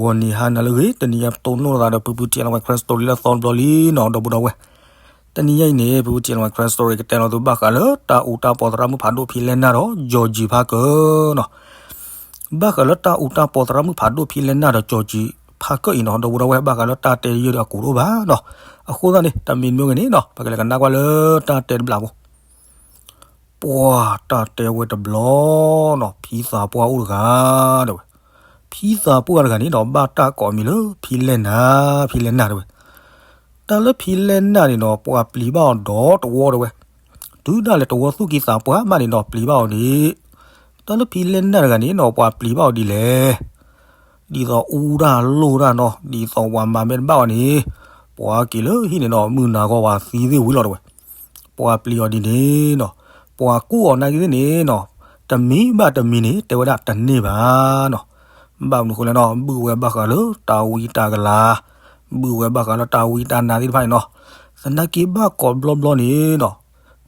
ဂီၤနံၤဟါနၤလၢအဂ့ၤ, တနံၤညါပတိၢ်နီၣ်လိာ်သးဒီး ဖုဖု T N Y Crime Story လၢအသီတဘျီလံနီၤ ဒီပုၢ်ဒီဝဲၢ်. တနံၤညါအံၤန့ၣ် ဖုဖု T N Y Crime Story ကတဲလီၤသုဘၣ်ဃးလၢတၢ်အူတၢ်ပီၤသရၣ်မုၣ်ဖးဒိၣ် ဖံလဲၢ်နၢ်ဒီး ကၠီၤကံၤဖးကၢနီၤ. ဘၣ်ဃးလၢတၢ်အူတၢ်ပီၤသရၣ်မုၣ်ဖးဒိၣ် ဖံလဲၢ်နၢ်ဒီး ကၠီၤကံၤဖးကၢအံၤနီၤ ဒီပုၢ်ဒီဝဲၢ် ဘၣ်ဃးလၢတၢ်တဲယုၢ်ဒီးအကူးတအိၣ်ဘၣ်နီၤ. အဃိသတးန့ၣ် တမ့ၢ်မ့ၢ်ဂ့ၤန့ၣ်နီၤ ပကလဲၤကနၣ်ကွၢ်လၢတၢ်တဲတဘျီဖိ. ပှၤတၢ်တဲဝဲတဘျီနီၤ ဖံသးပှၢ်အိၣ်တဂၤတဲဝဲ. ဖံသးပှၢ်တဂၤန့ၣ်ဒီး ဘၣ်တၢ်ကိးအမံၤလၢ ဖံလဲၢ်နၢ်, ဖံလဲၢ်နၢ်တဲဝဲ. တၢ်လၢဖံလဲၢ်နၢ်န့ၣ်ဒီး ပှၤပျံၤဘၣ်အီၤဒီးတဝီတဲဝဲ. တုၤဒၣ်လဲာ်တဝီသူၣ်ကံၢ်သးပှၢ်မးန့ၣ်ဒီး ပျံၤဘၣ်အီၤန့ၣ်. တၢ်လၢဖံလဲၢ်နၢ်တဂၤန့ၣ်ဒီး ပှၤပျံၤဘၣ်အီၤဒ်လဲၣ်. ဒ်သိးအူတၢ်လိၣ်တၢ်နီၤ ဒ်သိးပှၤမၤမ့ၢ်တဘၣ်အီၤန့ၣ် ပှၤက့ၤလၢဟံၣ်န့ၣ်ဒီး မုၢ်နၤဂီၤဝဲသံသ့ၣ်ဝံၤလီၤတဲဝဲ. ပှၤပျံၤအီၤဒ်န့ၣ်နီၤ ပှၤကူၣ်အီၤနာ်က့သ့ၣ်န့ၣ်နီၤ တမံၤဘၣ်တမံၤန့ၣ် တဲဝဲဒၣ်တန့ၢ်ဘၣ်နီၤ. ဘၣ်မနုၤဃိလဲၣ်နီၤ ဘုၣ်ဝဲဘၣ်ဃးလၢတၢ်ဝံတၢ်ကလၤ, ဘုၣ်ဝဲဘၣ်ဃးလၢတၢ်ဝံတၢ်နါသ့ၣ်တဖၣ်န့ၣ်နီၤ. သနာ်က့ဘၣ်ကိးဘျီဘျီန့ၣ်နီၤ ဒ်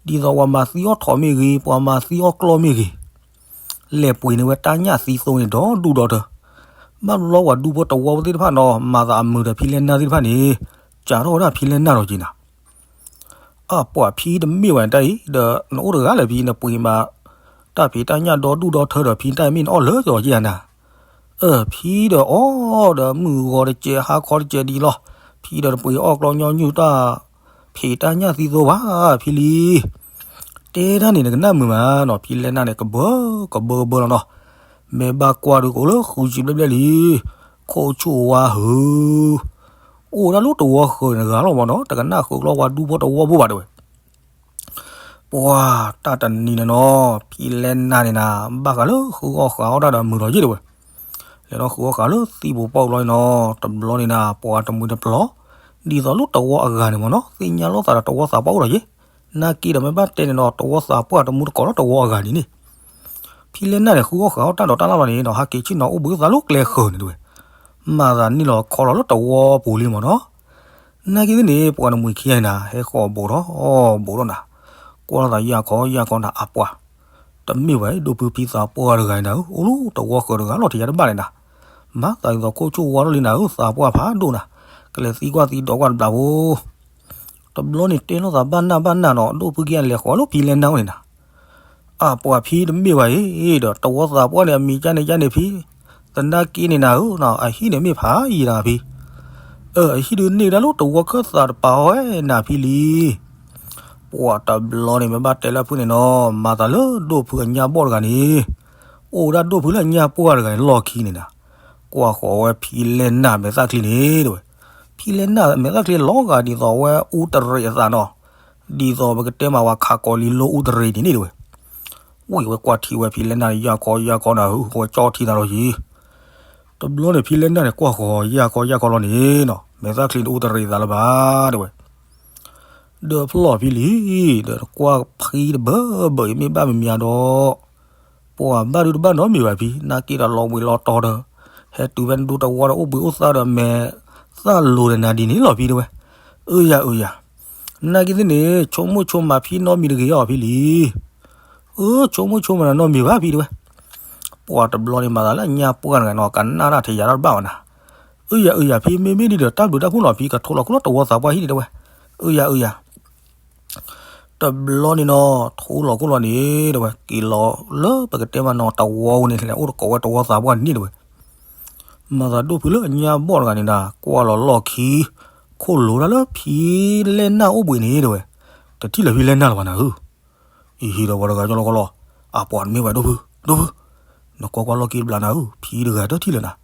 သိးပှၤမၤသံအီၣ်ထိးမ့ၢ်ဂ့ၤ ပှၤမၤသံအီၣ်ကျီၢ်မ့ၢ်ဂ့ၤ လဲၤပှ့ၤန့ၢ်ဝဲတၢ်ညၣ်သံသိန့ၣ် ဒီဒူၣ်ဒီထၢ. ဘၣ်ဘျီပှၤဒူဖိတဝီဖိသ့ၣ်တဖၣ်နီၤ မၤသးအမုာ်ဒီးဖံလဲၢ်နၢ်သ့ၣ်တဖၣ်န့ၣ် စးထီၣ်ဝဲဒၣ်ဖံလဲၢ်နၢ်လီၤက့ၤနၤ. အပှၤဖံတမ့ၢ်ဝဲတၢ်အံၤ ဒီးနအိၣ်တဂၤလၢာ်ဖံ နပှ့ၤမး တၢ်ဖံးတၢ်ညၣ်ဒီဒူၣ်ဒီထၢဒီး ဖံတၢ်အံၤမ့ၢ်နအီၣ်လၢာ်က့ၤနၤ. အၢ ဖံဒီးအီၣ်ဒီးမုၢ်ဂီၤတစဲး ဟါခီတစဲးဒ်လီၤ. ဖံဒီးတပှ့ၤအီၣ်ကျီၢ်ညီနုၢ်တၢ် ဖံးတၢ်ညၣ်သံသိဘၣ် ဖံလံ. တဲတၢ်န့ၣ် နကနၣ်မုာ်မးနီၤ ဖံလဲၢ်နၢ်န့ၣ် ကဘၢကဘၢကဘၢလီၤနီၤ. မ့ၢ်ဘၣ်ကွၢ်ဒုးကအိၣ်လၢဃုဆံဘျဲၣ်ဘျဲၣ်လံ. ခိၣ်ဆူၣ်ဝါဟု အိၣ်ဒၣ်လၢတဝီဃၢၤန့ၣ်တဂၤလီၤမးနီၤ တကနၣ်ဃုာ်ကျီၢ်ဝါဒူဖိတဝီဖိဘၣ်တဲဝဲ. ပှၤတၢ်တနံၤန့ၣ်နီၤ ဖံလဲၢ်နၢ်န့ၣ်နၤ ဘၣ်ဃးလၢဃုအီၣ်ဃုအီတၢ်ဒီးမုာ်ထီၣ်ယ့ၢ်တဲဝဲ. လဲၤထီၣ်ဃုအီၣ်ဃုအီလၢသံၣ်ပူၤပီၣ်လီၤနီၤ တဘျီန့ၣ်နၤ ပှၤတမှံၤတပျီၤ ဒ်သိးလၢတဝီအဂၤန့ၣ်မးနီၤ သ့ၣ်ညါလိာ်သးဒီးတဝီသးပှၢ်အိၣ်ဒီးယ့ၢ်. နာ်က့ဒီးမ့ၢ်ဘၣ်တဲန့ၣ်နီၤ တဝီသးပှၢ်တမူတကိးလၢတဝီအဂၤန့ၣ်န့ၣ်. ဖံလဲၢ်နၢ်န့ၣ် ဃုအီၣ်ဃုအီတၢ်ဒီးတၢ်လၢ်လီၤန့ၣ်နီၤ ဟးက့ၤဆ့ၣ်နီၤအိၣ်ဘှံးသးလၢကျဲဃၢၤန့ၣ်တဲဝဲ. မၤသးနံၣ်လီၤခီလီၤလၢတဝီပူၤလံမးနီၤ. နာ်က့သ့ၣ်န့ၣ် ပှၤတမှံၤခံဂၤန့ၣ်နၤ ဟဲဃီၤဘူးထီၣ်ဘူးထီၣ်နၤ ကွၢ်လိာ်သးယၢ်ခီယၢ်ခီနၤ အပှၤ တမ့ၢ်ဘၣ် ဒိၣ်ဖုဖံသးပှၢ်တဂၤန့ၣ်နၤဧၢ အိၣ်လၢတဝီဃၢၤတဂၤလီၤ ထံၣ်ယၤတဘၣ်န့ၣ်နၤ. မၤသးဒ်သိးခိၣ်ဆူၣ်ဝါထီၣ်လံနၤဧၢ သးပှၢ်ဖးဒိၣ်နၤ ကလဲၤသံကွၢ်သံဒိးကွၢ်တဘျီဖိ. တဘျီန့ၣ်တဲလိာ်သးဘၣ်နၢ်ဘၣ်နၢ်နီၤ ဒိၣ်ဖုက့ၤလဲၤဃီၤလၢဖံလဲၢ်နၢ်အိၣ်န့ၣ်နၤ အပှၤဖံတမ့ၢ်ဘၣ်အံၤဒီး တဝီသးပှၢ်န့ၣ် အမံၤကၢ်န့ၣ်ကၢ်န့ၣ်ဖံ သနာ်က့န့ၣ်နၤဧၢ အဟံၣ်န့ၣ်မ့ၢ်ဖးယံာ်နၤဖံ အဟံၣ်ဒုးန့ၢ်ဒၣ်လၢတဝီခၢၣ်သးတပၤဝဲနၤ ဖံလံ. ပှၤတဘျီန့ၣ် မ့ၢ်ဘၣ်တဲလၢဖုန့ၣ်နီၤ မၤသးလၢဒိၣ်ဖုအညၣ်ဘီၣ်တဂၤန့ၣ် အိၣ်ဝဲဒၣ်ဒိၣ်ဖုလၢအညၣ်ပှၢ်တဂၤန့ၣ် လီၢ်ခံန့ၣ်နၤ ကွၢ်ဃီၤဝဲဖံလဲၢ်နၢ်မဲာ်သၣ်ချံန့ၣ်တဲဝဲ. ဖံလဲၢ်နၢ်မဲာ်သၣ်ချံလီၤဂာ်ဒ်သိးဝဲအူတရံးအသးနီၤ ဒ်သိးပကတဲမးဝဲခးကီးလံလိအူတရံးန့ၣ်န့ၣ်တဲဝဲ. ဝံၤဝဲကွၢ်ထံဝဲဖံလဲၢ်နၢ်န့ၣ် ယၢ်ခီယၢ်ခီနၤဧၢ ဝဲကၠီထံသးလီၤယံၤ. တဘျီန့ၣ် ဖံလဲၢ်နၢ်န့ၣ် ကွၢ်ဃီၤယၢ်ခီယၢ်ခီလီၤန့ၣ်နီၤ မဲာ်သၣ်ချံန့ၣ်အိၣ်တရံးသးလၢၤဘၣ်တဲဝဲ. ဒီးဖျီၣ်ဖံလံ ဒီးကွၢ်ဖံတဘၢဘၢအံၤ မ့ၢ်ဘၣ်မံၤမံၤဒီး ပှၤဘၣ်ဒုးတဘၣ်နီတမံၤဘၣ်ဖံ နာ်က့ဒီးလီၤဘှံးလီၤတီၤဒီး ဟဲတုၤဖဲနဒူတဝီဒီးအိၣ်ဘှံးအိၣ်သါဒီးမဲာ်သၣ်လိၤဒီးနၤဒ်န့ၣ်လီၤဖံတဲဝဲ. အၢယၤအၢယၤ နာ်က့သ့ၣ်န့ၣ် ဆိကမိၣ်ဆိကမးဖံနီတမံၤတဂ့ၤအီၤဖံလံ. အၢ ဆိကမိၣ်ဆိကမးနီတမံၤဘၣ်ဖံတဲဝဲ. ပှၤတဘျီန့ၣ်မၤသးလၢအညၣ်ပှၢ်တဂၤနီၤ ကနၣ်တၢ်ထဲယၤတၢ်တဘၣ်ဘၣ်နၤ. အၢယၤအၢယၤ ဖံမ့မ့ၢ်ဒ်ဒီးတၢ်ဘျုးတၢ်ဖှိၣ်လီၤဖံ ကထိလီၤခိၣ်လၢတဝီသးပှၢ်ဟံၣ်န့ၣ်တဲဝဲ. အၢယၤအၢယၤ တဘျီန့ၣ်နီၤ ထိလီၤခိၣ်လီၤန့ၣ်တဲဝဲ က့ၤလီၤလၢပကတဲမးနီၤ တဝီန့ၣ် လဲၤအိၣ်တကိးဝဲတဝီသးပှၢ်န့ၣ်တဲဝဲ. မၤသးဒိၣ်ဖုလၢအညၣ်ဘီၣ်တဂၤန့ၣ်နၤ ကွၢ်လီၤလီၢ်ခံ ခိၣ်လိၤဒၣ်လၢဖံလဲၢ်နၢ်အိၣ်ဘှံးန့ၣ်တဲဝဲ. တထံၣ်လၢၤဖံလဲၢ်နၢ်လၢၤဘၣ်နၤဧၢ. အံၤဟံၣ်ဒီးဝဲတဂၤကၠီလီၤကီလီၤ အပှၤတမ့ၢ်ဝဲဒိၣ်ဖု ဒိၣ်ဖု နကွၢ်ကွၢ်လီၢ်ခံတဘျီနၤဧၢ ဖံတဂၤတထံၣ်လၢၤနၤ.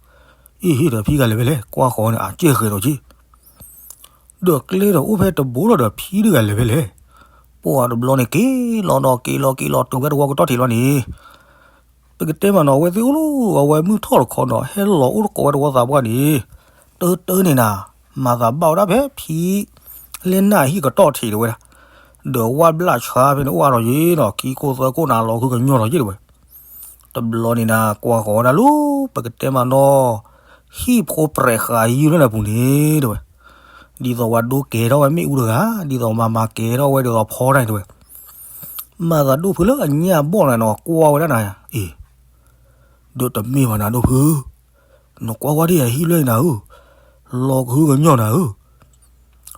အံၤဟံၣ်ဒီးဖံဂၤလဲၤဖဲလဲၣ် ကွၢ်ဃီၤန့ၣ် အစဲၣ်ဃဲၤဒီးက့ ဒီးကျဲဒီးအိၣ်ဖဲတဘိလီၤဒီးဖံတဂၤလဲၤဖဲလဲၣ်. ပှၤတဘျီန့ၣ် က့ၤလီၤဒီးက့ၤလီၤက့ၤလီၤတုၤဖဲတဝီကတီၢ်ထံးလီၤန့ၣ် ပကတဲမးနီၤ အဝဲသ့ၣ်အိၣ်လၢအဝဲမုၢ်ထီၣ်တခီနီၤ ဟဲလီၤအိၣ်တကိးဝဲတဝီသးပှၢ်န့ၣ် တၢတၢန့ၣ်နၤ မၤသးဘၣ်ဝဲဒၣ်ဖဲဖံလဲၢ်နၢ်ဟံၣ်ကတီၢ်ထံးတဲဝဲဒၣ်. ဒီးဝၣ်ဘျၣ်ဆါဖဲန့ၣ်အိၣ်အါထီၣ်ယ့ၣ်နီၤ ခံခိၣ်သၢခိၣ်နၤ လီၤဃုကညီထီၣ်ယ့ၣ်တဲဝဲ. တဘျီန့ၣ်နၤ ကွၢ်ဃီၤဝဲဒၣ်လၢ ပကတဲမးနီၤ ဟံၣ်ဖိပြဲးဃာ်ယုၢ်လၢနပူၤန့ၣ်တဲဝဲ. ဒ်သိးဝဲဒိကဲထီၣ်ဝဲမ့ၣ်အူတဂၤ ဒ်သိးမၤမၤကဲထီၣ်ဝဲဒ်သိးဖီတၢ်န့ၣ်တဲဝဲ. မၤသးဒိၣ်ဖုလၢအညၣ်ဘီၣ်နၤနီၤ ကွၢ်ဝဲဒၣ်နၤ အံၤ ဒီးတမ့ၢ်ဘၣ်နၤဒိၣ်ဖု နကွၢ်ဝဲဒ်အဟံၣ်လွဲၢ်အံၤနၤဧၢ, လီၤကဟုကညီၢ်နၤဧ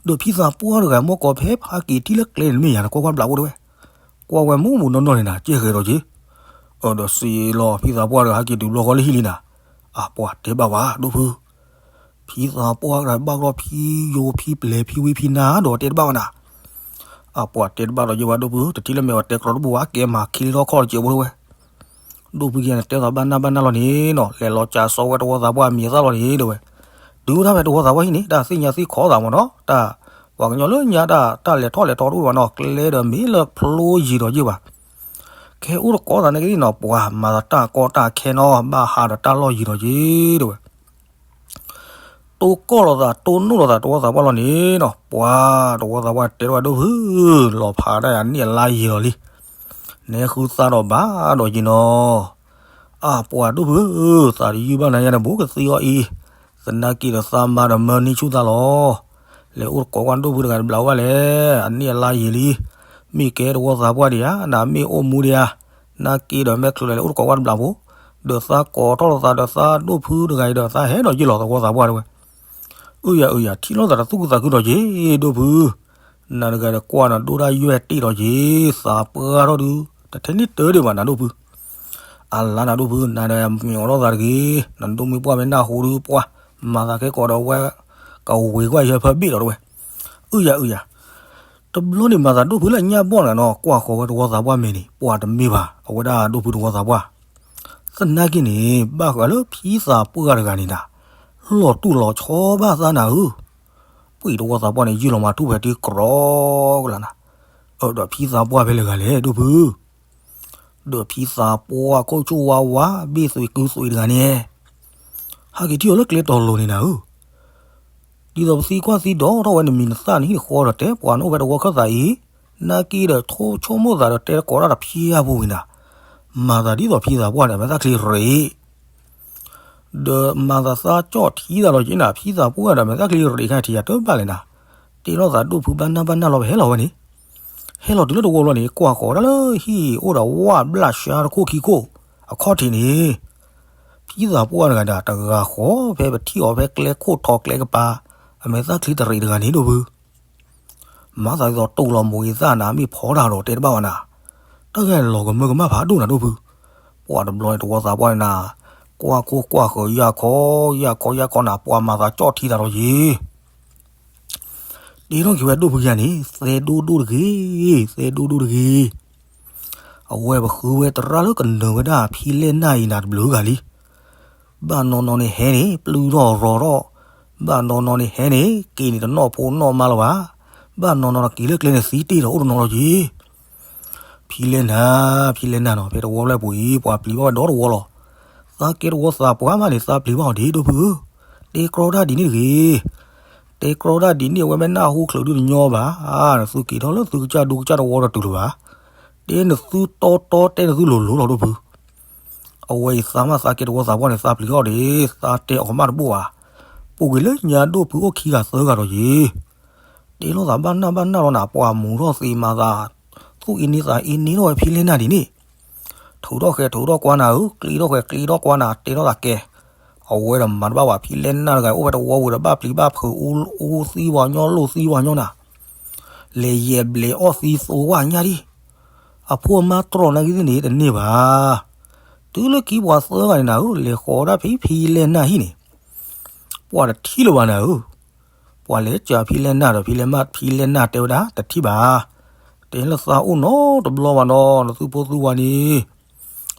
ၢ, ဒီးဖံသးပှၢ်တဂၤ မ့ၢ်ကိးဖဲဖးက့ၤထံၣ်လၢကျဲန့ၣ်မ့ၢ်ယၤ နကွၢ်ကွၢ်တဘျးဖိတဲဝဲ, ကွၢ်ဝဲမူးမူးနီၢ်နီၢ်န့ၣ်နၤ ကဲဃဲၤဒီးက့ၤ, အဒီးစံးလီၤ ဖံသးပှၢ်တဂၤဟဲက့ၤတုၤဘျီဃီလၢဟံၣ်လံနၤ, အပှၤတဲဘၣ်ဝဲ ဒိၣ်ဖု ဖံသးပှၢ်တဂၤဘၣ်ကီဖံယိၤဖံပျဲၤ ဖံဝံဖံနါဒီးတဲတဘၣ်ဝဲနၤ, အပှၤတဲတဘၣ်ဒီးယဲဝဲ ဒိၣ်ဖု တထံၣ်လၢမဲာ်အီၤတဲကြီတဘူၣ်ဘၣ် ကဲမၤခံလံထီၣ်ခီၣ်တစဲးဖိတဲဝဲ, ဒိၣ်ဖုက့ၤန့ၣ် တဲသးဘၣ်နၢ်ဘၣ်နၢ်လီၤန့ၣ်နီၤ လဲၤလီၤကးစီဝဲတဝီသးပှၢ်မံၤသၣ်လီၤန့ၣ်တဲဝဲ, တုၤဒၣ်ဖဲတဝီသးပှၢ်ဟံၣ်န့ၣ် တၢ်သ့ၣ်ညါသ့ၣ်ခီသးမ့ၢ်နီၤ တၢ် ပှၤကညီလၢညါတၢ် တၢ်လဲၤထီၣ်လဲၤထီတအိၣ်ဘၣ်နီၤ ကျဲဒီးမ့ၢ်လၢဖျိယံၤဒီးယ့ၢ်ဘၣ်, ခဲအိၣ်တကိးသးနာ်က့နီၤ ပှၤမၤသးတၢ်ကီတၢ်ခဲနီၤ ဘၣ်ဟးဒီးတၢ်လီၢ်ယံၤဒီးယ့ၢ်တဲဝဲ တိၢ်ကီၢ်လိာ်သး တိၢ်နီၣ်လိာ်သး တဝီသးပှၢ်လီၤန့ၣ်နီၤ ပှၤတဝီသးပှၢ်တဲထီၣ်ဝဲ ဒိၣ်ဖု လီၤဖးဒၣ်ယၤန့ၢ်အလါယံၤလီၤလံ, နဲဃုသးဒီးဘၣ်ဒီးယ့ၢ်နီၤ, အပှၤဒိၣ်ဖုဧၢ, သးတယုၢ်ဘၣ်နၤယါန့ၣ် ဘူးကသံအီၤအံၤ, သနာ်က့ဒီးသးမါဒီးမၢနံၣ်ဆူၣ်သးလီၤ, လဲၤအိၣ်တကိးကွၢ်ဒိၣ်ဖုတဂၤတဘျီဘၣ်လဲၣ်, အန့ၢ်အလါယံၤလံ, မ့ၢ်ကဲတဝီသးပှၢ်ဒံးဧါ, နမ့ၢ်အိၣ်မူဒံးဧါ, နာ်က့ဒီးမဲာ်ချူးလဲၤအိၣ်တကိးကွၢ်တဘျီဖိ, ဒီးသးကိးထီၣ်လိာ်သးဒီးသးဒိၣ်ဖုတဂၤအံၤဒီးသးဟဲဒီးယ့ၢ်လီၤသဝီသးပှၢ်တဲဝဲ, အုယၤအုယၤ ထံၣ်လိာ်သးတသူၣ်ခုသးခုဒီးယ့ၢ် ဒိၣ်ဖု, နၤတဂၤဒီးကွၢ်နၤဒိၣ်တၢ်ယွဲၢ်တ့ၢ်ဒီးယ့ၢ် သးပှၢ်ထီၣ်ဒုး တထဲန့ၣ်တၢ်ဒံးဘၣ်နၤဒိၣ်ဖု, အလါနၤဒိၣ်ဖု နၤဒီးမ့ၢ်အိးထီၣ်သးတဂ့ၤ, နဒိၣ်မ့ၢ်ပှၢ်မ့ၢ်နၢ်ဟူဒုးပှၢ်, မၤသးခဲကိးဒီးဝဲ, ကဝ့ၤကွၢ်ယဲၢ်ဖၢဘ့ၣ်ဒီးတဲဝဲ, အုယၤအုယၤ တဘျီန့ၣ်မၤသးဒိၣ်ဖုလၢညၣ်ဘီၣ်နၤနီၤ ကွၢ်ဃီၤဝဲတဝီသးပှၢ်မဲာ်န့ၣ် ပှၤတမ့ၢ်ဘၣ် အဝဲဒၣ်ဒိၣ်ဖုတဝီသးပှၢ်, သနာ်က့န့ၣ် ဘၣ်ဃးလၢဖံသးပှၢ်တဂၤန့ၣ်နၤ, လီၤတူၢ်လီၤဆီဘၣ်သးနၤဧၢ, ပှ့ၤတဝီသးပှၢ်န့ၣ် ယုၢ်လီၤမၤထူၣ်ဖဲတံၤကြီကလးနၤ, အဒီးဖံသးပှၢ်ဖဲလဲၣ်ဂၤလဲၣ်ဒိၣ်ဖု ဒီးဖံသးပှၢ်ခိၣ်ဆူၣ်ဝါဝါ ဘ့ၣ်သွံးကုသွံးတဂၤန့ၣ်, ဟဲက့ၤထံၣ်အီၤလၢကျဲတီၤလိၤန့ၣ်နၤဧၢ, ဒ်သိးပသံကွၢ်သံဒိးထီၣ်ဝဲနမံၤနသၣ်နဟံၣ်နဃီဒီးတဲပှၤနအိၣ်ဖဲတဝီခၢၣ်သးအံၤ, နာ်က့ဒီးထိၣ်ဆိကမိၣ်သးဒီးတဲတကိးတၢ်တဖျါဖိဝံၤနၤ, မၤသးဒ်သိးဖံသးပှၢ်ဒီးမဲာ်သၣ်ချံရ့း ဒီးမၤသးသးကၠီၣ်ထံသးလီၤက့ၤနၤ ဖံသးပှၢ်ဒီးမဲာ်သၣ်ချံရ့းခါထံးယၤတဘၣ်လဲၣ်နၤ, တဲထီၣ်သးဒိၣ်ဖုဘၣ်နၢ်ဘၣ်နၢ်လီၤ ပဟဲလီၤဝဲန့ၣ်, ဟဲလီၤတုၤလၢတဝီဘျီန့ၣ် ကွၢ်ဃီၤဒၣ်လၢဟံၣ်အိၣ်ဒီးဝၣ်ဘျၣ်ဆှါတခိၣ်ခံခိၣ်, အခီၣ်ထံးန့ၣ်, ဖံသးပှၢ်တဂၤဒီးတဂၤဃီၤဖဲပထံၣ်အီၤဖဲကျဲခိၣ်ထီကျဲကပၤ, အမဲာ်သၣ်ချံတရ့းတဂၤန့ၣ်ဒိၣ်ဖု မၤသးဒ်သိးတိၢ်လီၤမိၤဂ့ၤသၣ်နၤ မ့ၢ်ဖီတၢ်ဒီးတဲတဘၣ်ဝဲနၤ, တၢ်ဂ့ၢ်လီၤကမၢကမၣ်ဖးဒိၣ်နၤဒိၣ်ဖု, ပှၤတဘျီန့ၣ်တဝီသးပှၢ်န့ၣ်နၤ, ကွၢ်ခိၣ်ကွၢ်ဃၢၤယၢ်ခီ, ယၢ်ခီယၢ်ခီနၤ ပှၤမၤသးကၠီၣ်ထံသးလီၤက့ၤ တ့ထီၣ်က့ၤဝဲဒိၣ်ဖုကယၤန့ၣ် သဲဒိၣ်ဒိၣ်တဂ့ၤ, သဲဒိၣ်ဒိၣ်တဂ့ၤ, အဝဲပဃုဝဲသရၣ်လၢကနၢၤဝဲဒၣ်ဖံလဲၢ်နၢ်အံၤနၤတဘျုးဂၤလံ, ဘၣ်နီၢ်နီၢ်န့ၣ်ဟဲန့ၣ် ပျုၢ်ထီၣ်ရီၤထီၣ်, ဘၣ်နီၢ်နီၢ်န့ၣ်ဟဲန့ၣ် က့ၤန့ၣ်တနီၣ်ဖိနီၣ်မါလၢၤဘၣ်, ဘၣ်နီၢ်နီၢ်ဒီးက့ၤလၢကျဲန့ၣ်သံတ့ၢ်ဒီးအိၣ်တနီၤလီၤက့ၤ ဖံလဲၢ်နၢ်, ဖံလဲၢ်နၢ်နီၤ ဖဲတဝီလၢပူၤအံၤ ပှၤပျံၤဘၣ်ဝဲဒီတဝီလီၤ. သးကဲတဝီသးပှၢ်မးန့ၣ် သးပျံၤဘၣ်အီၤဒ်ဒိၣ်ဖုဧၢ, တဲကြီတၢ်ဒ်န့ၣ်တဂ့ၤ. တဲကြီတၢ်ဒ်န့ၣ် အဝဲမ့ၢ်နၢ်ဟူချုးဒုတညီဘၣ်, နသုက့ၤထီၣ်လၢသုကစၢ်ဒိကစၢ်တဝီဒီးတုၤလၢၤဘၣ်. တဲနသုတီတီ တဲနသုလိၤလိၤလီၤဒိၣ်ဖု. အဝဲအံၤသးမးသးကဲတဝီသးပှၢ်န့ၣ် သးပျံၤအီၤဒ်, သးတဲအီၤမးတဘၣ်ဘၣ်. ပူၤကွံာ်လၢညါဒိၣ်ဖုအိၣ်ခံဂၤသၢဂၤဒီးယံၤ တဲလိာ်သးဘၣ်နၢ်ဘၣ်နၢ်လီၤနၤ ပှၤမူၤထီၣ်သံးမၤသး, သူၣ်အ့န့သးအ့န့ထီၣ်ဝဲဖံလဲၢ်နၢ်ဒ်န့ၣ်, ထုးထီၣ်ဃဲၤထုးထီၣ်ကွၢ်နၤဧၢ, ကျံထီၣ်ဃဲၤကျံထီၣ်ကွၢ်နၤ တဲထီၣ်သးကဲ, အဝဲဒီးမၤတဘၣ်ဘၣ် ဖံလဲၢ်နၢ်တဂၤအိၣ်ဝဲတဝီဝံၤဒီး ဘၣ်ပျံၤဘၣ်ဖုးအူသံဝဲညီ လိၣ်သံဝဲညီနၤ, လဲၤယဲၢ်ဘျဲးအီၣ်သံသိဝဲညါဒံး, အဖိအမါတြီၢ်နာ်က့သ့ၣ်န့ၣ်တန့ၢ်ဘၣ်. တုၤလၢခံပှၤသၢဂၤန့ၣ်နၤဧၢ, လဲၤဃီၤဒၣ်ဖံဖံလဲၢ်နၢ်ဟံၣ်န့ၣ်, ပှၤတထံၣ်လၢၤဘၣ်နၤဧၢ. ပှၤလဲၤစၢၤဖံလဲၢ်နၢ်ဒီး ဖံလဲၢ်မၢ် ဖံလဲၢ်နၢ်တဲဝဲဒၣ် တထံၣ်ဘၣ်, တဲလၢသးအိၣ်နီတဘျီဘၣ်နီၤ နသုဖိသုဝၤန့ၣ်,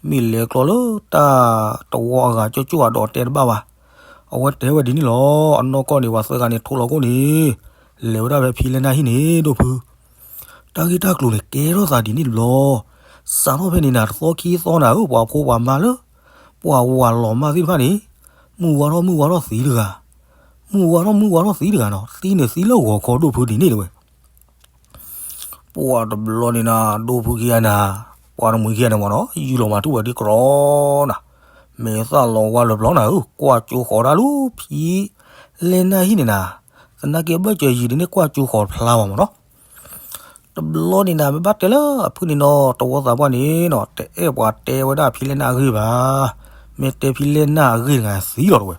မ့ၢ်လဲၤကျီလၢတၢ်တဝီအဂၤကၠိကၠိအဒီးတဲတဘၣ်ဘၣ်. အဝဲတဲဝဲဒ်န့ၣ်လီၤ. အနီၢ်ကီၢ်န့ၣ် ပှၤသၢဂၤန့ၣ် ထိၣ်လီၤခိၣ်န့ၣ်, လဲၤဝဲဒၣ်ဖဲဖံလဲၢ်နၢ်ဟံၣ်န့ၣ် ဒိၣ်ဖု တၢ်ဂ့ၢ်တၢ်ကျိၤန့ၣ် ကဲထီၣ်သးဒ်န့ၣ်တဘျီ, စးထီၣ်ဖဲန့ၣ်နၤ တသီခံသီနၤဧၢ, ပှၤဖိပှၤမါလၢ ပှၤဝၤလီၤမၢ်သ့ၣ်တဖၣ်န့ၣ်, မုၢ်ဝါထီၣ်မုၢ်ဝါထီၣ်သံတဂၤ, မုၢ်ဝါထီၣ်မုၢ်ဝါထီၣ်သံတဂၤနီၤ, သံန့ၣ်သံလၢဂီၤခီဒိၣ်ဖုဒ်န့ၣ်တဝဲ ပှၤတဘျီန့ၣ်နၤ ဒိၣ်ဖုခံဂၤနၤ, ပှၤတမှံၤခံဂၤန့ၣ်မ့ၢ်နီၤ ယူၢ်လီၤမၤထူၣ်ဝဲဒ်ကြီနၤ, မဲာ်သၣ်လီၤဝါလၢပျီနၤဧၢ, ကွၢ်ကၠိဃီၤဒၣ်လၢဖံလဲၢ်နၢ်ဟံၣ်န့ၣ်နၤ, သနာ်က့ဘၢၣ်စၢၤယံၤဒ်န့ၣ် ကွၢ်ကၠိဃီၤဖျါဘၣ်မ့ၢ်နီၤ. တဘျီန့ၣ်နၤ မ့ၢ်ဘၣ်တဲလၢအဖုန့ၣ်နီၤ တဝီသးပှၢ်န့ၣ်နီၤ တအဲၣ်ပှၤတဲဝဲဒၣ်ဖံလဲၢ်နၢ်အဂ့ၢ်ဘၣ်, မ့ၢ်တဲဖံလဲၢ်နၢ်အဂ့ၢ်တဂၤသံလီၤတဝဲ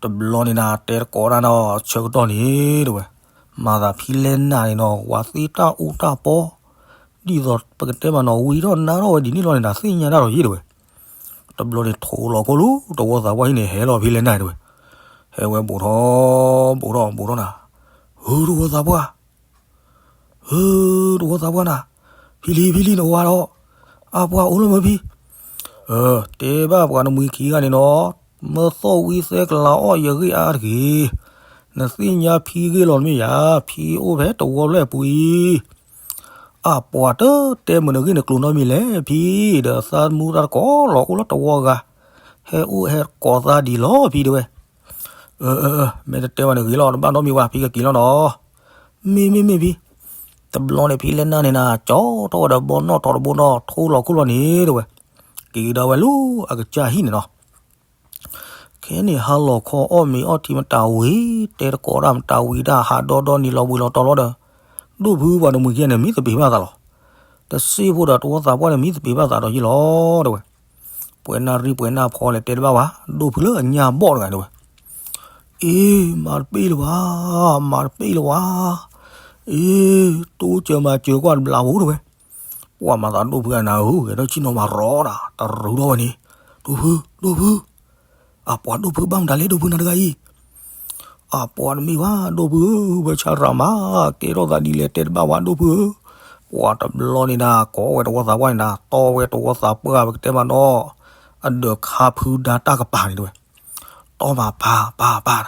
တဘျီန့ၣ်နၤ တဲတကိးတၢ်နီၤ ဆၢကတီၢ်န့ၣ်တဲဝဲ, မၤသးဖံလဲၢ်နၢ်န့ၣ်နီၤ ဝၤသ့တၢ်အူတၢ်ပီ, ဒ်သိးပကတဲမးနီၤ ဝံထီၣ်နါထီၣ်ဝဲဒ်န့ၣ်လီၤန့ၣ်နၤ သ့ၣ်ညါတၢ်ဒီးယ့ၢ်တဲဝဲ. တဘျီန့ၣ်ထိးလီၤခိၣ်လၢတဝီသးပှၢ်ဟံၣ်န့ၣ် ဟဲလီၤဖံလဲၢ်နၢ်တဲဝဲ, ဟဲဝဲဘူးထီၣ် ဘူးထီၣ် ဘူးထီၣ်နၤ, ဟုတဝီသးပှၢ် ဟုတဝီသးပှၢ်နၤ, ဖံလံ ဖံလံနဝၤဒီး, အပှၤအိၣ်လၢမ့ၢ်ဖံ, တဲဘၣ်ပှၤနမှံခံဂၤန့ၣ်နီၤ, မၢသီၣ်ဝံသဲကလၤအီၣ်ယဂ့ၢ်အါတဂ့ၤ, နသ့ၣ်ညါဖံဂ့ၢ်လီၤမ့ၢ်ယၤ, ဖံအိၣ်ဖဲတဝီဖျၢၣ်ပူၤအံၤ, အပှၤတတဲမုာ်နဂ့ၢ်နကျိၤနီတမံၤလဲၣ်ဖံ, ဒီးသးမူသးတကိးလီၤအိၣ်လၢတဝီဂၤ, ဟဲအိၣ်ဟဲကိးသးဒ်လီၤဖံတဲဝဲ. မ့ၢ်တတဲဝဲန့ၣ်ဂ့ၤလီၤ တဘၣ်နီတမံၤဝဲ ဖံကက့ၤလီၤနီၤ. မ့ၢ်မ့ၢ်မ့ၢ်ဖံ, တဘျီန့ၣ်ဖံလဲၢ်နၢ်န့ၣ်နၤ ကၠီထီၣ်ဝဲဒီးဘီနီၣ်ထီတဘိနီၤ ထိးလီၤခိၣ်လီၤန့ၣ်တဲဝဲ, က့ၤကဒါဝဲလၢအကစၢ်ဟံၣ်န့ၣ်နီၤ. ခဲန့ၣ်ဟါလီၤခီအီၣ်မ့ၤအီထံမတၤဝံၤ တဲတကိးတၢ်မတၤဝံၤတၢ်ဟးဒီဒီနံၤလီၤဘှံးလီၤတီၤလီၤဒီး, ဒိၣ်ဖုပှၤတမှံၤခံဂၤန့ၣ် မံသပ့ၤဘၣ်သးလီၤ. တစ့ဖိဒီးတဝီသးပှၢ်န့ၣ်မံသပ့ၤဘၣ်သးဒီးယ့ၢ်လီၤတဲဝဲ. ပှဲၤနၢ်ရံၣ်ပှဲၤနၢ်ဖီလဲၣ်တဲတဘၣ်ဝဲ ဒိၣ်ဖုလၢအညၣ်ဘီၣ်တဂၤတဲဝဲ. အ့ မၤတပ့ၢ်လၢၤဘၣ်, မၤတပ့ၢ်လၢၤဘၣ်, အ့ တိစၢၤမၤစၢၤကွၢ်တဘျးဖိတဲဝဲ. ပှၤမၤသးဒိၣ်ဖုအနၤဧၢ ဂဲၤထီၣ်ဆံၣ်နီၤမၤရီတၢ် တရူးထီၣ်ဝဲန့ၣ်, ဒိၣ်ဖု, ဒိၣ်ဖု, အပှၤဒိၣ်ဖုဘၣ်မတၤလဲၣ်ဒိၣ်ဖုနၤတဂၤအံၤ. အပှၤတမ့ၢ်ဘၣ်ဒိၣ်ဖုဧၢ, ဘၢဆါရၤမး, ကဲထီၣ်သးဒ်လဲၣ်တဲတဘၣ်ဝဲဒိၣ်ဖုဧၢ. ပှၤတဘျီန့ၣ်နၤ ကိးဝဲတဝီသးပှၢ်န့ၣ်နၤ တီဝဲတဝီသးပှၢ်ပကတဲမးနီၤ, အဒၢးခါဖုဒါတၢ်ကပၤန့ၣ်တဲဝဲ. တီမးပၤပၤပၤနၤ,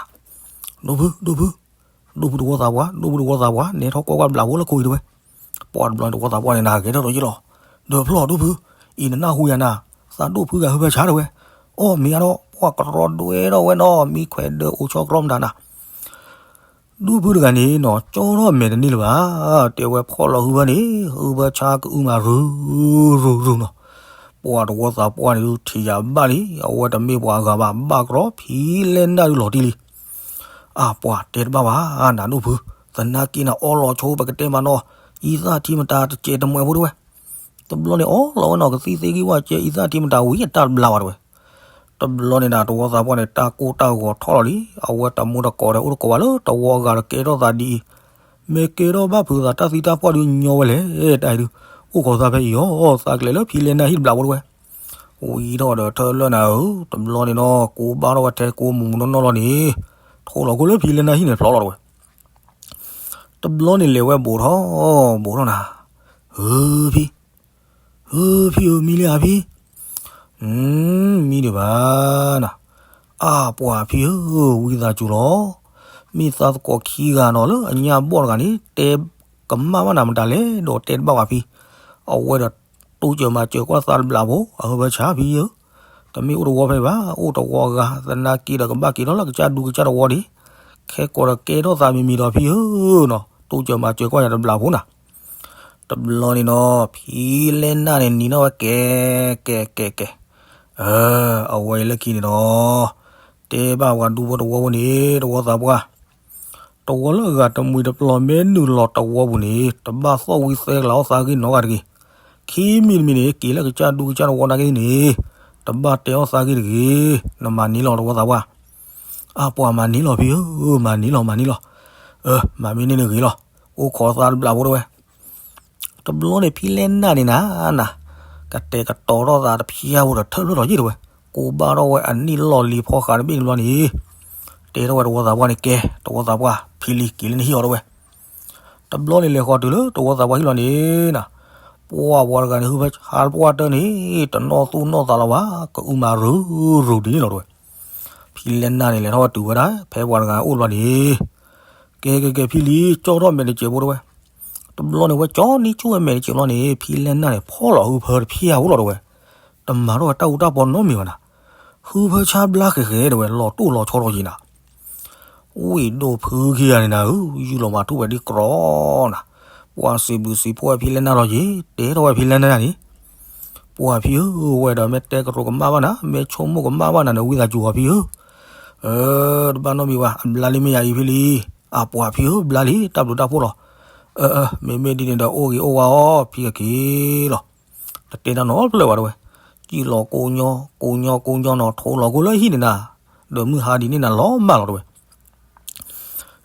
ဒိၣ်ဖု ဒိၣ်ဖု, ဒိၣ်ဖုတဝီသးပှၢ် ဒိၣ်ဖုတဝီသးပှၢ် နဲထီၣ်ကွၢ်ကွၢ်ဘျးဖိလၢခိၣ်အံၤတဲဝဲ. ပှၤတဘျီန့ၣ်တဝီသးပှၢ်န့ၣ်နၤ ဂဲၤထီၣ်ဒီးယ့ၢ်လီၤ, ဒၢးဖျီၣ်ဒိၣ်ဖု, အံၤနနၢ်ဟူယၤနၤ, သးဒိၣ်ဖုဂၤဟုဘၢဆါတဲဝဲ. အီၣ်မ့ၤအါဒီး ပှၤကရီဒွဲထီၣ်ဝဲနီၤ မံခွဲးဒၢးအိၣ်ဆီကရီမတၤနၤ ဒိၣ်ဖုတဂၤန့ၣ်နီၤ ကၠီထီၣ်မဲာ်တန့ၢ်လၢၤဘၣ်, တဲဝဲဖီၣ်လီၤဟုဘၢန့ၣ် ဟုဘၢဆါကအုမၤရုၤရုၤနီၤ. ပှၤတဝီသးပှၢ်န့ၣ်ဒုးထံၣ်ယၤဘၣ်လံ, အဝဲတမ့ၢ်ပှၤအဂၤဘၣ်, ဘၣ်ကရီဖံလဲၢ်နၢ်ဒုးလီၤတံၢ်လံ. အပှၤတဲတဘၣ်ဘၣ်နၤဒိၣ်ဖု, သနာ်က့နၤအီလီၤဆိပကတဲမးနီၤ, အံသၣ်ထံမတၤတစဲးတမှဲးဖိတဲဝဲ. တဘျီန့ၣ်အီလီၤဝဲနီၤ ကသံၣ်သ့ၣ်ဂံၢ်ဝၣ်စဲအံသၣ်ထံမတၤဝံၤအတၢ်တဘျါဘၣ်တဲဝဲ. တဘျီန့ၣ်နၤ တဝီသးပှၢ်န့ၣ် တၢ်ကိၢ်တၢ်ဂီၤထီၣ်လီၤလံ, အဝဲတမူတကိးဒီးအိၣ်တကိးဘၣ်လၢတဝီအဂၤဒီးကဲထီၣ်သးဒ်အံၤ, မ့ၢ်ကဲထီၣ်ဘၣ်ဖုးသးတၢ်သံတၢ်ပှၢ်ဒုးညီဝဲလဲၣ်, တၢ်အံၤဒုး အိၣ်ခိးသးဖဲအံၤအီၤ, သးကလဲၤလၢဖံလဲၢ်နၢ်ဟံၣ်တဘျးဖိတဲဝဲ. ဝံၤထီၣ်ဒီးထၢလၢနၤဧၢ, တဘျီန့ၣ်နီၤ ကိးဘၣ်ထီၣ်ဝဲထဲကိးမုၢ်မုၢ်နီၢ်နီၢ်လီၤန့ၣ်, ထိးလီၤခိၣ်လၢဖံလဲၢ်နၢ်ဟံၣ်န့ၣ်ဖျိးလီၤတဲဝဲ. တဘျီန့ၣ်လဲၤဝဲဘူးထီၣ်, ဘူးထီၣ်နၤ, ဧၢဖံ, ဧၢဖံဧၢ မံလံဧါဖံ, မံဒံးဘၣ်နၤ, အပှၤဖံဧၢ ဝံသးစူၤလီၤ, မ့ၢ်သးသကိးခံဂၤနီၤလၢအညၣ်ဘီၣ်တဂၤန့ၣ် တဲကမၣ်ဘၣ်နၤမတၤလဲၣ်ဒီးတဲတဘၣ်ဝဲဖံ, အဝဲဒီးတိစၢၤမၤစၢၤကွၢ်သးတဘျးဖိ အဟုဘၢဆါဖံဧၢ, တမ့ၢ်အိၣ်တဝီဖဲဘၣ် အိၣ်တဝီဂၤ သနာ်က့ဒီးကဘၣ်က့ၤထီၣ်လၢကစၢ်ဒူကစၢ်တဝီန့ၣ်, ခဲကိးဒီးကဲထီၣ်သးမံၤမံၤဒီးဖံဧၢနီၤ, တိစၢၤမၤစၢၤကွၢ်ယၤတဘျးဖိနၤ. တဘျီန့ၣ်နီၤ ဖံလဲၢ်နၢ်န့ၣ်နံၤနီၣ်ဝဲကဲ, ကဲကဲကဲ, အဝဲအံၤလၢခံန့ၣ်ဒီး တဲဘၣ်ပှၤဒူဖိတဝီဖိန့ၣ် တဝီသးပှၢ်, တဝီလၢအဂၤတမှံၤတပျီၤမ့ၢ်နုာ်လီၤတဝီပူၤန့ၣ် တဘၣ်သီၣ်ဝံသဲကလၤအီၣ်သးဂ့ၢ်နီတဂၤတဂ့ၤ, ခံမံၤတမံၤန့ၣ် က့ၤလၢကစၢ်ဒူကစၢ်တဝီနာ်က့န့ၣ် တဘၣ်တဲအီၣ်သးဂ့ၢ်တဂ့ၤ, နမၤန့ၢ်လီၤတဝီသးပှၢ်. အပှၤမၤန့ၢ်လီၤဖံဧၢ, မၤန့ၢ်လီၤ မၤန့ၢ်လီၤ, မၤမ့ၢ်န့ၢ်န့ၣ်ဂ့ၤလီၤ, အိၣ်ခိးသးတဘျးဖိတဲဝဲ. တဘျီန့ၣ်ဖံလဲၢ်နၢ်န့ၣ်နၤ, နၤ, ကတဲာ်ကတီၤထီၣ်သးတဖျၢၣ်ဖိဒီးထၢၣ်ဖျၢၣ်လီၤယ့ၢ်တဲဝဲ, ကိးဘၣ်ထီၣ်ဝဲအနံၣ်လီၢ်လံၤဖီဃးတဘ့ၣ်တဘျီန့ၣ်, တဲထီၣ်ဝဲတဝီသးပှၢ်န့ၣ်ကဲ, တဝီသးပှၢ် ဖံလံၤက့ၤလၢနဟံၣ်အီၤတဲဝဲ. တဘျီန့ၣ်လဲၤဃီၤတုၤလၢတဝီသးပှၢ်ဟံၣ်လီၤန့ၣ်နၤ, ပှၢ်ပှၤတဂၤန့ၣ် ဟုဖဲဆါပှၢ်တၢၢ်န့ၣ် တနီၣ်သူၣ်နီၣ်သးလၢၤဘၣ်, ကအုမၤရုၤရုၤဒ်န့ၣ်လီၤတဲဝဲ. ဖံလဲၢ်နၢ်န့ၣ်လဲၤထီၣ်ဝဲတုၤဝဲဒၣ် ဖဲပှၤတဂၤအိၣ်တဘျီန့ၣ်, ကဲကဲကဲဖံလံၤ ကၠီထီၣ်မဲာ်တစဲးဖိတဲဝဲ. တဘျီန့ၣ်ဝဲကၠီနံၣ်ဆူၣ်ဝဲမဲာ်တစဲးဘျီန့ၣ် ဖံလဲၢ်နၢ်န့ၣ် ဖီၣ်လီၤဟုဖၢတဖျၢၣ်ဖိလီၤတဲဝဲ. တမၤထီၣ်ဝဲတၢ်အူတၢ်ပီနီတမံၤဘၣ်နၤ, ဟုဖၢဆါဘျါဃဲးဃဲးတဲဝဲ လီၤတိၢ်လီၤဆီထီၣ်က့ၤနၤ ဝံၢ်ဒိၣ်ဖုခံဂၤန့ၣ်နၤဧၢ, ယူၢ်လီၤမၤထူၣ်ဝဲဒ်ကြီနၤ, ပှၤစံးဘျုးစံးဖှိၣ်ဝဲဖံလဲၢ်နၢ်လီၤက့ၤ, တဲထီၣ်ဝဲဖံလဲၢ်နၢ်န့ၣ်, ပှၤဖံဧၢ, ဝဲဒီးမ့ၢ်တဲကရူးကမၣ်ဘၣ်နၤ, မ့ၢ်ဆိကမိၣ်ကမၣ်ဘၣ်နၤန့ၣ် ဝံသးစူၤအီၤဖံဧၢ, တဘၣ်နီတမံၤဘၣ်, အဘျါလံမ့ၢ်ယၤအံၤဖံလံ, အပှၤဖံဧၢ, ဘျါလံ, တၢ်ဘျုးတၢ်ဖှိၣ်လီၤ, မ့မ့ၢ်ဒ်န့ၣ်ဒီးအိၣ်ဂ့ၤအိၣ်ဝါအီၤ, ဖံကက့ၤလီၤ. တတဲတၢ်နီတဖျၢၣ်ဘၣ်တဲဝဲ, စံၣ်လီၤကိးညီ, ကိးညီကိးညီနီၤ, ထိးလီၤကိးလၢဟံၣ်န့ၣ်နၤ, ဒီးမုၢ်ဟါဒ်န့ၣ်နၤလီၤမၢ်လီၤတဲဝဲ.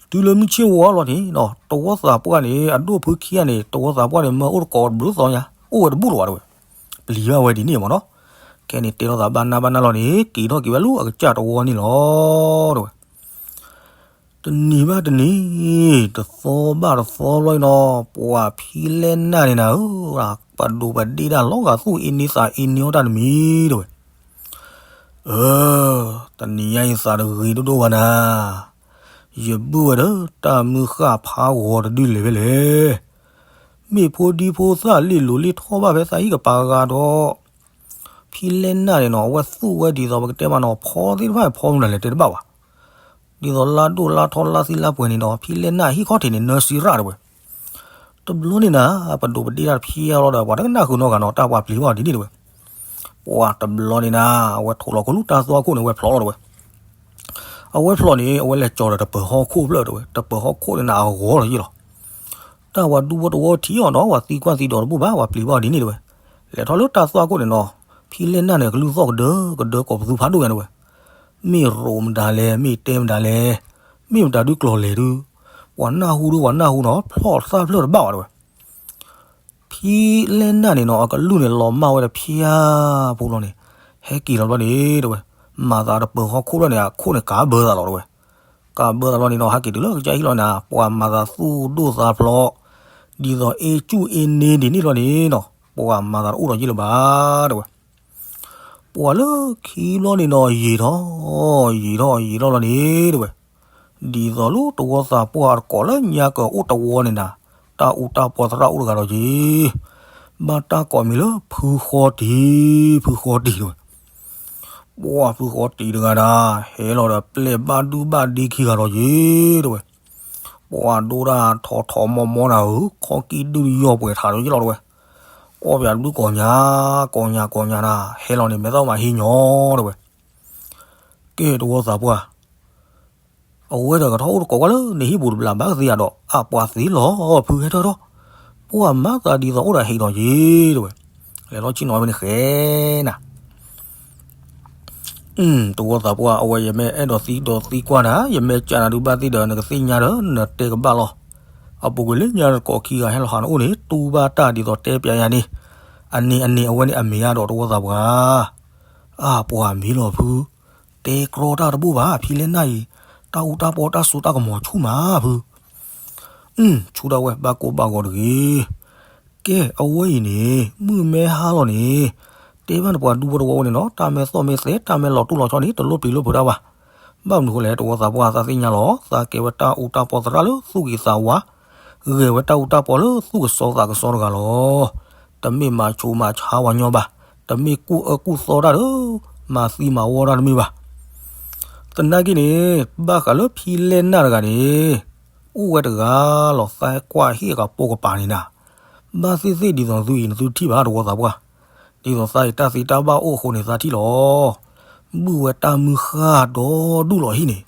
တုၤလၢမုၢ်ဆ့ၣ်ဝါလီၤန့ၣ်နီၤ တဝီသးပှၢ်န့ၣ် အဒိၣ်ဖုခံဂၤန့ၣ် တဝီသးပှၢ်န့ၣ် မၢအိၣ်တကိးတဘျုးသီညါ အိၣ်ဝဲတဘူၣ်လီၤဘၣ်တဲဝဲ. ပျံၤဘၣ်ဝဲဒ်န့ၣ်မ့ၢ်နီၤ. ခဲန့ၣ်တဲလိာ်သးဘၣ်နၢ်ဘၣ်နၢ်လီၤန့ၣ် က့ၤထီၣ်က့ၤဝဲလၢအကစၢ်တဝီန့ၣ်လီၤတဲဝဲ. တနံၤဘၣ်တနံၤ တသီဘၣ်တသီလီၤနီၤ ပှၤဖံလဲၢ်နၢ်န့ၣ်နၤဧၢ, ပဒိးပဒ့ၣ်တၢ်လီၤဂာ်သူၣ်အ့န့သးအ့န့အီၣ်တၢ်တမံၤတဲဝဲ. အၢ, တနံၤညါအံၤသးတဂ့ၤဒိၣ်ဒိၣ်ဘၣ်နၤ, ယဘုၣ်ဝဲဒီးတၢ်မုၢ်ဃၢ်ဖးဂီၤတဒုလဲၣ်ဖဲလဲၣ်. မ့ၢ်ဖိဒံဖိသၣ်လ့ၣ်လိၤလ့ၣ်ထီၣ်ဘၣ်ဖဲသးဟံၣ်ကပၤဂၤဒီး ဖံလဲၢ်နၢ်န့ၣ်နီၤ အဝဲသူၣ်ဝဲဒ်သိးပကတဲမးနီၤ ဖီသ့ၣ်တဖၣ်န့ၣ် ဖီမနုၤလဲၣ်တဲတဘၣ်ဘၣ်. ဒ်သိးလါဒိၣ်လါထီလါသံလါပှဲၤန့ၣ်နီၤ ဖံလဲၢ်နၢ်ဟံၣ်ခီၣ်ထံးန့ၣ် နၢစံရၣ်တဲဝဲ. တဘျီန့ၣ်နၤ ပဒိးပဒ့ၣ်တၢ်ဖံအါလီၤဒီး ပှၤတကနၣ်ဃုာ်နီတဂၤနီၤ တၢ်ပှၤပျံၤဘၣ်ဒ်န့ၣ်တဲဝဲ. ပှၤတဘျီန့ၣ်နၤ အဝဲထိးလီၤကလူတၢ်သွၣ်ခိၣ်န့ၣ် အဝဲဖျိးလီၤတဲဝဲ. အဝဲဖျိးန့ၣ် အဝဲလဲၤကၠီၤဒီးတပၢၤဟီၣ်ခိၣ်ဖျၢၣ်တဲဝဲ တပၢၤဟီၣ်ခိၣ်န့ၣ်နၤအဂီၤလီၤယ့ၣ်လီၤ. တၢ်ပှၤဒူဖိတဝီထံၣ်အီၤနီၤ ပှၤသံကွၢ်သံဒိးတဘူၣ်ဘၣ် ပှၤပျံၤဘၣ်ဒ်န့ၣ်တဲဝဲ. လဲၤထီၣ်လၢတၢ်သွၣ်ခိၣ်န့ၣ်နီၤ ဖံလဲၢ်နၢ်န့ၣ် ကလုၢ်သီၣ်ကဒၢကဒၢကိးပသူဖးဒိၣ်ညါတဲဝဲ. မ့ၢ်ရိးမတၤလဲၣ် မ့ၢ်တဲမတၤလဲၣ်, မ့ၢ်မတၤဒုးကျီၤလဲၤဒုး, ပှၤနၢ်ဟူဒုး ပှၤနၢ်ဟူနီၤ ဖျီၣ်သၣ်ဖျၢၣ်တဘၣ်ဘၣ်တဲဝဲ. ဖံလဲၢ်နၢ်န့ၣ်နီၤ အကလုၢ်န့ၣ်လီၤမၢ်ဝဲတဖၠါဖိလီၤန့ၣ်, ဟဲက့ၤလီၤဘျီန့ၣ်တဲဝဲ, မၤသးတပၢၤဟီၣ်ခိၣ်လီၤန့ၣ် အခိၣ်န့ၣ်ကးဘၢသးလီၤတဲဝဲ. ကးဘၢသးလီၤန့ၣ်နီၤ ဟဲက့ၤတုၤလၢကစၢ်ဟံၣ်လီၤန့ၣ် ပှၤမၤသးသူၣ်ဒိၣ်သးဖျိး, ဒ်သိးအ့ၣ်ကူၣ်အ့ၣ်န့ၢ်ဒ်န့ၣ်လီၤန့ၣ်နီၤ ပှၤမၤသးတအိၣ်ဒီးယ့ၢ်လၢၤဘၣ်တဲဝဲ. ပှၤလၢခံဘျီန့ၣ်နီၤ ယံာ်ထီၣ်, ယံာ်ထီၣ်ယံာ်ထီၣ်လီၤန့ၣ်တဲဝဲ, ဒ်သိးလၢတဝီသးပှၢ်အတကိးလၢညါကအအိၣ်တဝီန့ၣ်နၤ, တၢ်အူတၢ်ပီသရၣ်အိၣ်တဂၤဒီးယ့ၢ်, ဘၣ်တၢ်ကိးမံၤလၢဖုဃီတံၢ်, ဖုဃီတံၢ်တဲဝဲ. ပှၤဖုဃီတံၢ်တဂၤဒၣ် ဟဲလီၤဒီးပျဲၢ်ဘၣ်ဒုၣ်ဘၣ်ဒ့ခံဂၤဒီးယ့ၢ်တဲဝဲ. ပှၤဒိၣ်တၢ်ထီထီမီမီနၤဧၢ, ခီကံၢ်ဒုၣ်ယီၢ်ပှဲၤထးဒီးယ့ၢ်လီၤတဲဝဲ. အီၣ်ပၠးဒုၣ်ကိးညါ, ကိးညါကိးညါနၤ, ဟဲလီၤန့ၣ် မဲာ်သီၣ်မၤဟံးညီတဲဝဲ. ကဲတဝီသးပှၢ်, အဝဲဒီးကထီၣ်အိၣ်တကိးဝဲလၢနဟံၣ်ပူၤတဘျီဘၣ်ကသ့ဧါဒီး အပှၤသ့လီၤဖုဟဲထီၣ်ထီၣ်, ပှၤမၤသးဒ်သိးအိၣ်ဒီးဟံၣ်ဒီးယ့ၢ်တဲဝဲ. လဲၤထီၣ်ဆ့ၣ်နီၤဝဲန့ၣ်ဃဲနၤ တဝီသးပှၢ် အဝဲယမ့ၢ်အဲၣ်ဒိးသံဒိးသံကွၢ်နၤ, ယမ့ၢ်ကးနၤဒုးဘၣ်သ့ၣ်ဒီး နကသ့ၣ်ညါဒီးနတဲကဘၣ်လီၤ. အပူၤကွံာ်လၢညါတကိးခံဂၤဟဲလီၤဟးနအိၣ်န့ၣ် တူၢ်ဘၣ်တၢ်ဒ်သိးတဲပၠးယၤန့ၣ်, အန့ၣ်အန့ၣ် အဝဲန့ၣ်အမ့ၢ်ဧါဒီးတဝီသးပှၢ်. အပှၤမ့ၢ်လီၤဖု, တဲကြီတၢ်တဘူၣ်ဘၣ် ဖံလဲၢ်နၢ်အံၤ, တၢ်အူတၢ်ပီတၢ်စိတၢ်ကမီၤဆူၣ်မးဖု. ဆူၣ်ဒၣ်ဝဲ ဘၣ်ကိၢ်ဘၣ်ဂီၤတဂ့ၤ. ကဲအဝဲအံၤန့ၣ် မုၢ်မ့ၢ်ဟါလီၤန့ၣ်, တဲဘၣ်နပှၤဒူဖိတဝီဝဲန့ၣ်နီၤ တၢ်မ့ၢ်သီၣ်မ့ၢ်သဲ တၢ်မ့ၢ်လီၤတူၢ်လီၤဆီန့ၣ် တလိၣ်ပျံၤလိၣ်ဖုးတၢ်ဘၣ်. ဘၣ်မနုၤဃိလဲၣ် တဝီသးပှၢ်သးသ့ၣ်ညါလီၤ, သးကဲဝဲတၢ်အူတၢ်ပီသရၣ်လၢသူၣ်ဂ့ၤသးဝါ, ဂဲၤဝဲတၢ်အူတၢ်ပီလၢသူၣ်ကစီသးကစီတဂၤလီၤ. တမ့ၢ်မၤဆူးမၤဆါဝဲညီဘၣ်, တမ့ၢ်ကူၣ်အၢကူၣ်သီတၢ်ဒီး မၤသံမၤဝီတၢ်တမ့ၢ်ဘၣ်. သနာ်က့န့ၣ် ဘၣ်ဃးလၢဖံလဲၢ်နၢ်တဂၤန့ၣ် အိၣ်ဝဲတဂၤလီၤ သးကွၢ်ဟ့ၣ်အကပိာ်ကပၤန့ၣ်နၤ, ဘၣ်သ့ၣ်သ့ၣ်ဒ်သိးသုအံၤနသုထံၣ်ဘၣ်တဝီသးပှၢ်, ဒ်သိးသးအံၤတၢ်သံတၢ်ဘၣ်အိၣ်အဃိန့ၣ်သးထံၣ်လီၤ. ဘုၣ်ဝဲတၢ်မုၢ်ဃၢ်ဒီဒူၣ်လီၤဟံၣ်န့ၣ်,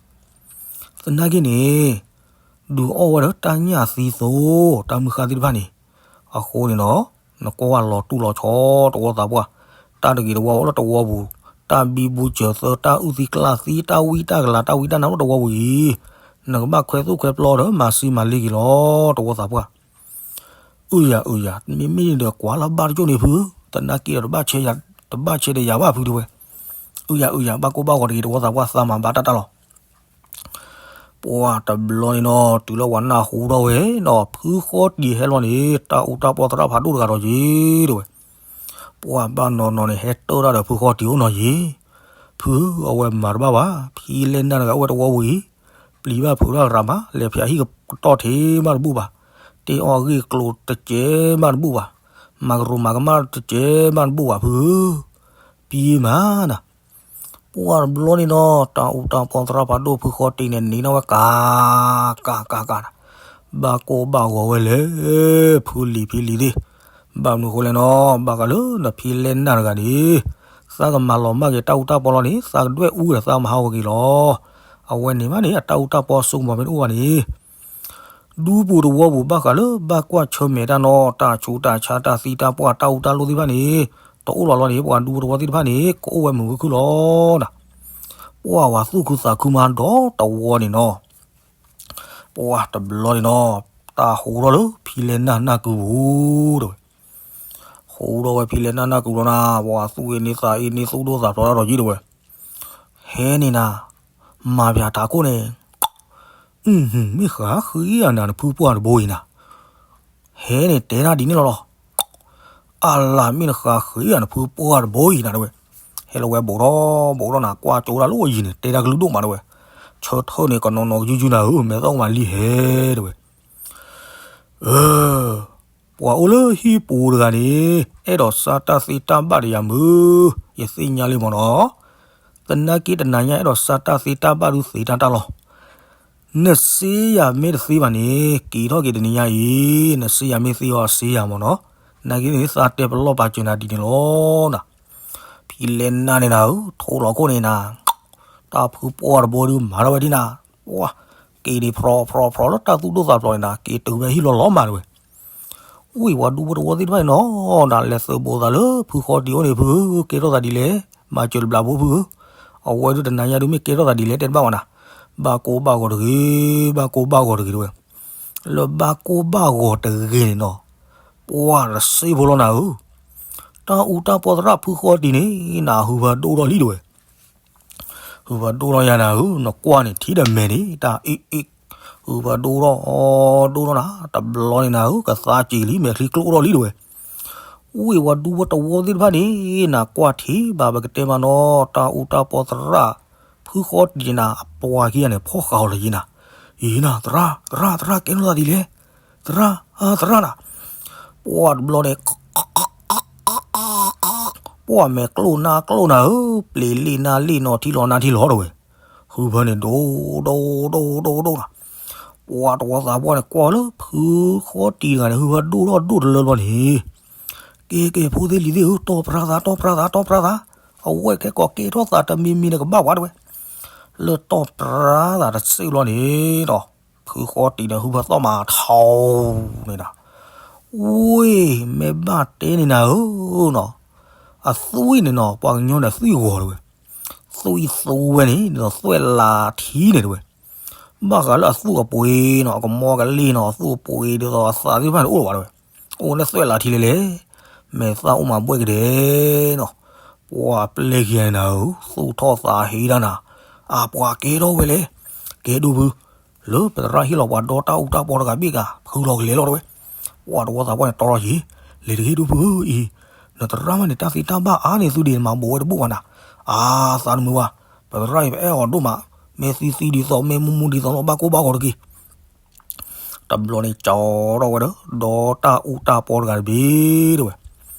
သနာ်က့န့ၣ် ဒုးအီၣ်ဝဲဒီးတၢ်ညၣ်သံသိ တၢ်မုၢ်ဃၢ်သ့ၣ်တဖၣ်န့ၣ်, အဃိန့ၣ်ဒီး နကွၢ်လီၤတူၢ်လီၤဆီတဝီသးပှၢ်, တၢ်တဂ့ၤတဝါအိၣ်လၢတဝီပူၤ, တၢ်ဘံဘူစၢၤသၢ တၢ်အုၣ်သံကျၢ်သံ တၢ်ဝံတၢ်ကလၤ တၢ်ဝံတၢ်နါအိၣ်တဝီပူၤအံၤ, နကဘၣ်ခွဲးသူၣ်ခွဲးပျီဒီးမၤစံမၤလ့က့ၤလီၤ တဝီသးပှၢ်. အုယၤအုယၤ မ့မ့ၢ်ဒီးကွၢ်လၢဘၣ်တကၠိၣ်န့ၣ်ဖု, သနာ်က့ဒီးတဘၣ်ဆဲးဒီးယၤဘၣ်ဖုတဲဝဲ. အုယၤအုယၤ ဘၣ်ကိၢ်ဘၣ်ဂီၤတဂ့ၤတဝီသးပှၢ် သးမၤဘၣ်တၢ်တၢ်လီၤ. ပှၤတဘျီန့ၣ်နီၤ တုၤလၢပှၤနၢ်ဟူထီၣ်ဝဲနီၤ ဖုဃီတံၢ်ဟဲလီၤန့ၣ် တၢ်အူတၢ်ပီသရၣ်ဖးဒိၣ်တဂၤဒီးယ့ၢ်တဲဝဲ. ပှၤဘၣ်နီၤနီၤန့ၣ် ဟဲတၢၢ်တၢ်ဒီးဖုဃီတံၢ်အိၣ်နီၤယ့ၢ်, ဖု အဝဲမၤတဘၣ်ဘၣ်, ဖံလဲၢ်နၢ်တဂၤအိၣ်ဝဲတဝီပူၤအံၤ, ပျံၤဘၣ်ဖုးတၢ်ရၤမး လဲၤဖျးဟံၣ်ကတီၢ်ထံမးတဘူၣ်ဘၣ်, တ့အီၣ်အဂ့ၢ်ကျိၤတစဲးမးတဘူၣ်ဘၣ်, မၤကရူးမၤကမၣ်တစဲးမးတဘူၣ်ဘၣ်ဖု, ပံမးနၤ ပှၤတဘျီန့ၣ်နီၤ တၢ်အူတၢ်ပီသရၣ်ဖးဒိၣ်ဖုဃီတံၢ်န့ၣ် နံၤနီၣ်ဝဲကး ကး ကး ကး ဘၣ်ကိၢ်ဘၣ်ဂီၤဝဲလဲၣ်, ဖုလံၤဖံလံၤသ့ၣ်, ဘၣ်မနုၤဃိလဲၣ်နီၤ ဘၣ်ဃးလၢနဖံလဲၢ်နၢ်တဂၤန့ၣ်, သးကမၤလီၤမၢ်က့ၤတၢ်အူတၢ်ပီလီၤန့ၣ် သးကဒွဲၣ်အူဒီးသးမၤဟးဂီၤက့ၤလီၤ. အဝဲန့ၣ်မးန့ၣ် အတၢ်အူတၢ်ပီစိကမီၤမ့ၢ်တအိၣ်ဘၣ်န့ၣ် ဒူပူၤတဝီပူၤဘၣ်ဃးလၢဘၣ်ကွၢ်ဆၢၣ်မဲာ်တၢ်နီၤ တၢ်ဆူးတၢ်ဆါတၢ်သံတၢ်ပှၢ်တၢ်အူတၢ်လိၣ်သ့ၣ်တဖၣ်န့ၣ်, တအိၣ်လီၤလီၤန့ၣ် ပှၤဒူပူၤတဝီသ့ၣ်တဖၣ်န့ၣ် ကအိၣ်ဝဲမုာ်ခုၣ်ခုၣ်လီၤနၤ. ပှၢ်ဝၤသူၣ်ခုသးခုမးဒီးတဝီန့ၣ်နီၤ, ပှၢ်တဘျီန့ၣ်နီၤ, တၢ်ဟူထီၣ်လၢဖံလဲၢ်နၢ်နၢ်ကုပူၤ တဲဝဲ, ဟူထီၣ်ဝဲဖံလဲၢ်နၢ်နၢ်ကုပူၤလီၤနၤ, ပှၢ်သူၣ်အ့န့သးအ့န့သူၣ်ဒိၣ်သးဖျိးတၢ်ဒီးယံၤ တဲဝဲ, ဟဲန့ၣ်နၤ, မၤပၠးထးခိၣ်န့ၣ် မ့ၢ်ဃးဃ့ယၤနၤနဖုပှၢ်တဘိအံၤနၤ, ဟဲန့ၣ်တဲတၢ်ဒ်န့ၣ်လီၤလီၤ, အလၤမ့ၢ်နဃးဃ့ယၤနဖုပှၢ်တဘိအံၤနၤ တဲဝဲ, ဟဲလီၤဝဲဘူးထီၣ်ဘူးထီၣ်နၤ ကွၢ်ကၠိတၢ်လၢအယံၤန့ၣ် တဲတၢ်ကလုၢ်ဒိၣ်မး တဲဝဲ, ဆၢထၢၣ်န့ၣ် ကနီၤနီၤကယူယူနၤဧၢ မဲာ်သၣ်ကမၤလံဟဲ တဲဝဲ ပှၤအိၣ်လၢဟံၣ်ပူၤတဂၤန့ၣ် အဲၣ်ဒိးစၢ်တၢ်သ့တၢ်ဘၣ်ဒီးယၤမုၢ်, ယသ့ၣ်ညါလံမ့ၢ်နီၤ, သနာ်က့တနၤညါအဲၣ်ဒိးစၢ်တၢ်သ့တၢ်ဘၣ်ဒုးသ့တၢ်တၢ်လီၤ, နစ့ယၤမ့ၢ်တသ့ဘၣ်န့ၣ် က့ၤထီၣ်က့ၤတနံၤညါအံၤ, နစ့ယၤမ့ၢ်သ့အီၤစ့ယၤမ့ၢ်နီၤ, နာ်က့န့ၣ်သးတဲပလီၢ်ပာ်စၢၤနၤဒ်န့ၣ်လီၤနၤ, ဖံလဲၢ်နၢ်န့ၣ်နၤဧၢ ထိလီၤခိၣ်န့ၣ်နၤ, တၢ်ဖုပှၢ်တဘိဒုးမၤထီၣ်ဝဲဒ်နၤ, ပှၢ်က့ၤန့ၣ်ဖျိးဖျိးဖျိးလၢတၢ်သူၣ်ဒိၣ်သးဖျိးန့ၣ်နၤ က့ၤတုၤဝဲဟံၣ်လီၤလီၤမး တဲဝဲ ဝံၤပှၤဒူဖိတဝီသ့ၣ်တဖၣ်န့ၣ်နီၤ, ဒၣ်လဲၤသုးဘူးသးလၢဖုဃီတံၢ်အိၣ်န့ၣ် ဖုဧၢ, ကဲထီၣ်သးဒ်လဲၣ်, မၤစၢၤတဘျးဖိဖုဧၢ, အဝဲဒုးတနၤညါဒုးမ့ၢ်ကဲထီၣ်သးဒ်လဲၣ် တဲတဘၣ်ဝဲနၤ, ဘၣ်ကိၢ်ဘၣ်ဂီၤတဂ့ၤ, ဘၣ်ကိၢ်ဘၣ်ဂီၤတဂ့ၤ တဲဝဲ, လၢဘၣ်ကိၢ်ဘၣ်ဂီၤတဂ့ၤန့ၣ်နီၤ, ပှၢ်တစ့ဖိလီၤနၤဧၢ, တၢ်အူတၢ်ပီသရၣ်ဖုဃီတံၢ်န့ၣ် နၤဟုဖၢဒိၣ်ထီၣ်လံ တဲဝဲ ဟုဖၢဒိၣ်ထီၣ်ယၤနၤဧၢ, နကွၢ်န့ၣ်ထံၣ်ဒီးမဲာ်န့ၣ် တၢ်အ့ၣ်အ့ၣ်, ဟုဖၢဒိၣ်ထီၣ်ဒိၣ်ထီၣ်နၤ, တဘျီန့ၣ်နၤဧၢ ကသါစ့ၤလံ မဲာ်ချံကျိၣ်ထီၣ်လံ တဲဝဲ, ဝံၤပှၤဒူဖိတဝီသ့ၣ်တဖၣ်န့ၣ် နၤကွၢ်ထံၣ်ဘၣ်ပကတဲမးနီၤ တၢ်အူတၢ်ပီသရၣ် ဖုဃီတံၢ်န့ၣ်နၤ အပှၤခံဂၤန့ၣ် ဖီၣ်ဃာ်အီၤလၢယံၤနၤ, ယံၤနၤ သရၣ် သရၣ် သရၣ် ကဲထီၣ်သးဒ်လဲၣ်, သရၣ် သရၣ်နၤ, ပှၢ်တဘျီန့ၣ် ပှၢ်မဲာ်ကျိၣ်နါကျိၣ်နၤဧၢ, ပျ့ၤလ့ၣ်နါလ့ၣ်နီၤ ထံလီၤနါထံလီၤ တဲဝဲ, ဟုဖၢန့ၣ်ဒိၣ်ဒိၣ်ဒိၣ်ဒိၣ်ဒိၣ်နၤ, ပှၢ်တဝီသးပှၢ်န့ၣ် ကွၢ်လၢဖုဃီတံၢ်တဂၤန့ၣ် ဟုဖၢဒိၣ်ထီၣ်ဒိၣ်တလၢဘျီန့ၣ်, ကဲကဲ ဖိသ့ၣ်လံၤသ့ၣ်ဧၢ, တီၢ်ပြၢသး တီၢ်ပြၢသး တီၢ်ပြၢသး, အဝဲခဲကိာ်ကဲထီၣ်သးတမံၤမံၤန့ၣ်ကဘၣ်ဝဲ တဲဝဲ, လၢတီၢ်ပြၢသးတစ့ၢ်ဘျီန့ၣ်ဒီး ဖုဃီတံၢ်န့ၣ် ဟုဖၢသီၣ်မးထီန့ၣ်နၤ, ဝ့ၢ် မ့ၢ်ဘၣ်တဲန့ၣ်နၤဧၢနီၤ, အသွံၣ်န့ၣ်နီၤ ပှၤကညီန့ၣ်သွံၣ်ဂီၤတဲဝဲ, သွံၣ်သူဝဲန့ၣ် ဒ်သိးသွဲၣ်လးထံန့ၣ်တဲဝဲ, ဘၣ်ဃးလၢအသူၣ်အပှ့ၤနီၤ အကမီကလ့ၢ်နီၤ အသူၣ်အပှ့ၤဒ်သိးအသးသ့ၣ်တဖၣ်န့ၣ်အိၣ်လီၤဘၣ်တဲဝဲ, အိၣ်ဝဲလၢသွဲၣ်လးထံလဲၣ်လဲၣ်, မဲာ်သၣ်အိၣ်မးဘှဲၣ်ကဒဲနီၤ, ပှၢ်ပျဲၢ်ခံဂၤန့ၣ်နၤဧၢ သူၣ်ထီၣ်သးဟ့တၢ်နၤ, အပှၤကဲထီၣ်ဝဲလဲၣ်, ကဲဒိၣ်ဖု လၢပသရၣ်ဟ့ၣ်လီၤပှၤဒီတၢ်အူတၢ်ပီတဂၤဘ့ၣ်ဂၤ ဖုလီၤကလဲၤလီၤတဲဝဲ, ပှၢ်တဝီသးပှၢ်န့ၣ်တီထီၣ်ယံၤ, လဲၤတဂ့ၤဒိၣ်ဖုဧၢအံၤ, နသရၣ်မးန့ၣ် တၢ်သ့တၢ်ဘၣ်အါန့ၢ်သုဒံး နမၤဘူးဝဲတဘူးဘၣ်နၤ, အါသးတမုာ်ဘၣ်, ပသရၣ်အံၤပအဲၣ်အီၤဒိၣ်မး, မ့ၢ်သံသံဒ်သိး မ့ၢ်မူမူဒ်သိးလီၤ ဘၣ်ကိၢ်ဘၣ်ဂီၤတက့ၢ် တဘျီန့ၣ်ကၠီထီၣ်ဝဲဒီး ဒီတၢ်အူတၢ်ပီတဂၤတဘ့ၣ်တဲဝဲ,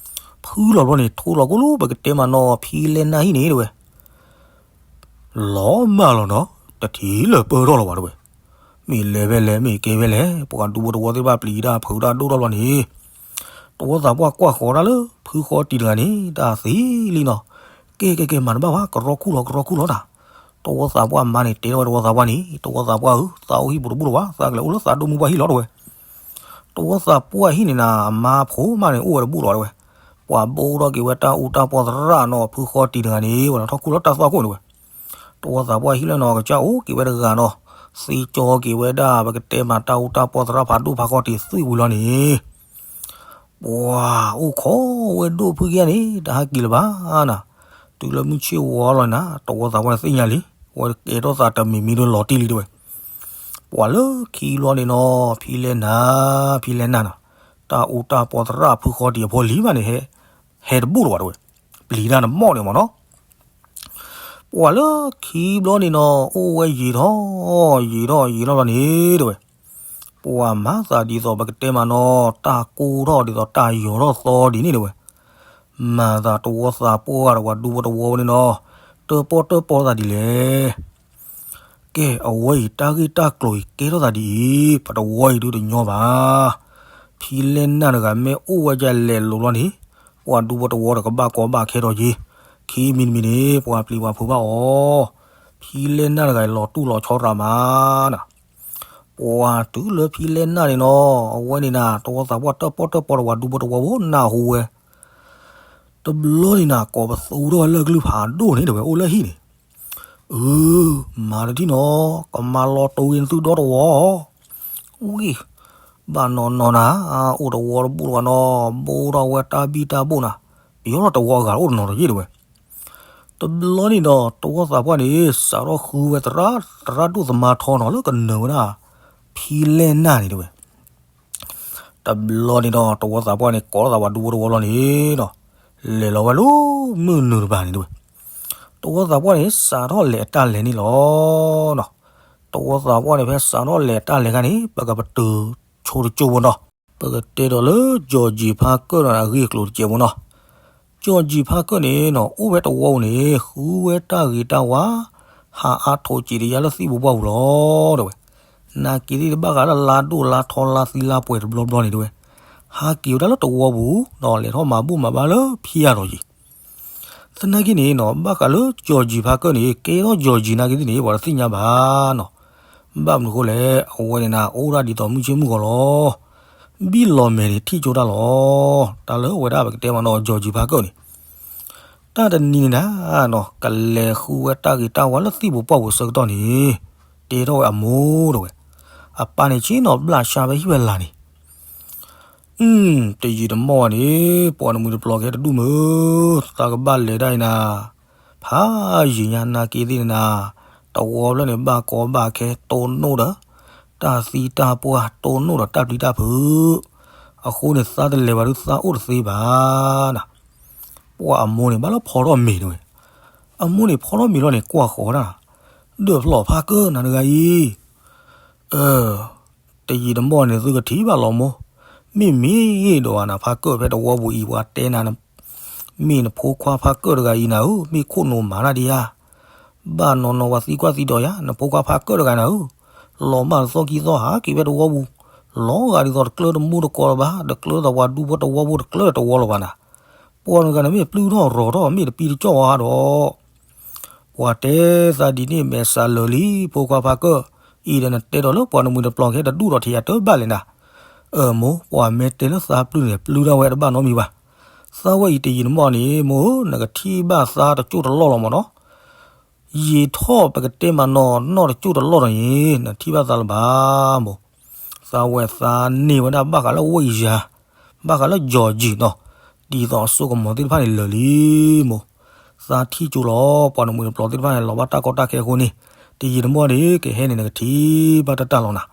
ဖုလီၤဘျီန့ၣ် ထိလီၤကိၣ်လၢပကတဲမးနီၤ ဖံလဲၢ်နၢ်ဟံၣ်န့ၣ်တဲဝဲ, လီၤမၢ်လီၤနီၤ, တထံၣ်လၢပၢၢ်ထီၣ်လီၤဘၣ်တဲဝဲ, မ့ၢ်လဲၤဖဲလဲၣ် မ့ၢ်ကဲဖဲလဲၣ် ပှၤဒူဖိတဝီသ့ၣ်တဖၣ်ပျံၤတၢ်ဖုးတၢ်ဒိၣ်ထီၣ်ဘျီန့ၣ်, တဝီသးပှၢ်ကွၢ်ဃီၤတၢ်လၢ ဖုဃီတံၢ်တဂၤန့ၣ် တၢ်သံလံနီၤ, ကဲကဲကဲ မၤတဘၣ်ဘၣ် ကရီခူၣ်လီၤ ကရီခူၣ်လီၤတၢ် တဝီသးပှၢ်မါန့ၣ် တဲထီၣ်ဝဲတဝီသးပှၢ်န့ၣ် တဝီသးပှၢ်ဧၢ သးအိၣ်ဟံၣ်ပူၤတဘူၣ်လီၤဘၣ် သးကလဲၤအိၣ်လၢသးဒိၣ်မုၢ်ပှၢ်ဟံၣ်လီၤတဲဝဲ, တဝီသးပှၢ်ဟံၣ်န့ၣ်နၤ အမါဖိမါန့ၣ် အိၣ်ဝဲတဘူၣ်လီၤတဲဝဲ, ပှၤဘိၣ်ထီၣ်က့ၤဝဲတၢ်အူတၢ်ပီသရၣ်နီၤ ဖုဃီတံၢ်တဂၤန့ၣ် ဝဲလီၤထီၣ်ခူၣ်လီၤတၢ်သွၣ်ခိၣ်န့ၣ်ဝဲ, တဝီသးပှၢ်ဟံၣ်လၢနီၤ ကစၢ်အိၣ်က့ၤဝဲတဂၤနီၤ, သ့ကၠီက့ၤဝဲဒၣ် ပကတဲမးတၢ်အူတၢ်ပီသရၣ်ဖးဒိၣ်ဖးခီတံၢ်သွံၣ်ဝံၤလီၤန့ၣ် ပှၤအိၣ်ခိးဝဲဒိၣ်ဖုကယဲၢ်န့ၣ် တဟးက့ၤလၢၤဘၣ်နၤ, တုၤလၢမုၢ်ဆ့ၣ်ဝီလီၤနၤ တဝီသးပှၢ်န့ၣ်သ့ၣ်ညါလံ, ဝဲကဲထီၣ်သးတမံၤမံၤဒီးလီၤတံၢ်လံတဲဝဲ, ပှၤလၢခံဘျီန့ၣ်နီၤ ဖံလဲၢ်နၢ် ဖံလဲၢ်နၢ်နီၤ, တၢ်အူတၢ်ပီသရၣ်ဖုဃီတံၢ်အဖိလံၤဘၣ်န့ၣ် ဟဲတဘူၣ်လၢၤဘၣ်တဲဝဲ, ပျံၤတၢ်နမီၣ်န့ၣ်မ့ၢ်နီၤ ပှၤလၢခံဘျီန့ၣ်နီၤ အိၣ်ဝဲယံာ်ထီၣ် ယံာ်ထီၣ်ယံာ်ထီၣ်လီၤန့ၣ်တဲဝဲ, ပှၤမၤသးဒ်သိးပကတဲမးနီၤ တၢ်ကိၢ်ထီၣ်ဒ်သိးတၢ်ယီၤထီၣ်သီဒ်န့ၣ်တဲဝဲ, မၤသးတဝီသးပှၢ်ဒီးပှၤဒူဖိတဝီဝဲန့ၣ်နီၤ, တၢၣ်ပီၣ်တၢၣ်ပီသးဒ်လဲၣ် ကဲ အဝဲအံၤတၢ်ဂ့ၢ်တၢ်ကျိၤအံၤကဲထီၣ်သးဒ်အံၤ ပတဝီအံၤဒုးတညီဘၣ်. ဖံလဲၢ်နၢ်တဂၤမ့ၢ်အိၣ်ဝဲဒ်လဲၣ်လိၤလီၤန့ၣ် ပှၤဒူဖိတဝီဒီးကဘၣ်ကီဘၣ်ခဲထီၣ်က့ၤ, ခံမံၤတမံၤန့ၣ် ပှၤပျံၤပှၤဖုးဘၣ်အီၤ. ဖံလဲၢ်နၢ်တဂၤအံၤလီၤတူၢ်လီၤဆီရးမးနၤ. ပှၤတုၤလၢဖံလဲၢ်နၢ်န့ၣ်နီၤ အဝဲန့ၣ်နၤ တဝီသးပှၢ်တၢၣ်ပီၣ်တၢၣ်ပီဒီးပှၤဒူဖိတဝီဖိနၢ်ဟူဝဲ တဘျီန့ၣ်နၤ ကိးပသူထီၣ်ဝဲလၢကလုၢ်ဖးဒိၣ်န့ၣ်တဲဝဲ အိၣ်လၢဟံၣ်န့ၣ်, အၢ, မၤတထံၣ်နီၤ, ကမၤလီၤတိၤဂ့ၤနသုဒီတဝီ, ဝံၢ်, ဘၣ်နီၢ်နီၢ်နၤ, အိၣ်တဝီတဘူၣ်တဝီနီၤ, ဘိထီၣ်ဝဲတၢ်ဘံၣ်တၢ်ဘိၣ်နၤ, ပယီၤလီၤတဝီအဂၤအိၣ်တနီၤတယ့ၢ်တဝဲ. တဘျီန့ၣ်ဒီး တဝီသးပှၢ်န့ၣ် စးထီၣ်ဃုဝဲသရၣ်, သရၣ်ဒိၣ်သမါထီနီၤ လၢကနၢၤဝဲဒၣ် ဖံလဲၢ်နၢ်န့ၣ်တဝဲ. တဘျီန့ၣ်ဒီး တဝီသးပှၢ်န့ၣ် ကိးထီၣ်သးပှၤဒူဖိတဝီလီၤန့ၣ်ဒီး လဲၤလီၤဝဲလၢမုၢ်နုာ်တပၤန့ၣ်တဝဲ. တဝီသးပှၢ်န့ၣ် စးထီၣ်လဲၤတၢ်လဲၤန့ၣ်လီၤ. တဝီသးပှၢ်န့ၣ် ဖဲစးထီၣ်လဲၤတၢ်လဲၤခါန့ၣ် ပကပတုာ်ဆိတကၠိဖိနီၤ, ပကတဲဒီးလၢ ကၠီၣ်ကၠံၣ်ဖါကၢၣ်ဒီး အဂ့ၢ်အကျိၤတကဲးဖိနီၤ. ကၠီၣ်ကၠံၣ်ဖါကၢၣ်န့ၣ်နီၤ အိၣ်ဝဲတဝီပူၤန့ၣ် ဃုဝဲတၢ်ဂ့ၤတၢ်ဝါ, ဟးအါထိးစံးတယါလၢသံၣ်ပူၤပှၢ်ပူၤလီၤတဝဲ. နာ်က့သ့ၣ်တဘၣ်ဃးလၢလါဒိၣ်လါထီလါသံလါပှဲၤတဘျီဘျီန့ၣ်တဝဲ, ဟးက့ၤဝဲဒၣ်လၢတဝီပူၤ ဒီးလဲၤထီၣ်မၤဘူၣ်မၤဘါလၢဖံယၢ်ထီၣ်က့ၤ သနာ်က့န့ၣ်နီၤ ဘၣ်ဃးလၢကၠီၣ်ကၠံၣ်ဖါကၢၣ်န့ၣ် ကဲထီၣ်ကၠီၣ်ကၠံၣ်နာ်က့သ့ၣ်န့ၣ် ပှၤတသ့ၣ်ညါဘၣ်နီၤ. ဘၣ်မနုၤအဃိလဲၣ်, အဝဲန့ၣ်နၤ အိၣ်ဒၣ်ဒ်သိးမုၢ်ဆ့ၣ်မုၢ်ဂီၤလီၤ. ဘံၣ်လီၤမဲာ်န့ၣ်ထံၣ်ကၠိတၢ်လီၤ. တၢ်လၢအဝဲဒၣ်ပကတဲမးနီၤ ကၠီၣ်ကၠံၣ်ဖါကၢၣ်န့ၣ် တၢ်တနံၤန့ၣ်နၤနီၤ ကလဲၤဃုဝဲတၢ်ဂ့ၤတၢ်ဝါလၢသံၣ်ပူၤပှၢ်ပူၤဆၢကတီၢ်န့ၣ် တဲထီၣ်ဝဲအမိၢ်တဝဲ. အပၢ်န့ၣ်ဆ့ၣ်နီၤဘျၣ်ဆါဖဲဟံၣ်ဝဲလၢ်န့ၣ် အု တယံာ်တမီၢ်ဘၣ်န့ၣ် ပှၤနမှံၤတပျီၤကဟဲတဒူၣ်မုၢ်, သးကဘၣ်လဲၤဒၣ်အံၤနၤ, ဖးယံာ်ညါနာ်က့သ့ၣ်န့ၣ်နၤ, တဝီဖျၢၣ်န့ၣ် ဘၣ်ကီဘၣ်ခဲတိၢ်နီၣ်ဒီး တၢ်သံတၢ်ပှၢ် တိၢ်နီၣ်ဒီးတၢ်ပျံၤတၢ်ဖုး, အဃိန့ၣ် သးတလဲၤဘၣ်ဒုးသးအိၣ်တသ့ဘၣ်နၤ. ပှၤအမိၢ်န့ၣ် ဘၣ်လၢဖီထီၣ်မ့ၤတဝဲ, အမိၢ်န့ၣ်ဖီထီၣ်မ့ၤလီၤန့ၣ် ကွၢ်ဃီၤဒၣ်, ဒၢၣ်ဖျီၣ်ဖါကၢၣ်နၤတဂၤအံၤ အၢ တယံာ်တမီၢ်န့ၣ် သုကထံၣ်ဘၣ်လီၤမိၢ်, မ့ၢ်မ့ၢ်ဒီးနၤ ဖါကၢၣ်ဖဲတဝီပူၤအံၤ ပှၤတဲနၤ, မ့ၢ်နဖိခွါဖါကၢၣ်တဂၤအံၤနၤဧၢ, မ့ၢ်ခိၣ်နူာ်မၤတၢ်ဒံးဧါ, ဘၣ်နီၢ်နီၢ်ပှၤသံကွၢ်သံဒိးယၤ, နဖိခွါဖါကၢၣ်တဂၤနၤဧၢ, လီၤမၢ်တသီခံသီဟးက့ၤဖဲတဝီပူၤ, လီၤဂာ်ဒ်သိးတကျၢတမူတကိးလၢၤဘၣ်, တကျၢသးပှၤဒူဖိတဝီပူၤ တကျၢတဝီလၢၤဘၣ်နၤ. ပှၤတဂၤန့ၣ်မ့ၢ်ပျုၢ်ထီၣ်ရီၤထီၣ် မ့ၢ်တပံတကၠီၣ်အီၤဟးဒီး ပှၤတဲသးဒ်န့ၣ် မဲာ်ဆှးလၢာ်လံ ဖိခွါဖါကၢၣ်, အံၤဒီးနတဲဒီးလၢပှၤနမှံၤတပျီၤ ကဟဲတဒူၣ်ဒီးထံၣ်ယၤတဘၣ်လဲၣ်နၤ. အၢ မိၢ်, ပှၤမ့ၢ်တဲလၢသးပျုၢ်န့ၣ် ပျုၢ်ဒၣ်ဝဲတဘၣ်နီတမံၤဘၣ်. သးဝဲအံၤတယံာ်တမီၢ်န့ၣ် မိၢ်ဧၢ, နကထံၣ်ဘၣ်သးတကၠိၢ်တလီၢ်လီၤမၢ်နီၤ. ယံာ်ထီၣ်ပကတဲမးနီၤ နီၢ်တကၠိၢ်တလီၢ်ဒီးန့ၣ် နထံၣ်ဘၣ်သးလၢၤဘၣ် မိၢ်. သးဝဲသးန့ၢ်ဝဲဒၣ်ဘၣ်ဃးလၢဝ့ၢ်ယၤ, ဘၣ်ဃးလၢကၠီၣ်ကၠံၣ်နီၤ, ဒ်သိးအစိကမီၤသ့ၣ်တဖၣ်န့ၣ်လၢာ်လံ မိၢ်. သးထံၣ်ကၠိလီၤ ပှၤနမှံၤတပျီၤသ့ၣ်တဖၣ်န့ၣ် လီၤဘၣ်တၢ်ကီတၢ်ခဲအဃိန့ၣ်, တယံာ်တမီၢ်န့ၣ် ကဟဲန့ၣ် နကထံၣ်ဘၣ်တၢ်တၢ်လီၤနၤ.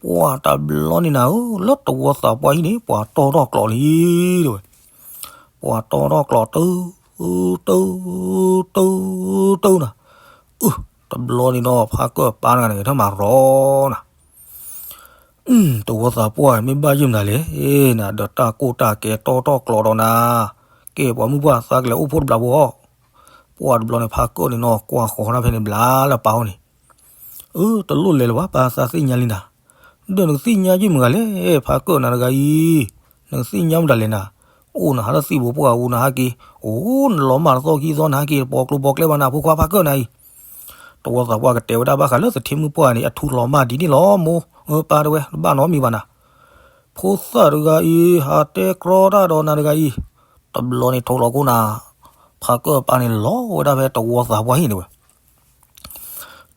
ပှၤတဘျီန့ၣ်နၤဧၢ, လၢတဝီသးပှၢ်ဟံၣ်န့ၣ် ပှၤတီၢ်ထီၣ်ကျိးလံ တဲဝဲ. ပှၤတီၢ်ထီၣ်ကျိး တၢ တၢ တၢ တၢ တၢနၤ. အု တဘျီန့ၣ်ဒီး ဖါကၢၣ်ပၢ်တဂၤန့ၣ် ကထၢၣ်မၤရီနၤ. တဝီသးပှၢ် မ့ၢ်ဘၣ်ယုၢ်မနုၤလဲၣ်နၤ, ဒီးတၢ်ကိၢ်တၢ်ကဲတီၢ်ထီၣ်ကျိးဒီးနၤ. ကဲပှၤမုၣ်ပှၢ် သးကလဲၤအိၣ်ဖှိၣ်တဘျီဖိအီၤ. ပှၤတဘျီန့ၣ် ဖါကၢၣ်န့ၣ်နီၤ ကွၢ်ဃီၤဒၣ်ဖဲန့ၣ်ဘျါလၢပၢ်အိၣ်န့ၣ် အၢ တလိၣ်လဲၤလၢၤဘၣ် ပၢ်သးသ့ၣ်ညါလံနၤ. ဒီးနကသ့ၣ်ညါယုၢ်မနုၤလဲၣ် ဖါကၢၣ်နၤတဂၤအံၤ, နကသ့ၣ်ညါမတၤလဲၣ်နၤ. အိၣ်နဟးလၢသံၣ်ဘိပှၢ်အူနဟးက့ၤ, အိၣ်နလီၤမၢ်တသီခံသီနဟးက့ၤ တပိာ်ကျိၤပိာ်ကျဲဘၣ်နၤ ဖိခွါဖါကၢၣ်နၤအံၤ. တဝီသးပှၢ်ကတဲဝဲဒၣ်ဘၣ်ဃးလၢသထ့မုၣ်ပှၢ်န့ၣ် အထူလီၤမၢ်ဒ်န့ၣ်လီၤမိၢ်, ပၢ်တဲဝဲ တဘၣ်နီတမံၤဘၣ်နၤ. ဖိသၣ်တဂၤအံၤ ဟးတဲကြီတၢ်ဒီးနၤတဂၤအံၤ, တဘျီန့ၣ်ထိးလီၤခိၣ်နၤ, ဖါကၢၣ်ပၢ်န့ၣ်လီၤဝဲဒၣ်ဖဲတဝီသးပှၢ်ဟံၣ်န့ၣ်ဝဲ.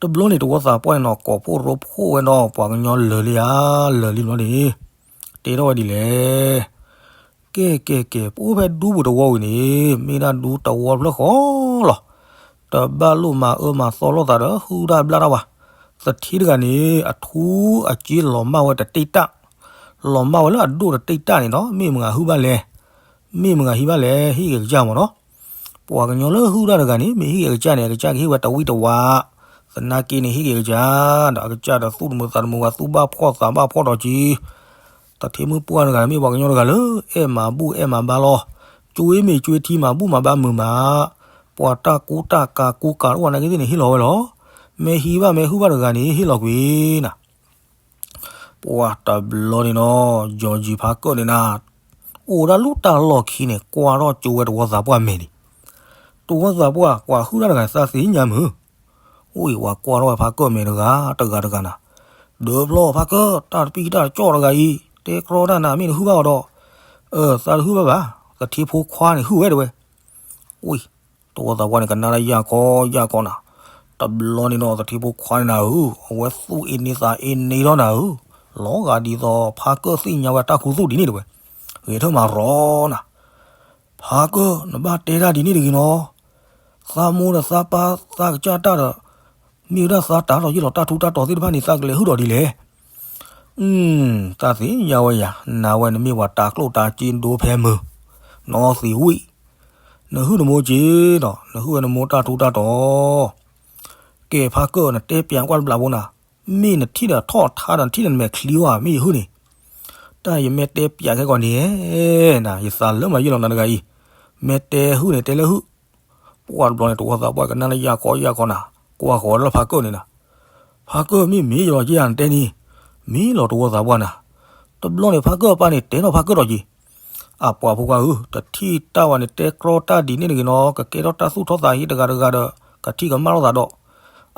တဘျီန့ၣ်တဝီသးပှၢ်န့ၣ်နီၤ ကိးဖှိၣ်ရိဖှိၣ်ဝဲဒီး ပှၤကညီလၢာ်လံဧါ, လၢာ်လံဘျီန့ၣ် တဲထီၣ်ဝဲဒ်လဲၣ်. ကဲကဲကဲ ပအိၣ်ဖဲဒူပူၤတဝီဝံၤန့ၣ် မ့ၢ်ဒၣ်ဒူတဝီဖျၢၣ်ဃီလီၤ. တဘၣ်လိၣ်မၤအၢမၤသီလိာ်သးဒီး ဟုၣ်တၢ်ဘျၣ်တၢ်ဘၣ်. သထ့တဂၤန့ၣ် အထူအက့လီၤမၢ်ဝဲတတ့ၢ်တၢ်, လီၤမၢ်ဝဲလၢအဒိၣ်တတ့ၢ်တၢ်န့ၣ်ဒီး မ့ၢ်မဂၤဟုၣ်ဘၣ်လဲၣ်, မ့ၢ်မဂၤဟံးဘၣ်လဲၣ် ဟ့ၣ်က့ၤအကစၢ်မၢ်နီၤ. ပှၤကညီလၢဟုၣ်တၢ်တဂၤန့ၣ် မ့ၢ်ဟ့ၣ်က့ၤအကစၢ်န့ၣ် အကစၢ်ကဟ့ၣ်ဝဲတဝံၣ်တဝါ, သနာ်က့န့ၣ် ဟ့ၣ်က့ၤအကစၢ်ဒီး အကစၢ်ဒီးသူၣ်တမုာ်သးတမုာ်ဝဲ သူၣ်ဘၣ်ဖှီၣ်သးဘၣ်ဖှီၣ်ဒီးက့ၤ သထ့မုၣ်ပှၢ်တဂၤန့ၣ် မ့ၢ်ပှၤကညီတဂၤလၢ အဲၣ်မၤဘူၣ်အဲၣ်မၤဘါလီၤ. ကၠွ့မ့ၢ်ကၠွ့ထံမၤဘူၣ်မၤဘါမုာ်မး, ပှၤတၢ်ကူတၢ်ကၤကူကၤတအိၣ်နာ်က့သ့ၣ်န့ၣ် ဟ့ၣ်လီၤဝဲလီၤ. မ့ၢ်ဟံးဘၣ်မ့ၢ်ဟုၣ်ဘၣ်တဂၤန့ၣ် ဟ့ၣ်လီၤကွံာ်နၤ. ပှၤတဘျီန့ၣ်နီၤ ကၠီၣ်ကၠံၣ်ဖါကၢၣ်န့ၣ်နၤ, အိၣ်ဒၣ်လူၢ်တၢ်လီၢ်ခံန့ၣ် ကွၢ်ထီၣ်ကၠိဝဲတဝီသးပှၢ်မဲာ်န့ၣ်, တဝီသးပှၢ် ပှၤဟုၣ်တၢ်တဂၤန့ၣ် သးသ့ၣ်ညါမုၢ် ဝံၤ ပှၤကွၢ်ထီၣ်ဝဲဖါကၢၣ်မဲာ်တဂၤတဂၤတဂၤနၤ, ဒၢဖျီဖါကၢၣ် တၢ်တပံတၢ်တကၠီၣ်တဂၤအံၤ တဲကြီတၢ်နၤ မ့ၢ်နဟုၣ်ဘၣ်အီၤဒီး, အၢ သးတဟုၣ်ဘၣ်ဘၣ်, သထ့ဖိခွါန့ၣ်ဟုၣ်ဝဲတဝဲ. ဝံၤ တဝီသးပှၢ်န့ၣ် ကနၣ်ဒၣ်ယၢ်ခီယၢ်ခီနၤ, တဘျီန့ၣ်ဒီး သထ့ဖိခွါန့ၣ်နၤဧၢ, အဝဲသူၣ်အ့န့သးအ့န့ထီၣ်နၤဧၢ, လီၤဂာ်ဒ်သိးဖါကၢၣ်သ့ၣ်ညါဝဲတၢ်ခူသူၣ်ဒ်န့ၣ်တဝဲ, ဂဲၤထၢၣ်မၤရီနၤ, ဖါကၢၣ် နဘၣ်တဲတၢ်ဒ်န့ၣ်တဂ့ၤနီၤ, သးမိၢ်ဒီးသးပၢ်သးကစၢ်တၢ်ဒီး မ့ၢ်ဝဲဒၣ်သးတၢ်ထီၣ်ယ့ၢ်လီၤတၢ်ထူးတၢ်တီၤသ့ၣ်တဖၣ်န့ၣ် သးကလဲၤဟုၣ်ဒီးဒ်လဲၣ်. တၢ်သ့ၣ်ညါဝဲယၤ, နၤဝဲနမ့ၢ်ပှၤတၤကျိၣ်တၤစ့ဒိဖဲမုၢ်, နီသံးဝံၣ်, နဟုၣ်နမိၢ်က့ၤဒီး နဟုၣ်ဝဲနမိၢ်တၢ်ထူးတၢ်တီၤ. ကဲဖါကၢၣ် နတဲပျးကွၢ်တဘျီဖိနၤ, မ့ၢ်နထံၣ်ဒီးထီၣ်ထါဒီးနထံၣ်ဒီးနမဲာ်ချံဝဲ မ့ၢ်ယဟုၣ်န့ၣ်, တၢ်ယမဲာ်တဲပျးခဲကီးန့ၣ်, နၤ ယသးလၢမၤယုၢ်လီၤနၤတဂၤအံၤ, မ့ၢ်တဲဟုၣ်န့ၣ်တဲလၢဟုၣ်. ပှၢ်တဘျီန့ၣ် တဝီသးပှၢ်ကနၣ်လၢယၢ်ခီယၢ်ခီနၤ, ကွၢ်ဃီၤလၢဖါကၢၣ်န့ၣ်နၤ, ဖါကၢၣ်မ့ၢ်မ့ၢ်ယလီၤက့ယၤနတဲန့ၣ်, မ့ၢ်လီၤတဝီသးပှၢ်နၤ. တဘျီန့ၣ် ဖါကၢၣ်အပၢ်န့ၣ် တဲထီၣ်ဖါကၢၣ်ဒီးက့ၤ, အပှၤဖိခွါဧၢ, တထံၣ်တၢ်ဝဲန့ၣ် တဲကြီတၢ်ဒ်န့ၣ်တဂ့ၤနီၤ, ကကဲထီၣ်တၢ်သူၣ်ထီၣ်သးဟ့တဂၤတဂၤဒီး ကထံၣ်ကမၣ်လိာ်သးဒီး,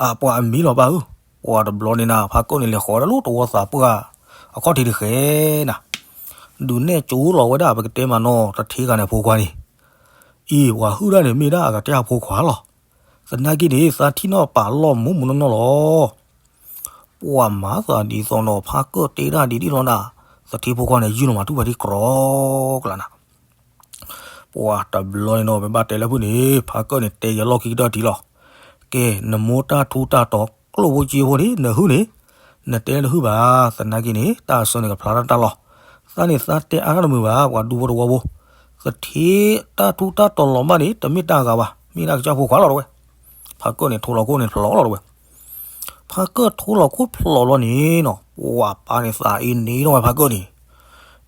အပှၤအမံၤလီၤပၢ်ဧၢ. ပှၢ်တဘျီန့ၣ်နၤ ဖါကၢၣ်န့ၣ်လဲၤဃီၤဝဲဒၣ်လၢတဝီသးပှၢ် အခီၣ်ထံးတဃဲနၤ, ဒုးနဲၣ်ကၠိလီၤဝဲဒၣ် ပကတဲမးနီၤ တထ့ဂၤန့ၣ်အဖိခွါန့ၣ်, အံၤ ပှၤဟုၣ်တၢ်န့ၣ်မ့ၢ်ဒၣ်အကစၢ်အဖိခွါလီၤ. သနာ်က့န့ၣ် သးထံၣ်နီၣ်ပာ်လီၢ်မူမူနီၢ်နီၢ်လီၤ. ပှၤမၤသးဒ်သိးနီၤ ဖါကၢၣ်တဲတၢ်ဒ်န့ၣ်လီၤနၤ, သထ့ဖိခွါန့ၣ် ယုၢ်လီၤမၤထူၣ်ဖးထံကြီကြၢးနၤ. ပှၢ်တဘျီန့ၣ်နီၤ ပဘၣ်တဲလၢဖုၣ်န့ၣ် ဖါကၢၣ်န့ၣ် တဲယလီၢ်ခံကတၢၢ်ထံလီၤ. ကဲ နမိၢ်တၢ်ထူးတၢ်တီၤကျိၣ်ဖိစ့ဖိန့ၣ် နဟုၣ်န့ၣ်, နတဲလၢနဟုၣ်ဘၣ်, သနာ်က့န့ၣ် တၢ်အဆၢန့ၣ်ကဖျါတၢ်တၢ်လီၤ. သးန့ၣ်သးတဲအါတၢ်တမုာ်ဘၣ် ပှၤဒူဖိတဝီဖိ, သထ့တၢ်ထူးတၢ်တီၤလီၤမၢ်န့ၣ် တမ့ၢ်တၢ်ဂၤဘၣ်, မ့ၢ်ဒၣ်ကစၢ်ဖိခွါလီၤတဝဲ. ဖါကၢၣ်န့ၣ် ထိလီၤခိၣ်န့ၣ်ဖျိးလီၤတဝဲ. ဖါကၢၣ်ထိလီၤခိၣ်ဖျိးလီၤန့ၣ်နီၤ ပှၤပၢ်န့ၣ်သးအ့န့ထီၣ်ဝဲဖါကၢၣ်န့ၣ်,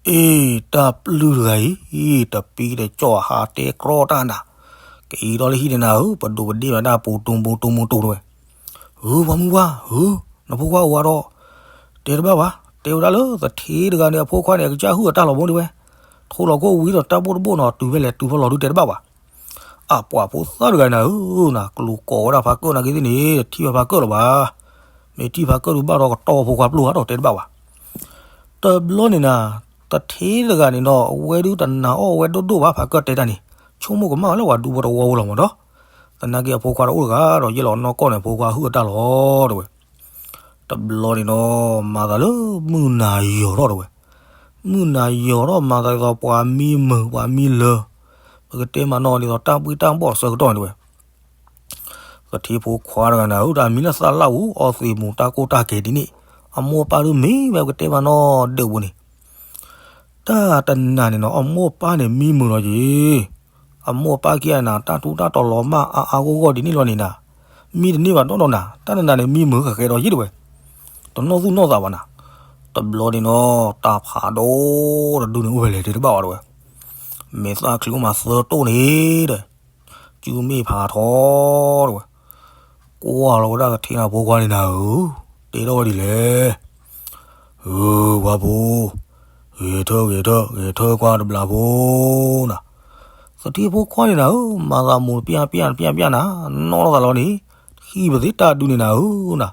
အ့ တၢ်ပျုၢ်တဂၤအံၤ တပံတကၠီၣ်ဟးတဲကြီတၢ်နၤ, ကအံၤထီၣ်လၢဟံၣ်န့ၣ်နၤဧၢ, ပဒိးပဒ့ၣ်ဝဲဒၣ်ပူၤတူၤပူၤတူၤမူတူၤတဝဲ. ဧၢ ပှၤမုၢ်ပှၢ်ဧၢ, နဖိခွါအိၣ်ဝဲဒီး, တဲတဘၣ်ဘၣ်, တဲဝဲဒၣ်လၢသထ့တဂၤန့ၣ် အဖိခွါန့ၣ် အကစၢ်ဟုၣ်အတၢ်လီၤဘိတဝဲ, ထိလီၤခိၣ်ဝံၤဒီးတၢ်ဘိၣ်တဘိၣ်နီၤ တုၤဖဲလဲၣ်တုၤဖဲလီၤဒုးတဲတဘၣ်ဘၣ်. အပှၤဖိသၣ်တဂၤနၤဧၢ, နၤ ကျိၤကိးဝဲဒၣ်ဖါကၢၣ်နာ်က့သ့ၣ်န့ၣ် တထံၣ်ဝဲဖါကၢၣ်လၢၤဘၣ်. မ့ၢ်ထံၣ်ဖါကၢၣ်ဒုးဘၣ်ဒီးကတီၢ်ဖိခွါပျိၢ်ဧါဒီးတဲတဘၣ်ဘၣ်. တဘျီန့ၣ်နၤ, သထ့တဂၤန့ၣ်ဒီး အဝဲဒုးတနာ်အီၣ်ဝဲဒိၣ်ဒိၣ်ဘၣ် ဖါကၢၣ်တဲတၢ်န့ၣ်, ဆိကမိၣ်ကမၣ်ဝဲလၢပှၤဒူဖိတဝီဖိလီၤမးဒီး, သနာ်က့အဖိခွါတအိၣ်တဂၤဒီး ယဲၢ်လီၤနီၢ်ကီၢ်န့ၣ် အဖိခွါဟုၣ်အတၢ်လီၤတဝဲ. တဘျီန့ၣ်ဒီး မၤသးလၢမုၢ်နၤယီၤထီၣ်တဝဲ. မုၢ်နၤယီၤထီၣ်မၤသးဒ်သိးပှၤမံမုာ်ပှၤမံလၢၤ, ပကတဲမးနီၤဒ်သိးတၢ်ဘှံးတၢ်ဘီၣ်အဆၢကတီၢ်န့ၣ်တဝဲ. သထ့ဖိခွါတဂၤနၤဧၢ, တၢ်မံၤလၢသးလၢ်အူ အီသံးမူးတၢ်ကိၢ်တၢ်ကဲၤဒ်န့ၣ်, အမိၢ်အပၢ်ဒုးမ့ၢ်ဝဲပကတဲမးနီၤဒၢးပူၤန့ၣ် တၢ်တနၤန့ၣ်နီၤ အမိၢ်အပၢ်န့ၣ်မံမုာ်လီၤက့ၤ. အမိၢ်အပၢ်ခံဂၤနၤ တၢ်ထူးတၢ်တီၤလီၤမၢ်အါအါဂီၢ်ဂီၢ်ဒ်န့ၣ်လီၤန့ၣ်နၤ, မံတန့ၢ်ဘၣ်နီၢ်နီၢ်နၤ, တၢ်တနၤန့ၣ်မံမုာ်ဃဲဃဲဒီးယ့ၢ်တဝဲ, တနီၣ်သူၣ်နီၣ်သးဘၣ်နၤ. တဘျီန့ၣ်နီၤ တၢ်ဖးဒိၣ်တဒုန့ၣ်အိၣ်ဖဲလဲၣ်တဲတဘၣ်ဝဲတဝဲ, မဲာ်သၣ်ချံအိၣ်မးသၢတိၣ်န့ၣ်ဒီး စုမ့ၢ်ဖးထီတဝဲ, ကွၢ်လီၤဝဲဒၣ်သထ့နၤဖိခွါန့ၣ်နၤဧၢ, တဲထီၣ်ဝဲဒ်လဲၣ်. ဧၢ, ဝါဖိ, ဂဲၤထၢၣ်ဂဲၤထၢၣ်ဂဲၤထၢၣ်ကွၢ်တဘျီဖိနၤ, သထ့ဖိခွါန့ၣ်နၤဧၢ, မၤသးမူးတပျၢ်ပျၢ်တပျၢ်ပျၢ်နၤ, နီၣ်ထီၣ်သးလီၤန့ၣ်, ဟံၣ်ပသ့ၣ်တၢ်ဒုန့ၣ်နၤဧၢနၤ,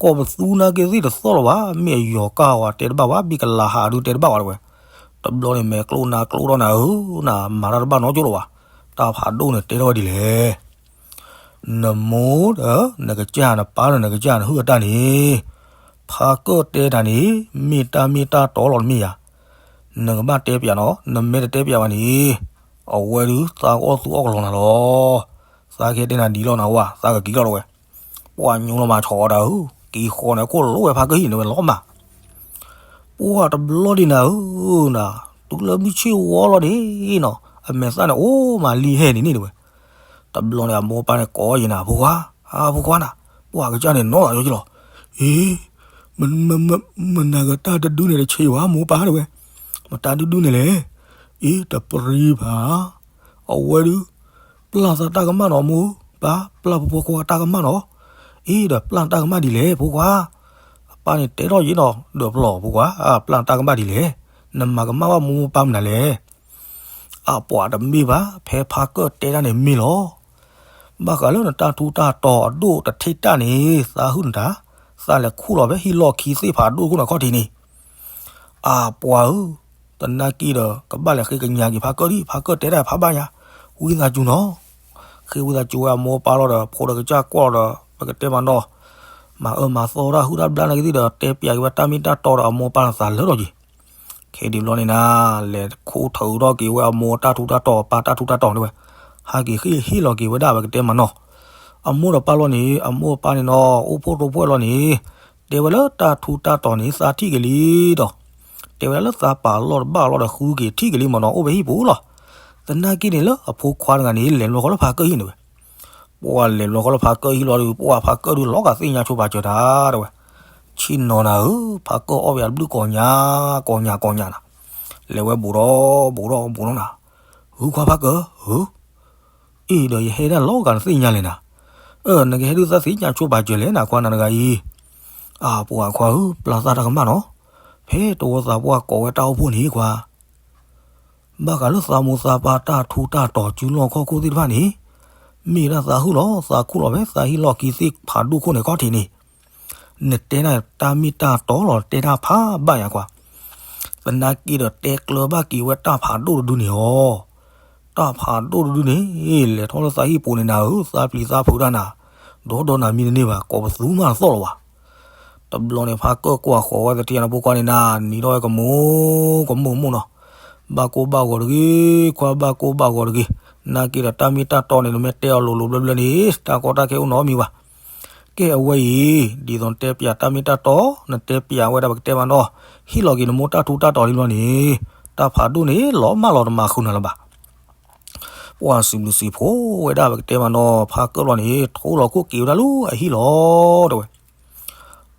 ကီၢ်ပသူနာ်က့သ့ၣ်တသီၣ်လၢၤဘၣ်, မ့ၢ်အယီၤကၢ်ဝဲတဲတဘၣ်ဘၣ်, မ့ၢ်ကလၤဟးဒုတဲတဘၣ်ဝဲတဝဲ. တဘျီန့ၣ်မဲာ်ကျိနါကျိထီၣ်နၤဧၢ, နၤ မၤတၢ်တဘၣ်နီတကၠိၢ်လၢၤဘၣ်. တၢ်ဖးဒိၣ်န့ၣ်တဲထီၣ်ဝဲဒ်လဲၣ်. နမိၢ်ဒီးနကစၢ် နပၢ်ဒီးနကစၢ် နဟုၣ်အတၢ်န့ၣ်, ဖါကၢၣ်တဲတၢ်န့ၣ် မ့ၢ်တၢ်မ့ၢ်တၢ်တီလီၤတမ့ၢ်ဧါ. နကဘၣ်တဲပျးနီၤ, နမ့ၢ်တတဲပျးဘၣ်န့ၣ်, အဝဲဒုးသးကအီၣ်သူအီၣ်ကလီၤနၤလီၤ. သးကဟဲတဲနၤဒ်လီၤနၤဝဲ, သးကက့ၤလီၤတဝဲ. ပှၤညိလီၤမၤဆီတၢ်ဧၢ, က့ၤဃီန့ၣ် ခိၣ်လိဝဲဖါကၢၣ်ဟံၣ်န့ၣ်ဝဲလီၤမး. ပှၢ်တဘျီဒ်နၤဧၢနၤ, တုၤလၢမုၢ်ဆ့ၣ်ဝီလီၤန့ၣ်နီၤ, အမဲာ်သၣ်န့ၣ်အိၣ်မးလံဟဲန့ၣ်န့ၣ်တဝဲ. တဘျီန့ၣ် အမိၢ်အပၢ်န့ၣ်ကိးယံၤနၤ, ဖိခွါ, ဖိခွါနၤ, ပှၢ်ကစၢ်န့ၣ်နီၢ်သးယီယလီၤ. အ့, မနၤကတၢ်တဒုန့ၣ်တဆံးဘၣ် မိၢ်ပၢ်တဝဲ, မတၤဒုဒုန့ၣ်လဲၣ်. အ့ တပရံၤဖး, အဝဲဒုး ပျၢ်သးတၢ်ကမၣ်နီၤမိၢ်ပၢ်, ပျၢ်ပဖိခွါတၢ်ကမၣ်နီၤ. အ့ ဒီးပျၢ်တၢ်ကမၣ်ဒ်လဲၣ် ဖိခွါ. အပၢ်န့ၣ်တဲထီၣ်ယံၤနီၤ, ဒီးဖျီၣ်ဖိခွါ, ပျၢ်တၢ်ကမၣ်ဒ်လဲၣ်. နမၤကမၣ်ဘၣ်မိၢ်ပၢ်မနုၤလဲၣ်. အပှၤတမ့ၢ်ဘၣ်, ဖဲဖါကၢၣ်တဲတၢ်န့ၣ်မ့ၢ်လီၤ. ဘၣ်ဃးလၢနတၢ်ထူးတၢ်တီၤအဒိၣ်တထံးတၢ်န့ၣ် သးဟုၣ်နတၢ်, သးလဲၤခူၣ်လီၤဖဲဟံၣ်လီၢ်ခံသ့ၣ်ဖးဒိၣ်ခိၣ်နခီၣ်ထံးန့ၣ်. အပှၤဧၢ, သနာ်က့ဒီး ကဘၣ်လဲၤဃ့ကညးက့ၤဖါကၢၣ်ဒံး, ဖါကၢၣ်တဲတၢ်ဖးဘၣ်ညါ, ဝံသးစူၤနီၤ. ဃ့ဝံသးစူၤဝဲအမိၢ်ပၢ်လီၤဒီး ဖိဒီးကစၢ်ကွၢ်လီၤဒီး ပကတဲမနီၤ, မၤအၢမၤသီတၢ်ဟုၣ်တၢ်ဘျၣ်နာ်က့သ့ၣ်ဒီး တဲပၠးက့ၤဝဲတၢ်မ့ၢ်တၢ်တီဒီးအမိၢ်အပၢ်သးလၢာ်ထီၣ်က့ၤ. ခဲဒ်ဘျီန့ၣ်နၤ, လဲၤခိးထုးထီၣ်က့ၤဝဲအမိၢ်တၢ်ထူးတၢ်တီၤ ပၢ်တၢ်ထူးတၢ်တီၤန့ၣ်ဝဲ, ဟးက့ၤဟ့ၣ်ဟ့ၣ်လီၤက့ၤဝဲဒၣ်ပကတဲမနီၤ. အမိၢ်ဒီးပၢ်လီၤန့ၣ်, အမိၢ်အပၢ်န့ၣ်နီၤ အိၣ်ဖှိၣ်ရိဖှိၣ်လီၤန့ၣ်, တဲဝဲလၢတၢ်ထူးတၢ်တီၤန့ၣ် သးထံၣ်က့ၤလံဒီး, တဲဝဲဒၣ်လၢသးပာ်လီၢ်တဘၣ်လီၤဒီး ဃုက့ၤထံၣ်က့ၤလံမနီၤ အိၣ်ဖဲဟံၣ်ပူၤလီၤ. သနာ်က့န့ၣ်လၢအဖိခွါတဂၤန့ၣ် လဲၤဘျီဃီလၢဖးကၢၣ်ဟံၣ်န့ၣ်ဝဲ. ပှၤလဲၤဘျီဃီလၢဖးကၢၣ်ဟံၣ်လီၤဒီး ပှၤဖးကၢၣ်ဒုးလီၤဂာ်သ့ၣ်ညါဆိပာ်စၢၤတၢ်တဲဝဲ. ဆ့ၣ်နီၤနၤဧၢ, ဖးကၢၣ်အီၣ်ဝဲအဘျုးကိးညါ, ကိးညါကိးညါနၤ. လဲၤဝဲဘူးဒီးဘူးဒီးဘူးဒီးနၤ, ဟုခွါဖးကၢၣ်ဧၢ, အ့ၣ်ဒီးယဟဲဒၣ်လီၤဂာ်နသ့ၣ်ညါလဲၣ်နၤ. အၢ နကဟဲဒုးသးသ့ၣ်ညါဆိပာ်စၢၤလဲၣ်နၤ ခွါနၤတဂၤအံၤ. အၢ ပှၤခွါဧၢ, ပျၢ်သၣ်တၢ်ကမၣ်နီၤ, ဖဲတဝီသးပှၢ်ကိးဝဲတၢ်အိၣ်ဖှိၣ်န့ၣ်ခွါ ဘၣ်ဃးလၢသးမိၢ်သးပၢ်တၢ်ထူးတၢ်တီၤစုလီၢ်ခီၣ်ခိၣ်သ့ၣ်တဖၣ်န့ၣ်, မ့ၢ်ဒၣ်သးဟုၣ်လီၤ သးခူၣ်လီၤဖဲသးဟံၣ်လီၢ်ခံသ့ၣ်ဖးဒိၣ်ခိၣ်န့ၣ်ခီၣ်ထံးန့ၣ်, နတဲဒၣ်တၢ်မ့ၢ်တၢ်တီလီၤ တဲတၢ်ဖးဘၣ်ယၤကွၢ်. သနာ်က့ဒီးတဲကျၢၤဘၣ်က့ၤဝဲတၢ်ဖးဒိၣ်တဒုန့ၣ်လီၤ. တၢ်ဖးဒိၣ်တဒုန့ၣ် လဲၤထီၣ်လၢသးဟံၣ်ပူၤန့ၣ်နၤဧၢ, သးပျံၤသးဖုးတၢ်နၤ, ဒီဒီနၤမံတန့ၢ်ဘၣ်, ကိးပသူမးတသီၣ်လၢၤဘၣ်. တဘျီန့ၣ် ဖးကၢၣ်ကွၢ်ဃီၤဝဲသထံအဖိခွါန့ၣ်နၤ, နံၤထီၣ်ဝဲကမူကမူၣ်မူၣ်နီၤ. ဘၣ်ကိၢ်ဘၣ်ဂီၤတဂ့ၤ, ခွါဘၣ်ကိၢ်ဘၣ်ဂီၤတဂ့ၤ. နာ်က့ဒီးတၢ်မ့ၢ်တၢ်တီန့ၣ် နမ့ၢ်တဲအီၤလိၤလိၤဘျၢဘျၢန့ၣ် တၢ်ကီတၢ်ခဲအိၣ်နီတမံၤဘၣ်. ကဲအဝဲအံၤ, ဒ်သိးနတဲပၠးတၢ်မ့ၢ်တၢ်တီ, နတဲပၠးဝဲဒၣ်ပကတဲမနီၤ, ဟ့ၣ်လီၤက့ၤနမိၢ်တၢ်ထူးတၢ်တီၤလံဘျီန့ၣ်, တၢ်ဖးဒိၣ်န့ၣ် လီၤမၢ်လီၤတမၤဃုာ်နၤလၢၤဘၣ်. ပှၤစံးဘျုးစံးဖှိၣ်ဝဲဒၣ်ပကတဲမနီၤ, ဖးကၢၣ်လီၤန့ၣ် ထိလီၤခိၣ်က့ၤဝဲဒၣ်လၢအဟံၣ်လီၤတဲဝဲ.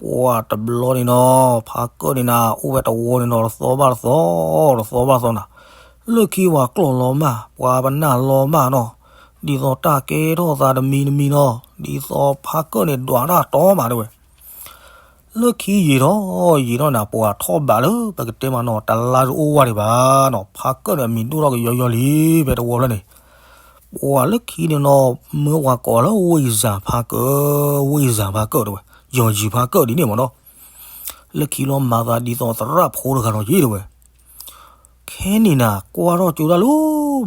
ပှၤတဘျီန့ၣ်နီၤ, ဖးကၢၣ်န့ၣ်နၤ အိၣ်ဝဲတဝီန့ၣ်နီၤ, တသီဘၣ်တသီ, တသီဘၣ်တသီနၤ. လၢခံပှၤကျီၢ်လီၤမၢ်, ပှၤပနၢ်လီၤမၢ်နီၤ, ဒ်သိးတၢ်ကဲထီၣ်သးတမံၤတမံၤနီၤ, ဒ်သိးဖးကၢၣ်န့ၣ် ဒွးတၢ်တီမးတဲဝဲ. လၢခံယံာ်ထီၣ်ယံာ်ထီၣ်နၤ, ပှၤထီၣ်ဘးလၢပကတဲမနီၤ တလါတအိၣ်ဝဲဒံးဘၣ်နီၤ, ဖးကၢၣ်န့ၣ် အမံၤဒိၣ်ထီၣ်ကယီယီလံ ဖဲတဝီဖျၢၣ်န့ၣ်. ပှၤလၢခံန့ၣ်နီၤ, မၢပှၤကိးလၢဝ့ၢ်စၢ်ဖးကၢၣ်, ဝ့ၢ်စၢ်ဖးကၢၣ်တဲဝဲ, ယီၤယံၤဖးကၢၣ်ဒ်န့ၣ်မနီၤ. လၢခံလီၤမၤသးဒ်သိးသရၣ်ဖိတဂၤဒီးယ့ၢ်တဲဝဲ. ခဲန့ၣ်နၤ ကွၢ်ထီၣ်ကၠိဒၣ်လၢ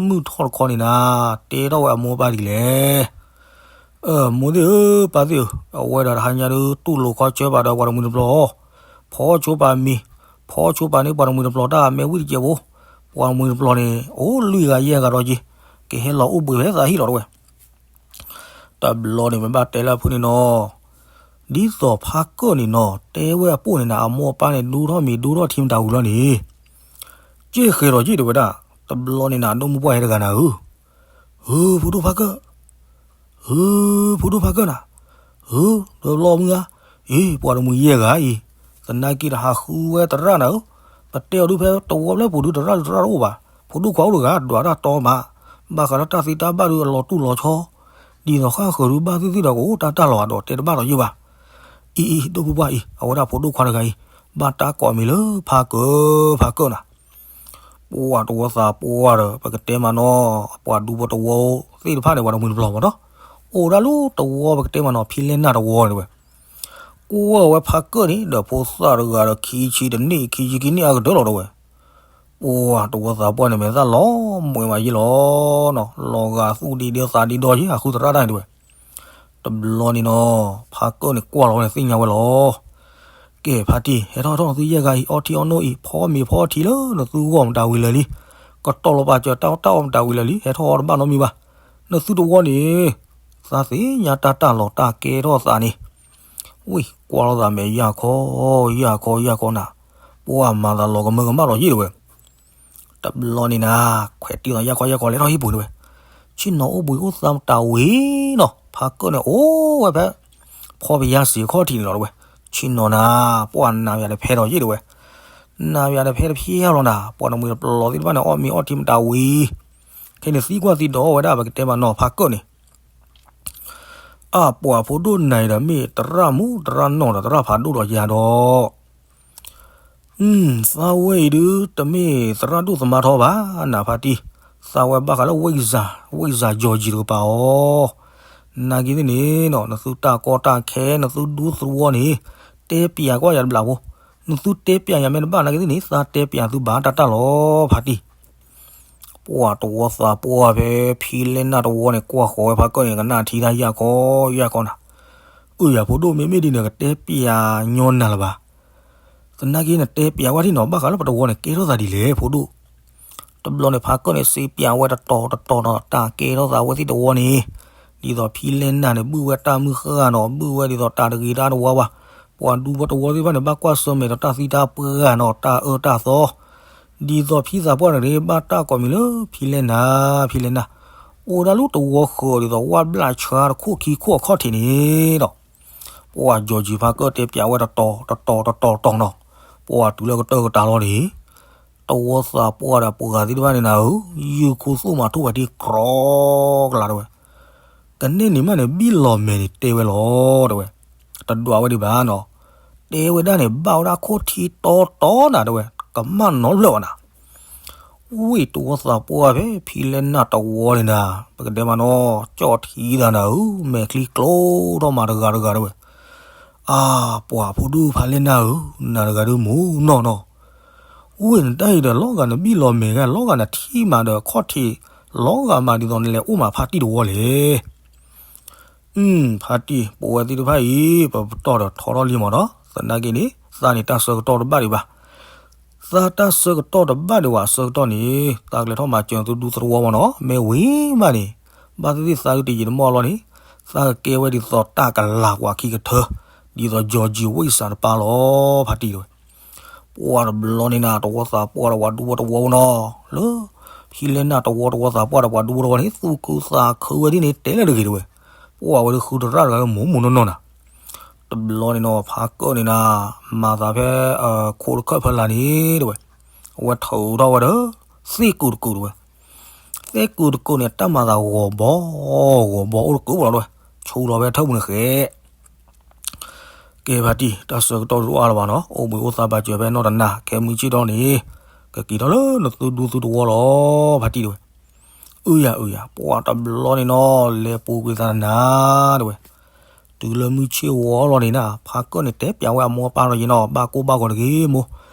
မုၢ်ထီၣ်တခီန့ၣ်နၤ, တဲထီၣ်ဝဲအမိၢ်အပၢ်ဒ်လဲၣ်. အၢ မိၢ်သ့ၣ်ဧၢ, ပၢ်သ့ၣ်ဧၢ, အဝဲဒီးတဟါညါဒုး တူၢ်လိာ်ခီဆၢပာ်ဒီးပှၤတမှံၤတပျီၤ, ဖီဆိပာ်မံၤ, ဖီဆိပာ်န့ၢ်ပှၤတမှံၤတပျီၤတၢ်အမဲာ်ဝံၣ်တစဲးဖိ, ပှၤတမှံၤတပျီၤန့ၣ် အိၣ်လွံၢ်ဂၤယဲၢ်ဂၤဒီးက့ၤ, ကဟဲလီၤအိၣ်ဘှံးဖဲသးဟံၣ်လီၤတဲဝဲ. တဘျီန့ၣ် ပဘၣ်တဲလၢအဖုၣ်န့ၣ်နီၤ, ဒ်သိးဖးကၢၣ်န့ၣ်နီၤ, တဲဝဲအပိၢ်န့ၣ်နၤ အမိၢ်အပၢ်န့ၣ် ဒိၣ်ထီၣ်မံၤဒိၣ်ထီၣ်ထံမတၤဝံၤလီၤန့ၣ်, ကဲဃဲၤဒီးယ့ၢ်တဲဝဲဒၣ်. တဘျီန့ၣ်နၤ ဒိၣ်မုၢ်ပှၢ်ဟဲတဂၤနၤဧၢ, ဧၢ ဖိဒိၣ်ဖးကၢၣ်, ဧၢ ဖိဒိၣ်ဖးကၢၣ်နၤ, ဧၢ တဘျီမုၢ်ဧါ, အ့ ပှၤတမှံၤယဲၢ်ဂၤအံၤ, သနာ်က့ဒီးဟးဃုဝဲသရၣ်နၤဧၢ, ပတဲအီၤဒုးဖဲတဝီဖျၢၣ်ပူၤဒုး သရၣ်ဒုးသရၣ်တအိၣ်ဘၣ်, ဖိဒိၣ်ခွါအိၣ်တဂၤ ဒွးတၢ်တီမး, ဘၣ်ဃးလၢတၢ်သ့တၢ်ဘၣ်ဒုးအလီၤတူၢ်လီၤဆီ, ဒ်သိးဃၣ်ဃၢၤဒုးဘၣ်သ့ၣ်သ့ၣ်ဒီးကအိၣ်တၢ်တၢ်လီၤဒီးတဲတဘၣ်ဒီးယ့ၢ်ဘၣ်. အံၤအံၤ ဒိၣ်မုၢ်ပှၢ်အံၤ အဝဲဒၣ်ဖိဒိၣ်ခွါတဂၤအံၤ, ဘၣ်တၢ်ကိးအမံၤလၢဖးကၢၣ် ဖးကၢၣ်နၤ. ပှၤတဝီသးပှၢ်ဒီး ပကတဲမနီၤ ပှၤဒူဖိတဝီသ့ၣ်တဖၣ်န့ၣ် ပှၤတမှံၤတပျီၤမးနီၤ, အိၣ်ဒၣ်လၢတဝီပကတဲမနီၤ ဖံလဲၢ်နၢ်တဝီန့ၣ်ဝဲ, ကွၢ်ဝဲဖးကၢၣ်န့ၣ်ဒီးဖိသၣ်တဂၤဒီး ခံဆံတနံၣ် ခံဆံခံနံၣ်အကတၢၢ်လီၤတဲဝဲ. ပှၤတဝီသးပှၢ်န့ၣ် မဲာ်သၣ်လီၤမှဲၤမးယ့ၢ်လီၤနီၤ, လီၤဂာ်သူၣ်ဒံးဒံးသးဒံးဒီးယ့ၢ် အဃုသရၣ်တၢ်န့ၣ်တဲဝဲ. တဘျီန့ၣ်နီၤ ဖးကၢၣ်န့ၣ်ကွၢ်လီၤဝဲန့ၣ်သ့ၣ်ညါဝဲလီၤ. ကဲဖါတံၢ် ဟဲထီၣ်ထီၣ်နသုယဲၢ်ဂၤအံၤ အီထံအီနိအံၤ ဖီမ့ၤဖီထံလၢနသုဂီၢ်မတၤဝံၤလၢာ်လံ, ကတီၢ်လီၤပာ်စၢၤတၢ်အီၣ်တၢ်အီမတၤဝံၤလၢာ်လံ, ဟဲထီၣ်အီၣ်တဘၣ်နီတမံၤဘၣ်. နသုတဝီန့ၣ် သးသ့ၣ်ညါတၢ်တၢ်လီၤတၢ်ကဲထီၣ်သးန့ၣ်, ဝံၤကွၢ်လိာ်သးမဲာ်ယၢ်ခီ ယၢ်ခီ ယၢ်ခီနၤ, ပှၤမၤသးလီၤကမၢကမၣ်လီၤယ့ၢ်တဲဝဲ. တဘျီန့ၣ်နၤ ခွဲးတံၢ်လီၤယၢ်ခီယၢ်ခီလဲၤထီၣ်ဟံၣ်ပူၤတဲဝဲ, ဆ့ၣ်နီၤအိၣ်ဘှံးအိၣ်သါမတၤဝံၤနီၤ ဖးကၢၣ်န့ၣ်အိၣ်ဝဲဖဲ ဖီပယါစံးခီၣ်ထံးန့ၣ်လီၤတဲဝဲ. ဆ့ၣ်နီၤနၤ ပှၤနၤယၤတဖဲဒီးယ့ၢ်တဲဝဲ, နၤယၤတဖဲတဖျဲလီၤနၤ ပှၤတမှံၤတပျီၤသ့ၣ်တဖၣ်န့ၣ် အီၣ်မ့ၤအီၣ်ထံမတၤဝံၤ, ခဲန့ၣ်သံကွၢ်သံဒိးဝဲဒၣ်ပကတဲမနီၤဖးကၢၣ်န့ၣ် အပှၤဖိဒိၣ်နၤအံၤဒီးမ့ၢ်သရၣ်မူသရၣ်နီၢ်ဒီးသရၣ်ဖးဒိၣ်ဒီးယၤဒီး, သးဝဲအံၤဒုး တမ့ၢ်သရၣ်ဒိၣ်သမါထီဘၣ်နၤဖါတံၢ်, သးဝဲဘၣ်ဃးလၢ ဝ့ၢ်စၢ်ယီၤယံၤတကပၤအီၤ, နာ်က့သ့ၣ်န့ၣ်နီၤ နသုတၢ်ကီတၢ်ခဲ နသုဒူသဝီန့ၣ် တဲပျးကွၢ်ယၤတဘျီဖိ, နသုတဲပျးယၤမ့ၢ်တဘၣ်နာ်က့သ့ၣ်န့ၣ် သးတဲပျးသုဘၣ်တၢ်တၢ်လီၤဖါတံၢ်. ပှၤတဝီသးပှၢ်ဖဲ ဖံလဲၢ်နၢ်တဝီန့ၣ် ကွၢ်ဃီၤဝဲဖးကၢၣ်န့ၣ် ကနၣ်ထံတၢ်ယၢ်ခီယၢ်ခီနၤ, အၢ ယၤဖိဒိၣ် မ့မ့ၢ်ဒ်န့ၣ် ကတဲပျးညီနၤလၢၤဘၣ်. သနာ်က့နတဲပျးဝဲဒ်နီၤ ဘၣ်ဃးလၢပတဝီန့ၣ် ကဲထီၣ်သးဒ်လဲၣ် ဖိဒိၣ်. တဘျီန့ၣ် ဖါကၢၢ်န့ၣ် စံးပျးဝဲတတီၤတတီၤနီၤ တၢ်ကဲထီၣ်သးဝဲသ့ၣ်တဝီန့ၣ်, ဒ်သိးဖံလဲၢ်နၢ်န့ၣ် ဘုၣ်ဝဲတၢ်မုၢ်ဃၢ်နီၤ ဘုၣ်ဝဲဒ်သိးတၢ်တဂ့ၤတၢ်တဝါဘၣ်. ပှၤဒူဖိတဝီသ့ၣ်တဖၣ်န့ၣ် ဘၣ်ကွၢ်ဆၢၣ်မဲာ်ဒီးတၢ်သံတၢ်ပှၢ်နီၤ တၢ်အၢတၢ်သီ ဒ်သိးဖံသးပှၢ်န့ၣ် ဘၣ်တၢ်ကိးမံၤလၢ ဖံလဲၢ်နၢ် ဖံလဲၢ်နၢ်, အိၣ်ဝဲဒၣ်လၢတဝီဃၢၤ ဒ်သိးဝၣ်ဘျၣ်ဆှါတခိၣ်ခံခိၣ်အခီၣ်ထံးန့ၣ်ဒီး, ပှၤကၠီၤကၠံၤဖါကၢၢ်တဲပျးဝဲတတီၤတတီၤတတီၤတတီၤနီၤ, ပှၤတုၤလၢကတၢၢ်ကတၢၢ်လီၤန့ၣ်, တဝီသးပှၢ်ဒီးပှၤဂၤသ့ၣ်တဖၣ်န့ၣ်နၤဧၢ, ယုၢ်ခူသူၣ်မၤထူၣ်ဝဲဒ်ကြီကလးတဲဝဲ ကန့ၢ်န့ၣ်မးန့ၣ် ဘံၣ်လီၤမဲာ်န့ၣ်တဲဝဲလီၤ တဲဝဲ, တဒွးဝဲဒံးဘၣ်နီၤ, တဲဝဲဒၣ်န့ၣ် ဘၣ်ဝဲဒၣ်ခိၣ်ထံတီတီနၤတဲဝဲ, ကမၣ်နီတဖျၢၣ်ဘၣ်နၤ, ဝံၢ်တဝီသးပှၢ်ဖဲဖံလဲၢ်နၢ်တဝီန့ၣ်နၤ, ပကတဲမးနီၤ ကၠီၣ်ထံသးနၤဧၢ, မဲာ်ချံကျိထီၣ်မးတဂၤတဂၤတဲဝဲ, အါ, ပှၤဖိဒိၣ်ဖါလဲၢ်နၢ်ဧၢ, နၤတဂၤဒုးမူနီၢ်နီၢ် ဝံၢ်နတၢ်အံၤဒီး လီၤဂာ်နဘံၣ်လီၤမဲာ်ဂ့ၤ လီၤဂာ်နထံၣ်မးဒီးခီၣ်ထံး, လီၤဂာ်မးဒ်သိးနလဲၤအိၣ်မးဖါတံၢ်တဝီလဲၣ်. ဖါတံၢ် ပဝဲသ့ၣ်တဖၣ်အံၤ ပပတီၢ်ဒီးထီထီၣ်လံမးဒီး သနာ်က့န့ၣ် သးန့ၣ်တၢ်ဆၢကတီၢ်တဘၣ်ဒံးဘၣ်. သးတၢ်ဆၢကတီၢ်တဘၣ်ဒံးဘၣ် အဆၢကတီၢ်န့ၣ် သးကလဲၤထီၣ်မၤစၢၤသုဒူသဝီမးနီၤ မ့ၢ်ဝံၤမးန့ၣ် ဘၣ်သ့ၣ်သ့ၣ်သးဒုးတယံာ်တမီၢ်လီၤန့ၣ် သးကကဲဝဲဒ်သိးတၢ်ကလၤကွၢ်ခံကထၢ ဒ်သိး George Washington တပၢ်လီၤ ဖါတံၢ်တဲဝဲ ပှၤတဘျီန့ၣ်နၤ တဝီသးပှၢ်ဒီးပှၤဒူဖိတဝီနီၤ လၢ ဖံလဲၢ်နၢ်တဝီတဝီသးပှၢ်ဒီးပှၤဒူဖိတဝီန့ၣ် သူၣ်ခုသးခုဝဲဒ်န့ၣ် တဲလၢတဂ့ၤတဲဝဲ, ပှၤဝဲဒၣ်ဃုတရၣ်တဂၤလၢမိၢ်မိၢ်နီၢ်နီၢ်နၤ. တဘျီန့ၣ်နီၤ ဖါကၢၢ်န့ၣ်နၤ မၤသးဖဲ ခိးတခၢၣ်ဖီလာ်န့ၣ်တဲဝဲ, အဝဲထုးထီၣ်ဝဲဒီး သ့ၣ်ကူးတကူးတဲဝဲ သ့ၣ်ကူးတကူးန့ၣ် တၢ်မၤသးဂီၤဘီ ဂီၤဘီအိၣ်တကူးဘၣ်လီၤတဲဝဲ, ဆူလီၤဖဲထၢၣ်ပူၤန့ၣ်ဃဲ ကဲဖါတံၢ် တၢ်ဆၢကတီၢ်တအိၣ်အါလၢၤဘၣ်နီၤ အိၣ်ဘှံးအိၣ်သါဘၣ်စၢၤဖဲနီၢ်တနၤ ခဲမုၢ်ဆ့ၣ်ထီၣ်န့ၣ် ကက့ၤထီၣ်လၢနသုဒူသုတဝီလီၤ ဖါတံၢ်တဲဝဲ, အုယၤအုယၤ ပှၤတဘျီန့ၣ်နီၤ လဲၤပူၤကွံာ်သးနၤတဲဝဲ, တုၤလၢမုၢ်ဆ့ၣ်ဝီလီၤန့ၣ်နၤ ဖါကၢၢ်န့ၣ်တဲပျးဝဲအမိၢ်အပၢ်ဒီးယဲနီၤ ဘၣ်ကိၢ်ဘၣ်ဂီၤတဂ့ၤမိၢ်,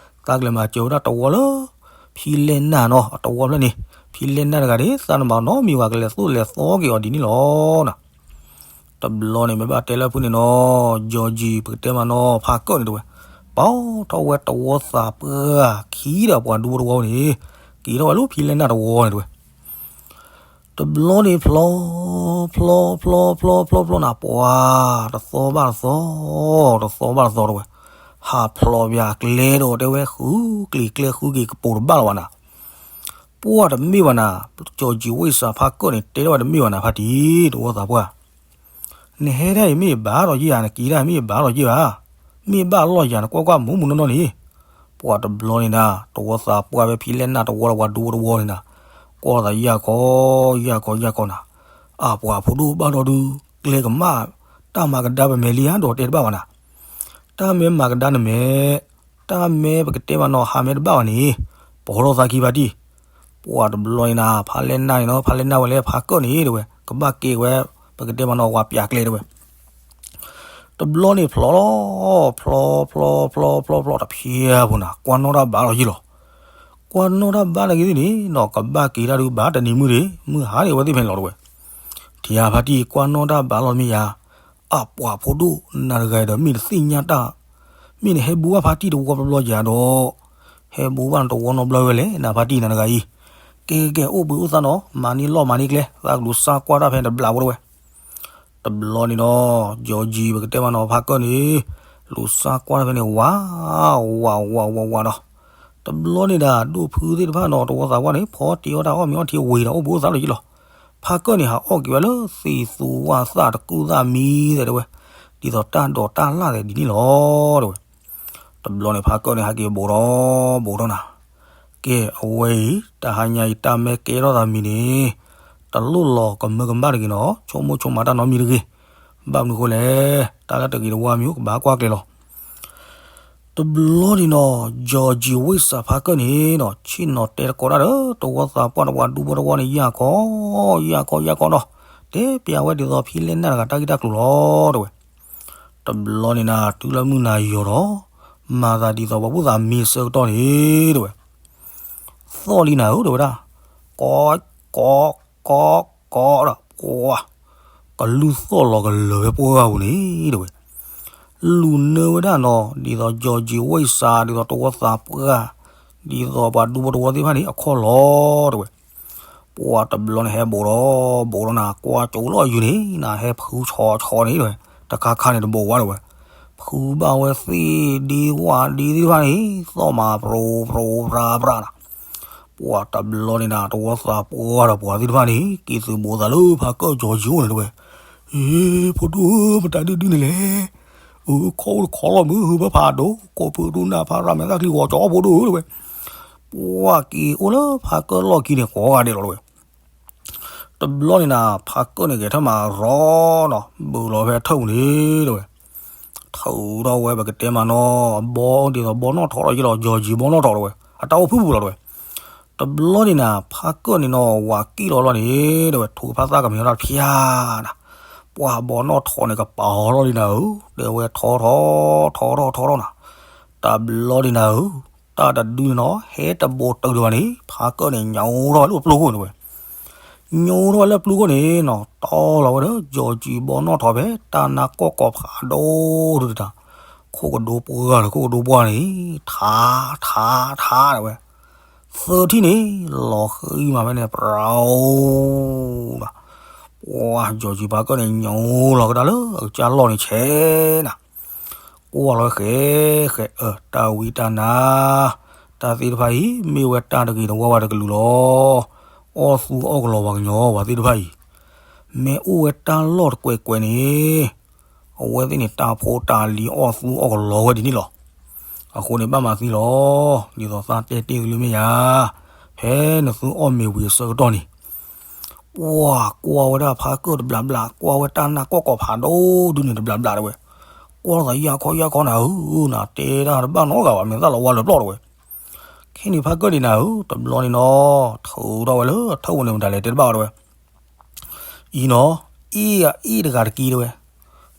သးကလဲၤမၤစၢၤဝဲဒၣ်တဝီလၢ ဖံလဲၢ်နၢ်နီၤ အတဝီဖျၢၣ်န့ၣ်, ဖံလဲၢ်နၢ်တဂၤန့ၣ် သးနဘၣ်နီတမံၤဘၣ် ကလဲၤသိၣ်လဲၤသီက့ၤအီၤဒ်န့ၣ်လီၤနၤ. တဘျီန့ၣ် မ့ၢ်ဘၣ်တဲလၢဖုန့ၣ်နီၤ George ပကတဲမးနီၤ ဖါကၢၢ်န့ၣ်တဲဝဲ, ပာ်ထီၣ်ဝဲတဝီသးပှၢ်ခံဒီးပှၤဒူဖိတဝီန့ၣ်, က့ၤထီၣ်ဝဲလၢဖံလဲၢ်နၢ်တဝီန့ၣ်တဲဝဲ တဘျီန့ၣ်ဖျီ, ဖျီဖျီဖျီဖျီဖျီနၤ ပှၤ, တသီဘၣ်တသီ, တသီဘၣ်တသီတဲဝဲ, ဟးဖျိးပၠးကျဲဒီးတဲဝဲ ဃုကျံၤကျဲဃုက့ၤကပိာ်တဘၣ်လီၤဘၣ်နၤ, ပှၤတမ့ၢ်ဘၣ်နၤ, ကၠီၤကၠံၤဝ့ၢ်စးဖါကၢၢ်န့ၣ် တဲထီၣ်ဝဲတမ့ၢ်ဘၣ်နၤ ဖါတံၢ် တဝီသးပှၢ် နဟဲဒၣ်အံၤမ့ၢ်ဘၣ်ဒီးယဲၢ်ဧါ, နက့ၤဒၣ်မ့ၢ်ဘၣ်ဒီးယဲၢ်ဧါ, မ့ၢ်ဘၣ်လီၢ်ယၤ နကွၢ်ကွၢ်မူးမူးနီၢ်နီၢ်န့ၣ်, ပှၤတဘျီန့ၣ်နၤ တဝီသးပှၢ်ဖဲဖံလဲၢ်နၢ်တဝီဒီးပှၤဒူဖိတဝီန့ၣ်နၤ, ကွၢ်သးယၢ်ခီ, ယၢ်ခီယၢ်ခီနၤ, အပှၤဖိဒိၣ်ဘၣ်ဒီးဒုး ကျဲကမၣ်, တၢ်မၤကဒါပမဲာ်လံဧါဒီးတဲတဘၣ်ဘၣ်နၤ, တၢ်မ့ၢ်မၤကဒါနမဲာ်, တၢ်မ့ၢ်ပကတဲမးနီၤ ဟးမ့ၢ်တဘၣ်ဘၣ်န့ၣ်, ပီၢ်ထီၣ်သးခံဖါတံၢ် ပှၤတဘျီန့ၣ်နၤ ဖါလဲၢ်နၢ်န့ၣ်နီၤ ဖါလဲၢ်နၢ်ဝဲလၢဖါကၢၢ်န့ၣ်တဲဝဲ ကဘၣ်က့ၤဝဲ, ပကတဲမးနီၤ ဝၤပၠးကျဲတဲဝဲ, တဘျီန့ၣ်ဖျီလီၤ, ဖျီဖျီဖျီဖျီဖျီတဖျဲဖိနၤ ကွၢ်နီၣ်တၢ်ဘၣ်လီၤယံၤလီၤ, ကွၢ်နီၣ်တၢ်ဘၣ်လီၤယံၤန့ၣ်နီၤ ကဘၣ်က့ၤတၢ်ဒုးဘၣ်တနံၤမုၢ်ဒံး မုၢ်ဟါန့ၣ်အဝဲသ့ၣ်ဖဲန့ၣ်လီၤတဲဝဲ, ထံၣ်ဧါဖါတံၢ် ကွၢ်နီၣ်တၢ်ဘၣ်လီၤမ့ၢ်ယၤ အပှၤဖိဒိၣ်နၤတဂၤဒီး မ့ၢ်တသ့ၣ်ညါတၢ်, မ့ၢ်နဟဲဘူးဘၣ်ဖါတံၢ်တဝီဘျီဘျီယၤဒီး, ဟဲဘူးဘၣ်နတဝီနီတဘျီဝဲလဲၣ် နဖါတံၢ်နၤတဂၤအံၤ, ကဲကဲကဲ အိၣ်ဘှံးအိၣ်သါနီၤ မၤန့ၢ်လီၢ်မၤန့ၢ်ကျဲ သးကလူၤစၢ်ကွၢ်တၢ်ဖဲန့ၣ်တဘျီဖိတဲဝဲ, တဘျီန့ၣ်ဒီး ကၠီၤကၠံၤ ပကတဲမးနီၤ ဖါကၢၢ်န့ၣ်, လူၤစၢ်ကွၢ်တၢ်ဖဲန့ၣ် ဝး, ဝးဝးဝးဝးဒီး, တဘျီန့ၣ်ဒၣ် ဒိၣ်ဖုသ့ၣ်တဖၣ်နီၤ တဝီသးပှၢ်န့ၣ် ဖီတ့ၢ်အီၣ်တၢ်အီၣ်မ့ၤအီထံဝံၤဒီး အိၣ်ဘှံးအိၣ်သါလီၤယံၤလီၤ, ဖါကၢၢ်န့ၣ် ဟးအီၣ်က့ၤဝဲလၢသံးသူဝၣ်သၣ်တကူၣ်သၣ်မံသဲးတဲဝဲ, ဒ်သိးတၢ်ဒိးတၢ်လၣ်သဲးဒ်န့ၣ်လီၤတဲဝဲ တဘျီန့ၣ် ဖါကၢၢ်န့ၣ် ဟဲက့ၤဘူးဒီး ဘူးထီၣ်နၤ, ကဲ အဝဲအံၤ တဟါညါအံၤ တၢ်မ့ၢ်ကဲထီၣ်သးမံၤန့ၣ် တလိၣ်လီၤကမၢကမၣ်တဂ့ၤနီၤ ဆိကမိၣ်ဆိကမးတၢ်နီတမံၤတဂ့ၤ, ဘၣ်မနုၤဃိလဲၣ် တၢ်လၢတဂ့ၤတဝါမံၤ ကဘၣ်ကွၢ်ကျဲၤလီၤ. တဘျီန့ၣ်နီၤ ကၠီၤကၠံၤဝ့ၢ်စးဖါကၢၢ်န့ၣ်နီၤ ဆ့ၣ်နီၤတဲသကိးတၢ်ဒီး တဝီသးပှၢ်ဒီးပှၤဒူဖိတဝီန့ၣ် ယၢ်ကီ ယၢ်ကီ ယၢ်ကီနီၤ, တဲပျးဝဲဒ်သိးဖံလဲၢ်နၢ်တဂၤတၢ်ဂ့ၢ်တၢ်ကျိၤလီၤတဲဝဲ တဘျီန့ၣ်နၤ တုၤလၢမုၢ်နၤယီၤဒီး မၤသးဒ်သိးပှၤဖိသၣ်မံၤအဆၢကတီၢ်န့ၣ်တဲဝဲ, သီၣ်လံနၤဧၢ တဲဝဲဒၣ်, ကီ ကီ ကီ ကီဒီး ကွၢ်, က အလုၢ်သီၣ်လီၤကလၢၤဝဲပှၢ်ပူၤန့ၣ် တဲဝဲ, လူၤနၢဝဲဒၣ်နီၤ ဒ်သိး ကၠီၣ်ကၠံဝ့ၢ်စး ဒ်သိးတဝီသးပှၢ် ဒ်သိးပှၤဒူဖိတဝီသ့ၣ်တဖၣ်န့ၣ် အခီၣ်လီၤ တဲဝဲ. ပှၢ်တဘျီန့ၣ်ဟဲဘူးဒီး ဘူးဒီးနၤ ကွၢ်ကၠိလီၤယုၢ်န့ၣ် နၤဟဲဖုဆီဆီန့ၣ် တဲဝဲ, တခါခါန့ၣ်တဘူးဝဲ တဲဝဲ, ဖုဘၣ်ဝဲသ့ၣ်ဒ့ဝၣ်ဒ့သ့ၣ်တဖၣ်န့ၣ် သီၣ်မၤပြိပြိပြါပြါနၤ. ပှၢ်တဘျီန့ၣ်နၤ တဝီသးပှၢ်ဒီးပှၤသ့ၣ်တဖၣ်န့ၣ် က့ၤသုးဘူးသးလၢဖါကၢၣ်ကၠီၣ်ကၠံအိၣ်န့ၣ် တဲဝဲ. အ့ ဖိဒိၣ်ဧၢ မတၤဒုဒုန့ၣ်လဲၣ်. အၢ ခီၣ်အိၣ်တခီလီၤမုၢ် ဟၢဘၣ်ဖးဒိၣ် ကိးဖုဒိၣ်နၢ်ဖးရၤမဲာ်သၣ်ချံဂီၤကၠီ ဖိဒိၣ်ဧၢ တဲဝဲ. ပှၢ်က့ၤအိၣ်လၢဖါကၢၣ်လီၢ်ခံန့ၣ် ကိးဂၤဒဲးလီၤ တဲဝဲ. တဘျီန့ၣ်နၤ ဖါကၢၣ်န့ၣ်ဂဲၤထၢၣ်မးရီနီၤ ဘူးလီၤဖဲထၢၣ်ပူၤန့ၣ် တဲဝဲ. ထုးထီၣ်ဝဲပကတဲမးနီၤ အဘီဒ်သိးဘီနီၣ်ထိးလီၤယ့လီၤ ကၠီၣ်ကၠံဘီနီၣ်ထိး တဲဝဲ. အတၢ်အိၣ်ဖုၣ်ပူၤလီၤ တဲဝဲ. တဘျီန့ၣ်နၤ ဖါကၢၣ်န့ၣ်နီၤ ဝၤကံၣ်လီၤလီၤန့ၣ် တဲဝဲ ထိးဖါသၣ်ကမဲာ်ထီၣ်ဖၠါနၤ. ပှၢ်ဘီနီၣ်ထိးန့ၣ် ကပာ်အီၤလီၤဒံးနၤဧၢ တဲဝဲ ထိးထီၣ် ထိးထီၣ် ထိးထီၣ်နၤ. တဘျီန့ၣ်နၤဧၢ တၢ်တဒုန့ၣ်နီၤ ဟဲတဘူးတုၤဒံးဘၣ်န့ၣ် ဖါကၢၣ်န့ၣ် ညိထီၣ်ဝဲလၢပျုၢ်ခိၣ်န့ၣ် တဲဝဲ. ညိထီၣ်ဝဲလၢပျုၢ်ခိၣ်န့ၣ်နီၤ တီလီၤဝဲဒီး ကၠီၣ်ကၠံဘီနီၣ်ထိးဖဲ တၢ်နါကီၢ်ကီၢ်ဖးဒိၣ်ဒုတၢ် ခိၣ်ကဒိပှၢ်ဒီး ခိၣ်ကဒိပှၢ်န့ၣ် ထါ ထါ ထါ တဲဝဲ. သၢထံၣ်န့ၣ် လီၤဃံမးဖဲန့ၣ် ပြၤအိၣ်ဒီး ပှၢ်ကၠီၣ်ကၠံဖါကၢၣ်န့ၣ် ညိလီၤကဒါလၢအကစၢ်လီၢ်န့ၣ်ဆဲးနၤ. ကွၢ်လီၤဝဲဃဲ ဃဲ အၢ တၢ်ဝံတၢ်နါ တၢ်သ့ၣ်တဖၣ်အံၤ မ့ၢ်ဝဲတၢ်တဂ့ၤတဝါဝါတကလုာ်လီၤ. အီၣ်သူအီၣ်ကလီၤပှၤကညီပှၤသ့ၣ်တဖၣ်အံၤ မ့ၢ်အိၣ်ဝဲတၢ်လီၢ်တကွဲးကွဲးန့ၣ် အဝဲသ့ၣ်န့ၣ် တၢ်ဖိတၢ်လံၤအီၣ်သူအီၣ်ကလီၤဝဲဒ်န့ၣ်လီၤ. အဃိန့ၣ် ဘၣ်မၤသံလီၤ. ဒ်သိးသးတဲတ့ၢ်သုလၢမ့ၢ်ယၤ ဖဲနသုအီၣ်မ့ၤဝံၤအဆၢကတီၢ်န့ၣ် ပှၢ်ကွၢ်ဝဲဒၣ်ဖါကၢၣ်တဘျီဘျီ ကွၢ်ဝဲတၢ်နါကီၢ်ကီၢ်ဖးဒိၣ်ဒုန့ၣ်တဘျီဘျီ တဲဝဲ. ကွၢ်သးယၢ်ခီယၢ်ခီနၤဧၢ နၤတဲတၢ်တဘၣ်နီတဂၤဘၣ် မ့ၢ်သၣ်လီၤဝါလၢပျီၢ် တဲဝဲ. ခဲန့ၣ်ဖါကၢၣ်န့ၣ်နၤဧၢ တဘျီန့ၣ်နီၤ ထုးထီၣ်ဝဲလၢထၢၣ်ပူၤန့ၣ် မတၤလဲၣ်တဲတဘၣ်ဝဲ တဲဝဲ. အံၤနီၤ အ့ၣ်အအ့ၣ်တဂၤတက့ၢ် တဲဝဲ.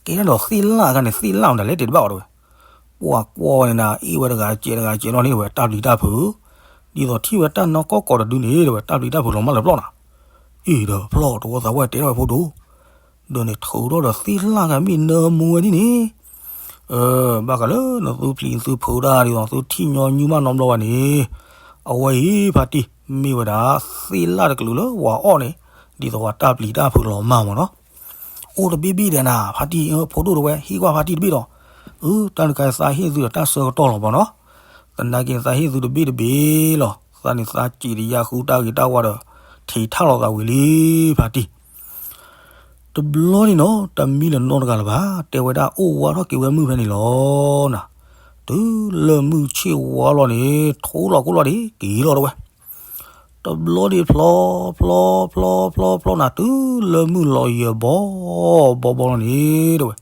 ကဲထီၣ်ဒီးသ့ၣ်လၣ်အခါန့ၣ် သ့ၣ်လၣ်မတၤလဲၣ်တဲတဘၣ်ဝဲ တဲဝဲ. ပှၢ်ကွၢ်ဝဲန့ၣ်နၤ အ့ၣ်ဝဲတဂၤစဲးတဂၤစဲးနီၤန့ၣ် တဲဝဲ တၢ်ပျံၤတၢ်ဖုး ဒ်သိးထံၣ်ဝဲတၢ်နီၢ်ကီၢ်ကီၢ်တဒုန့ၣ် တဲဝဲ တၢ်ပျံၤတၢ်ဖုးလီၤမၢ်လၢပျီၢ်နၤ. အ့ၣ်ဒီးဖျီၣ် တဝီသးပှၢ်တဲထီၣ်ဝဲဖိဒိၣ် ဒီးန့ၣ်ထုးထီၣ်ဒီးသ့ၣ်လၣ်ဂၤမ့ၢ်နၢမူဝဲဒ်န့ၣ် ဘၣ်ဃးလၢနသုပျံၤသုဖုးတၢ်ဒ်သိး သုထံၣ်ညီနုၢ်မးနီတဘျီဘၣ်န့ၣ် အဝဲအံၤဖါတံၢ် မ့ၢ်ဝဲဒၣ်သ့ၣ်လၣ်တကလုာ်လၢပှၤအီၣ်န့ၣ် ဒ်သိးပှၤတၢ်ပျံၤတၢ်ဖုးလီၤမၢ်မၢ်နီၤ. အိၣ်တဘ့ၣ်ဘ့ၣ်ဒီးနၤ ဖါတံၢ် ဖိဒိၣ်တဲဝဲ ဟ့ၣ်ကွၢ်ဖါတံၢ်တဘ့ၣ်ဒီး အၢ တၢ်န့ၣ်ခါသးဟ့ၣ်သုဒီးတၢ်ဆၢကတီၢ်လီၤမၢ်နီၤ. သနာ်က့န့ၣ် သးဟ့ၣ်သုတဘ့ၣ်တဘ့ၣ်လီၤ. သးန့ၣ်သးစံးတယၢ်ဃုတၢ်ဂ့ၤတၢ်ဝါဒီး ထံးထီၣ်လီၤသးဝံၤလံ ဖါတံၢ် တဘျီန့ၣ်နီၤ တမံလၢၤနီတဂၤလၢၤဘၣ် တဲဝဲဒၣ်အိၣ်ဝးထီၣ်က့ၤဝဲမုၢ်ဖဲန့ၣ်လီၤနၤ. တုၤလၢမုၢ်ဆ့ၣ်ဝါလီၤန့ၣ် ထိလီၤခိၣ်လီၤဒံးက့ၤလီၤတဲဝဲ. တဘျီဒံးဖျီ ဖျီ ဖျီ ဖျီ ဖျီနၤ တုၤလၢမုၢ်လီၤယၢၤဘီ ဘီဘီလီၤန့ၣ်တဲဝဲ.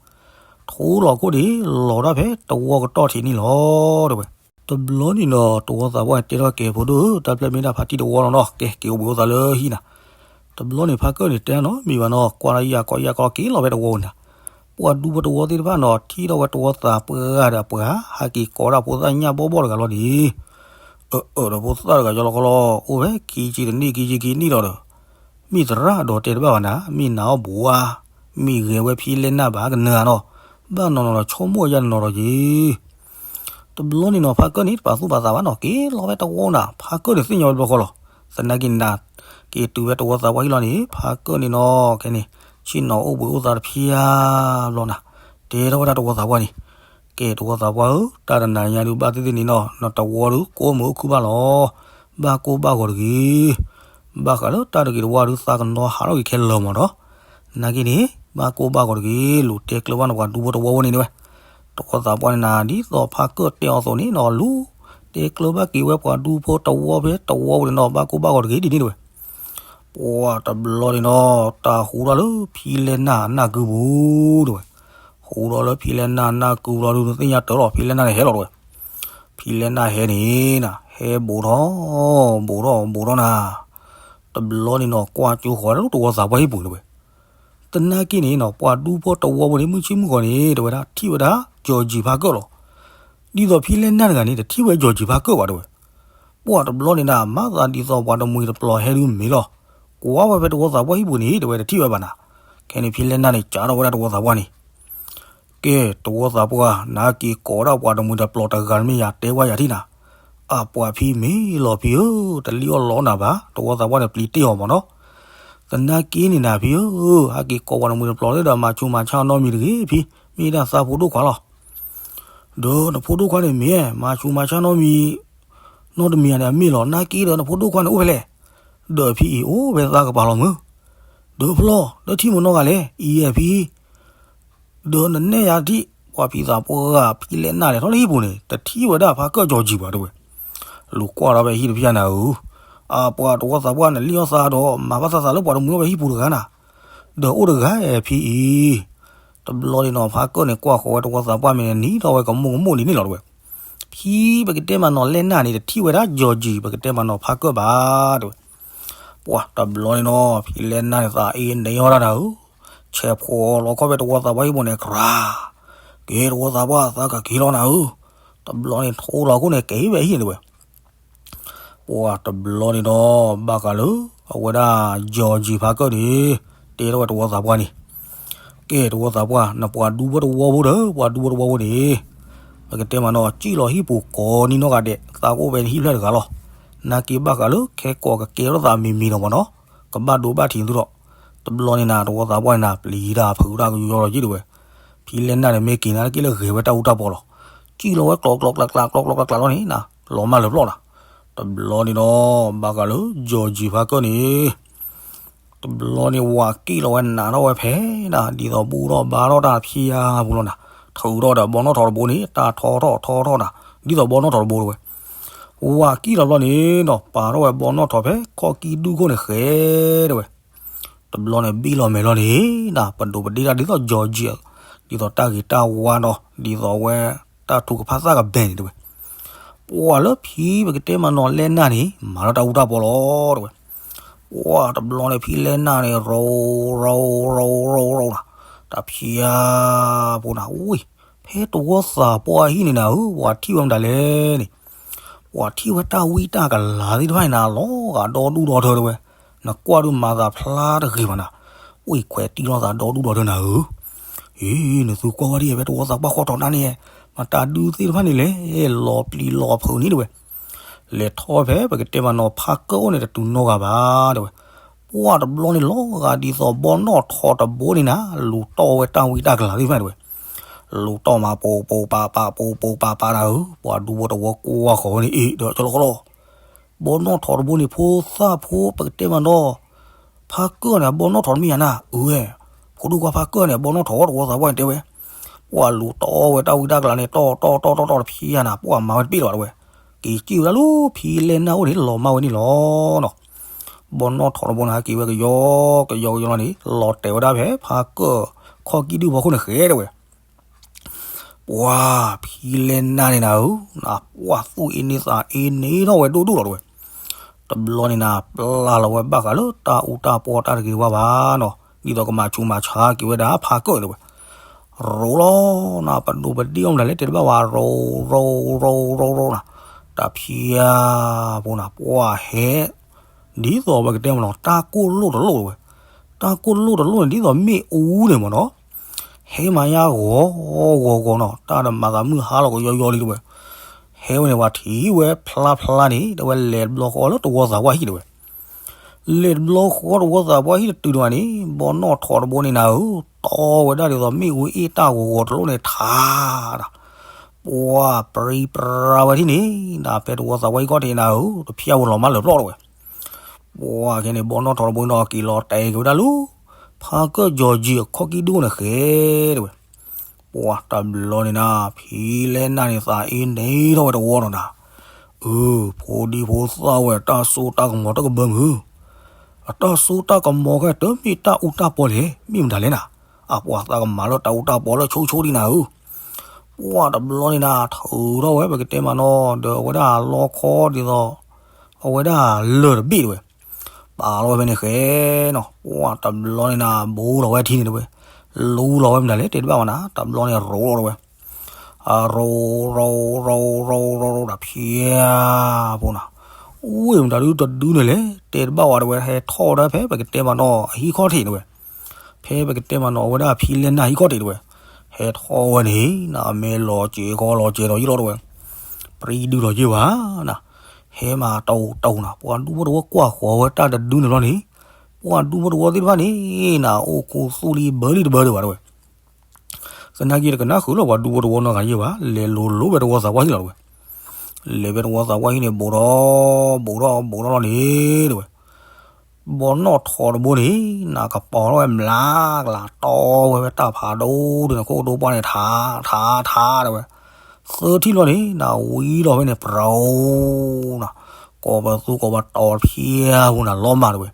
ထိလီၤခိၣ်ဒံး လီၤတၢ်ဖဲတဝီကတီၢ်ထံးန့ၣ်လီၤတဲဝဲ. တဘျီန့ၣ်ဒီး တဝီသးပှၢ်တဲထီၣ်ကဲ ဖိဒိၣ်ဧၢ တၢ်ဖျၢၣ်မ့ၢ်ဒၣ်ဖါတံၢ်တဝီလီၤနီၤ ကဲ က့ၤအိၣ်ဘှံးအိၣ်သးလၢဟံၣ်နၤ. တဘျီန့ၣ်ဖါကၢၣ်န့ၣ်တဲနီတမံၤဘၣ်နီၤ ကွၢ်တၢ်ယၢ်ခီယၢ်ခီက့ၤလီၤဖဲတဝီန့ၣ်နၤ. ပှၤဒူဖိတဝီသ့ၣ်တဖၣ်နီၤ ထံၣ်ထီၣ်ဝဲတဝီသးပှၢ်ဒီးပှၤ ဟးက့ၤကိးဒၣ်ဖိသၣ်ညၣ်ဘီၣ်ဘီၣ်တဂၤလီၤန့ၣ် အၢ အၢ ဒီးဖိသၣ်တဂၤယီလီၤခီလီၤ အိၣ်ဖဲခံဆံတနံၣ်ခံဆံခံနံၣ်လီၤဒီး မ့ၢ်သရၣ်ဒီးတဲတဘၣ်ဘၣ်နၤ မ့ၢ်နၤအီၣ်ဘိးဧါ မ့ၢ်ဂဲၤဝဲဖံလဲၢ်နၢ်ဘၣ်ကနၢၤနီၤ ဘၣ်နီၤနီၤဒီးဆိကမိၣ်ယၢ်နီၤနီၤဒီးက့ၤ တဘျီန့ၣ်နီၤ ဖါကၢၣ်န့ၣ် တပာ်သူၣ်ပာ်သးဘၣ်နီၤ က့ၤလီၤဝဲတဝီနၤ ဖါကၢၣ်န့ၣ်သ့ၣ်ညါဝဲတဘျီဃီလီၤ. သနာ်က့နၤ က့ၤတုၤဝဲတဝီသးပှၢ်ဟံၣ်လီၤန့ၣ် ဖါကၢၣ်န့ၣ်နီၤ ခဲန့ၣ် ဆ့ၣ်နီၤအိၣ်ဘှံးအိၣ်သးတဖျၢၣ်ဘျီနၤ တဲထီၣ်ဝဲဒၣ်တဝီသးပှၢ်န့ၣ် ကဲတဝီသးပှၢ်ဧၢ တၢ်တနၤညါဒုးဘၣ်သ့ၣ်သ့ၣ်န့ၣ်နီၤ နတဝီဒုးကိးမုၢ်အိၣ်ခုၣ်ဘၣ်လီၤ. ဘၣ်ကိၢ်ဘၣ်ဂီၤတဂ့ၤ ဘၣ်ဃးလၢတၢ်တဂ့ၤတဝါဒုးသးကနီၤဟးထီၣ်က့ၤခဲလၢာ်မးဒီး နာ်က့န့ၣ် ဘၣ်ကိၢ်ဘၣ်ဂီၤတဂ့ၤ လိၤတဲကျၢၤဘၣ်နပှၤဒူဖိတဝီဖိန့ၣ်ဝဲ တဝီသးပှၢ်န့ၣ်နၤ ဒ်သိးဖါကၢၣ်တဲအီၤအသိးန့ၣ်နီၤ လူၤတဲကျၢၤဘၣ်က့ၤဝဲပှၤဒူဖိတဝီဖဲတဝီဝဲန့ၣ်နီၤ ဘၣ်ကိၢ်ဘၣ်ဂီၤတဂ့ၤဒ်န့ၣ်တဝဲ ပှၢ်တဘျီန့ၣ်နီၤ တၢ်ဟူထီၣ်လၢဖံလဲၢ်နၢ်နၢ်ကုပူၤတဝဲ ဟူထီၣ်လၢဖံလဲၢ်နၢ်နၢ်ကုပူၤလီၤဒုး နသ့ၣ်ညါတၢ်လီၤ ဖံလဲၢ်နၢ်န့ၣ်ဟဲလီၤတဝဲ ဖံလဲၢ်နၢ်ဟဲန့ၣ်နၤ ဟဲဘူးထီၣ် ဘူးထီၣ် ဘူးထီၣ်နၤ တဘျီန့ၣ်နီၤ ကွၢ်ကၠိဃီၤလၢတဝီသးပှၢ်ဟံၣ်ပူၤတဝဲ သနာ်က့န့ၣ်နီၤ ပှၤဒူဖိတဝီဖိန့ၣ် မုၢ်ဆ့ၣ်မုၢ်ဂီၤန့ၣ် တဲဝဲဒၣ် ထံၣ်ဝဲဒၣ် ကၠီၤကၠံၣ်ဖါကၢၣ်လီၤ. ဒ်သိးဖံလဲၢ်နၢ်တဂၤန့ၣ် တထံၣ်ဝဲကၠီၤကၠံၣ်ဖါကၢၣ်ဘၣ်တဲဝဲ. ပှၢ်တဘျီန့ၣ်နၤ မၤသးဒ်သိးပှၤတမှံၤတပျီၤဟဲဒုးမ့ၢ်လီၤ. ကွၢ်ဝဲဖဲတဝီသးပှၢ်ဟံၣ်ပူၤန့ၣ် တဲဝဲ တထံၣ်ဝဲဘၣ်နၤ. ခဲန့ၣ်ဖံလဲၢ်နၢ်န့ၣ် ကးထီၣ်ဝဲဒၣ်တဝီသးပှၢ်န့ၣ်, ကဲ တဝီသးပှၢ် နဟဲက့ၤကိးဒၣ်ပှၤတမှံၤတပျီၤတဂၤတမ့ၢ်ယၤ တဲဝဲယၤထံၣ်နၤ, အပှၤဖံမ့ၢ်လီၤဖံဧၢ, တလံၣ်အီၣ်လီနၤဘၣ်, တဝီသးပှၢ်န့ၣ် ပျံၤတ့ၢ်အီၤမ့ၢ်နီၤ, သနာ်က့န့ၣ်နၤဖံဧၢ, ဟဲက့ၤကိးပှၤတမှံၤတပျီၤဒီး မၤဆူးမၤဆါနီတမံၤတဂ့ၤဖံ, မ့ၢ်ဒၣ်သးဖိဒိၣ်ခွါလီၤ. ဒီးနဖိဒိၣ်ခွါန့ၣ်မ့ၢ် မၤဆူးမၤဆါနီတမံၤ, နီတမံၤဧါန့ၣ် အမ့ၢ်လီၤ, နာ်က့ဒီးနဖိဒိၣ်ခွါန့ၣ်အိၣ်ဖဲလဲၣ်, ဒီးဖံအံၤအိၣ်ဖဲသးကပၤလီၤမုၢ်, ဒီးဖျီ ဒီးထံၣ်မနီၢ်ဂၤလဲၣ်, အံၤယဲၢ်ဖံ ဒီးနနဲၣ်ယၤထံၣ် ပှၤဖံသးပှၢ်ဂၤ ဖံလဲၢ်နၢ်န့ၣ် ထီၣ်လၢဟံၣ်ပူၤန့ၣ် တထံၣ်ဝဲဒၣ်ဖါကၢၢ်ကၠီၤကၠံၣ်ဘၣ်တဲဝဲ, လူၤကွၢ်ထီၣ်ဖဲဟံၣ်တဖျၢၣ်နၤဧၢ, အပှၤတဝီသးပှၢ် နလံၣ်အီၣ်သးဒီး မၤဘၣ်သးသးလၢပှၤတမှံၤအီၣ်ဖဲဟံၣ်ပူၤတဂၤနၤ, ဒီးအိၣ်တဂၤဖံအံၤ, တဘျီန့ၣ်နီၤ ဖါကၢၢ်န့ၣ် ကွၢ်ဃီၤဝဲတဝီသးပှၢ်မ့ၢ်န့ၣ် နံၤထီၣ်ဝဲကမိၣ်ကမိၣ်န့ၣ်န့ၣ်လီၤတဲဝဲ, ဖံပကတဲမးနီၤလဲၢ်နၢ်န့ၣ် တထံၣ်ဝဲဒၣ်ကၠီၤကၠံၣ် ပကတဲမးနီၤဖါကၢၢ်ဘၣ်တဲဝဲ ပှၤတဘျီန့ၣ်နီၤ ဖံလဲၢ်နၢ်န့ၣ် သးအ့န့ၢ်အီၣ်ဒၣ်နၤဧၢ, ဆဲးဖိးလီၤခီၣ်ဖဲတဝီသးပှၢ်ဟံၣ်ပူၤန့ၣ် ကြၤ, က့ၤတဝီသးပှၢ် သးကက့ၤလီၤနၤဧၢ, တဘျီန့ၣ်ထိလီၤခိၣ်န့ၣ် က့ၤဝဲဟံၣ်န့ၣ်တဲဝဲ, ပှၤတဘျီန့ၣ်ဒီး ဘၣ်ဃးလၢ အဝဲဒၣ် ကၠီၤကၠံၣ်ဖါကၢၢ်န့ၣ် တဲထီၣ်ဝဲတဝီသးပှၢ်န့ၣ်, ကဲတဝီသးပှၢ် နပှၤဒူဖိတဝီဖိဒီး ပှၤဒူဖိတဝီဖိန့ၣ် ပကတဲမးနီၤ စံၣ်လီၤဟံၣ်ပူၤကိးနံၤနီၢ်ဂၤဒဲး သးကအိၣ်ဖဲနဟံၣ်ဖျၢၣ်တဂၤလီၤ, နာ်က့ဘၣ်ဃးလၢ ခဲကိးကကဲထီၣ်သးမံၤမံၤဒီးမးနီၤ, ကဘၣ်ဒိဘၣ်ထံးသုဒီး, တဘျီန့ၣ်နၤ တဝီသးပှၢ်န့ၣ်နၤ ပျံၤတၢ်ဖုးတၢ်ကယီလီၤက့ၤတဲဝဲ, ဖံလဲၢ်နၢ်န့ၣ်မ့ၢ်က့ၤနၤလၢက့ၤလၢဂဲၤဝဲတၢ်အူတၢ်ပီလီၤ, စံၣ်လီၤဝဲကျီကျီကျါကျါ ကျီကျီကျါကျါလီၤန့ၣ်နၤ လီၤမၢ်လၢပျီၢ်နၤ, တဘျီန့ၣ်ဒီး ဘၣ်ဃးလၢ ကၠီၤကၠံၣ်ဖါကၢၢ်န့ၣ် တဘျီန့ၣ် ဝးကံၣ်လီၤဝဲနးထီၣ်ဝဲဖဲနၤ ဒ်သိးဘူၣ်ထီၣ်ဘါထီၣ်တၢ်ဖံးယါပူၤလီၤနၤ, ထုးထီၣ်ဒီးဘီနီၣ်ထိးတဘိန့ၣ် တၢ်ထီထီၣ်ထီထီၣ်နၤ ဒ်သိးဘီနီၣ်ထိးတဘိတဲဝဲ, ဝးကံၣ်လီၤဘျီန့ၣ်နီၤ ပာ်ထီၣ်ဝဲဘီနီၣ်ထိးဖဲခီၣ်ကံၣ်ဒုၣ်ခိၣ်န့ၣ်ဃဲတဲဝဲ, တဘျီန့ၣ် ဘံၣ်လီၤမဲာ်လီၤန့ၣ်နၤ ပဒိးပဒ့တၢ်ဒ်သိးကၠီၤကၠံၣ်, ဒ်သိးတၢ်ဂ့ၤတၢ်ဝါနီၤ ဒ်သိးဝဲ တၢ်ထုကဖၣ်သၣ်ကဘဲန့ၣ်တဲဝဲ ပှၤလၢဖံပကတဲမးနီၤလဲၢ်နၢ်န့ၣ် မၤထီၣ်တၢ်အူတၢ်ပီလီၤတဲဝဲ, ပှၤတဘျီန့ၣ် ဖံလဲၢ်နၢ်န့ၣ် ရိရိရိရိရိနၤ, တၢ်ဖံးယါဖိနၤ ဝ့ၢ် ဖဲတဝီသးပှၢ်ဟံၣ်န့ၣ်နၤဧၢ ပှၤထံၣ်ဝဲမတၤလဲၣ်န့ၣ်, ပှၤထံၣ်ဝဲတၢ်ဝံတၢ်ကလၤသ့ၣ်တဖၣ်န့ၣ်နၤ လီၤဂာ်ဒီဒူၣ်ဒီထၢတဲဝဲ, နကွၢ်ဒုးမၤသးဖျါတဂ့ၤဘၣ်နၤ, ဝ့ၢ်ခွဲးတံၢ်ထီၣ်သးဒီဒူၣ်ဒီထၢနၤဧၢ အံၤ နသုကွၢ်ဝဲဒ်အံၤ ဖဲတဝီသးပှၢ်ဃီထီးနၢ်န့ၣ် မတၤဒုးသ့ၣ်တဖၣ်န့ၣ်လဲၣ် လီၤပျံၤလီၤဖုးန့ၣ်တဲဝဲ, လဲၤထီၣ်ဖဲပကတဲမးနီၤဖါကၢၢ်အိၣ်န့ၣ် တတုၤနီတဂၤဘၣ်တဲဝဲ, ပှၤတဘျီန့ၣ်လီၤဂာ်ဒ်သိးဘီနီၣ်ထိးတဘိန့ၣ်နၤ လူၤတီၢ်ဝဲတၢ်ဝံတၢ်ကလၤသ့ၣ်တဖၣ်တဲဝဲ, လူၤတီၢ်မး ပိာ်ပိာ်ပာ်ပာ် ပိာ်ပိာ်ပာ်ပာ်နၤဧၢ, ပှၤဒူဖိတဝီကွၢ်ဃီၤဝဲန့ၣ် အ့ ဒီးကလီကလီ ဘီနီၣ်ထိးတဘိန့ၣ် ဖိသၣ်ဖိပကတဲမးနီၤ ဖါကၢၢ်န့ၣ် အဘီနီၣ်ထိးတမ့ၢ်ယၤနၤ အၢဝဲ, ဖိဒိၣ်ခွါဖါကၢၢ်န့ၣ် အဘီနီၣ်ထိးတဝီသးပှၢ်န့ၣ်တဲဝဲ, ပှၤလူၤတီၢ်ဝဲတၢ်ဝံတၢ်ကလၤန့ၣ် တီၢ်တီၢ်တီၢ်တီၢ်တီၢ်တဖံးယါနၤ ပှၤမၤဝဲတပ့ၢ်လီၤတဲဝဲ, က့ၤစံၣ်ဝဲဒၣ်လၢဖံလဲၢ်နၢ်အိၣ်န့ၣ် လီၤမၢ်ဝဲန့ၣ်လီၤနီၤ, ဘီနီၣ်ထိးတဘိန့ၣ် ဟဲက့ၤဝဲကယီကယီကယီလီၤန့ၣ် လီၤတဲာ်ဝဲဒၣ်ဖဲဖါကၢၢ်ခီၣ်ကံၣ်ဒုၣ်ဖီခိၣ်န့ၣ်ဃဲတဲဝဲ ပှၤဖံလဲၢ်နၢ်န့ၣ်နၤဧၢ, ပှၤသူၣ်အ့န့သးအ့န့ထီၣ်ဝဲဒိၣ်ဒိၣ်လီၤတဲဝဲ, တဘျီန့ၣ်နၤ ပျၢ်လီၤဝဲဘၣ်ဃးလၢတၢ်အူတၢ်ပီတၢ်တဂ့ၤတဝါဘၣ်နီၤ, ဒ်သိးကမၤဆူးမၤဆါက့ၤဝဲဒၣ်ဖါကၢၢ်တဲဝဲ, ရိလီၤနၤ ပဒိးပဒ့ၣ်အီၣ်မတၤလဲၣ်တဲတဘၣ်ဝဲ ရိရိရိရိရိနၤ, တၢ်ဖံးယါဖိနၤ ပှၤဟဲ ဒ်သိးပကတဲမးနီၤ တၢ်ကိၢ်လိၣ်တလိၣ်တဲဝဲ, တၢ်ကိၢ်လိၣ်တလိၣ်န့ၣ် ဒ်သိးမ့ၣ်အူန့ၣ်မးနီၤ, ဟဲမၤယါဂီၤဂီၤဂီၤနီၤ တၢ်တမၤသးမုၢ်ဟါလီၤကယီယီလံတဲဝဲ, ဟဲဝဲန့ၣ် ပှၤထံၣ်ဝဲဖျါဖျါန့ၣ် တဲဝဲလဲၤတဘျီဃီလၢတဝီသးပှၢ်ဟံၣ်တဲဝဲ, လဲၤတဘျီဃီတဝီသးပှၢ်ဟံၣ်တတုၤဒံးဘၣ်န့ၣ် ဘီနီၣ်ထိးတဘိန့ၣ်နၤဧၢ, တီဝဲဒၣ်ဒ်သိးမ့ၣ်အူအ့ၣ်တၢ်ဂီၤဂီၤတလိၣ်န့ၣ်ထါနၤ, ပှၤပြံပြါဝဲထံၣ်န့ၣ် နၤဖဲတဝီသးပှၢ်ဟံၣ်ခီၣ်ထံးနၤဧၢ, တဖျါဝဲလီၤမၢ်လၢပျီၢ်တဲဝဲ ပှၤခဲန့ၣ် ဘီနီၣ်ထိးတဘိန့ၣ်ဒီးက့ၤလီၤတဲာ်က့ၤဝဲဒၣ်လၢ ဖါကၢၢ်ကၠီၤကၠံၣ်အခီၣ်ကံၣ်ဒိၣ်န့ၣ်ဃဲတဲဝဲ, ပှၤတဘျီန့ၣ်နၤ ဖံလဲၢ်နၢ်န့ၣ်သးအ့န့ထီၣ်ဝဲတဝီနီၤနၤ, အၢ ဖိဒံဖိသၣ်ဝဲ တၢ်စိတၢ်ကမီၤတကဘၢမုၢ်, အတၢ်စိတၢ်ကမီၤခဲတမ့ၢ်တၢ်အူတၢ်ပီလဲၣ် မ့ၢ်မတၤလဲၣ်နၤ, အပှၤသးကမၤလၢတၢ်အူတၢ်ပီလၢဆိဆိဒံးနၤဧၢ, ပှၤတဘျီန့ၣ်နၤ ထုးထီၣ်ဝဲပကတဲမးနီၤ ဒီးအဝဲဒၣ်လီခီဒ်သိး အဝဲဒၣ်လၢၢ်တဘ့ၣ်တဲဝဲ, ပာ်လီၤဝဲဖဲန့ၣ်ဃဲနီၤ ပှၤတဘျီန့ၣ်နၤ ဘူးလီၤဝဲထံန့ၣ်တဲဝဲ, လူလီၤဝဲမနုၤလဲၣ်တဲတဘၣ်ဝဲနၤ တဘျီန့ၣ်ရိးလီၤတဲဝဲ, အရိးရိးရိးရိးရိးရိးဒီးဖျါဖိနၤ, အူဝဲမတၤဒုတဒုန့ၣ်လဲၣ် တဲတဘၣ်ဝဲတဲဝဲ ဟဲထီၣ်ဝဲဒၣ်ဖဲပကတဲမးနီၤ အဟံၣ်ခီၣ်ထံးတဲဝဲ, ဖဲပကတဲမးနီၤ အဝဲဒၣ်ဖံလဲၢ်နၢ်ဟံၣ်ခီၣ်ထံးတဲဝဲ, ဟဲထီၣ်ဝဲန့ၣ် နမဲာ်လီၤစဲၤခီလီၤစဲၤဒီးယံာ်လီၤတဲဝဲ, ပြံဒုးလီၤယံာ်ဘၣ်နၤ, ဟဲမးတအိၣ်တအိၣ်နၤ, ပှၤဒူဖိတဝီကွၢ်ဃီၤဝဲတၢ်တဒုန့ၣ်လီၤန့ၣ်, ပှၤဒူဖိတဝီသ့ၣ်တဖၣ်န့ၣ် နအိၣ်ခူသူၣ်လံဘၢလံတဘၢဒံးဘၣ်တဲဝဲ သနာ်က့တကနၣ်ဃုာ်လၢပှၤဒူဖိတဝီနီတဂၤယံာ်ဘၣ်, လဲၤလိၤလိၤဝဲတဝီသးပှၢ်ဟံၣ်လီၤတဲဝဲ, လဲၤဖဲတဝီသးပှၢ်ဟံၣ်န့ၣ် ဘူးထီၣ်ဘူးထီၣ်ဘူးထီၣ်လီၤန့ၣ်တဲဝဲ, ဘီနီၣ်ထိးတဘိန့ၣ် နကပီၤထီၣ်ဝဲမျးကလၤ တီဝဲဖဲတၢ်ဖးဒိၣ်ဒုန့ၣ် ခိၣ်ကဒိပှၢ်န့ၣ် ထးထးထးတဲဝဲ, သၢထံၣ်လီၤန့ၣ် နဝံလီၤဖဲန့ၣ် ပြူၤနၤ, ကိးပသူကိးပတီၤဖၠၣ်ပူၤနၤလီၤမၢ်တဲဝဲ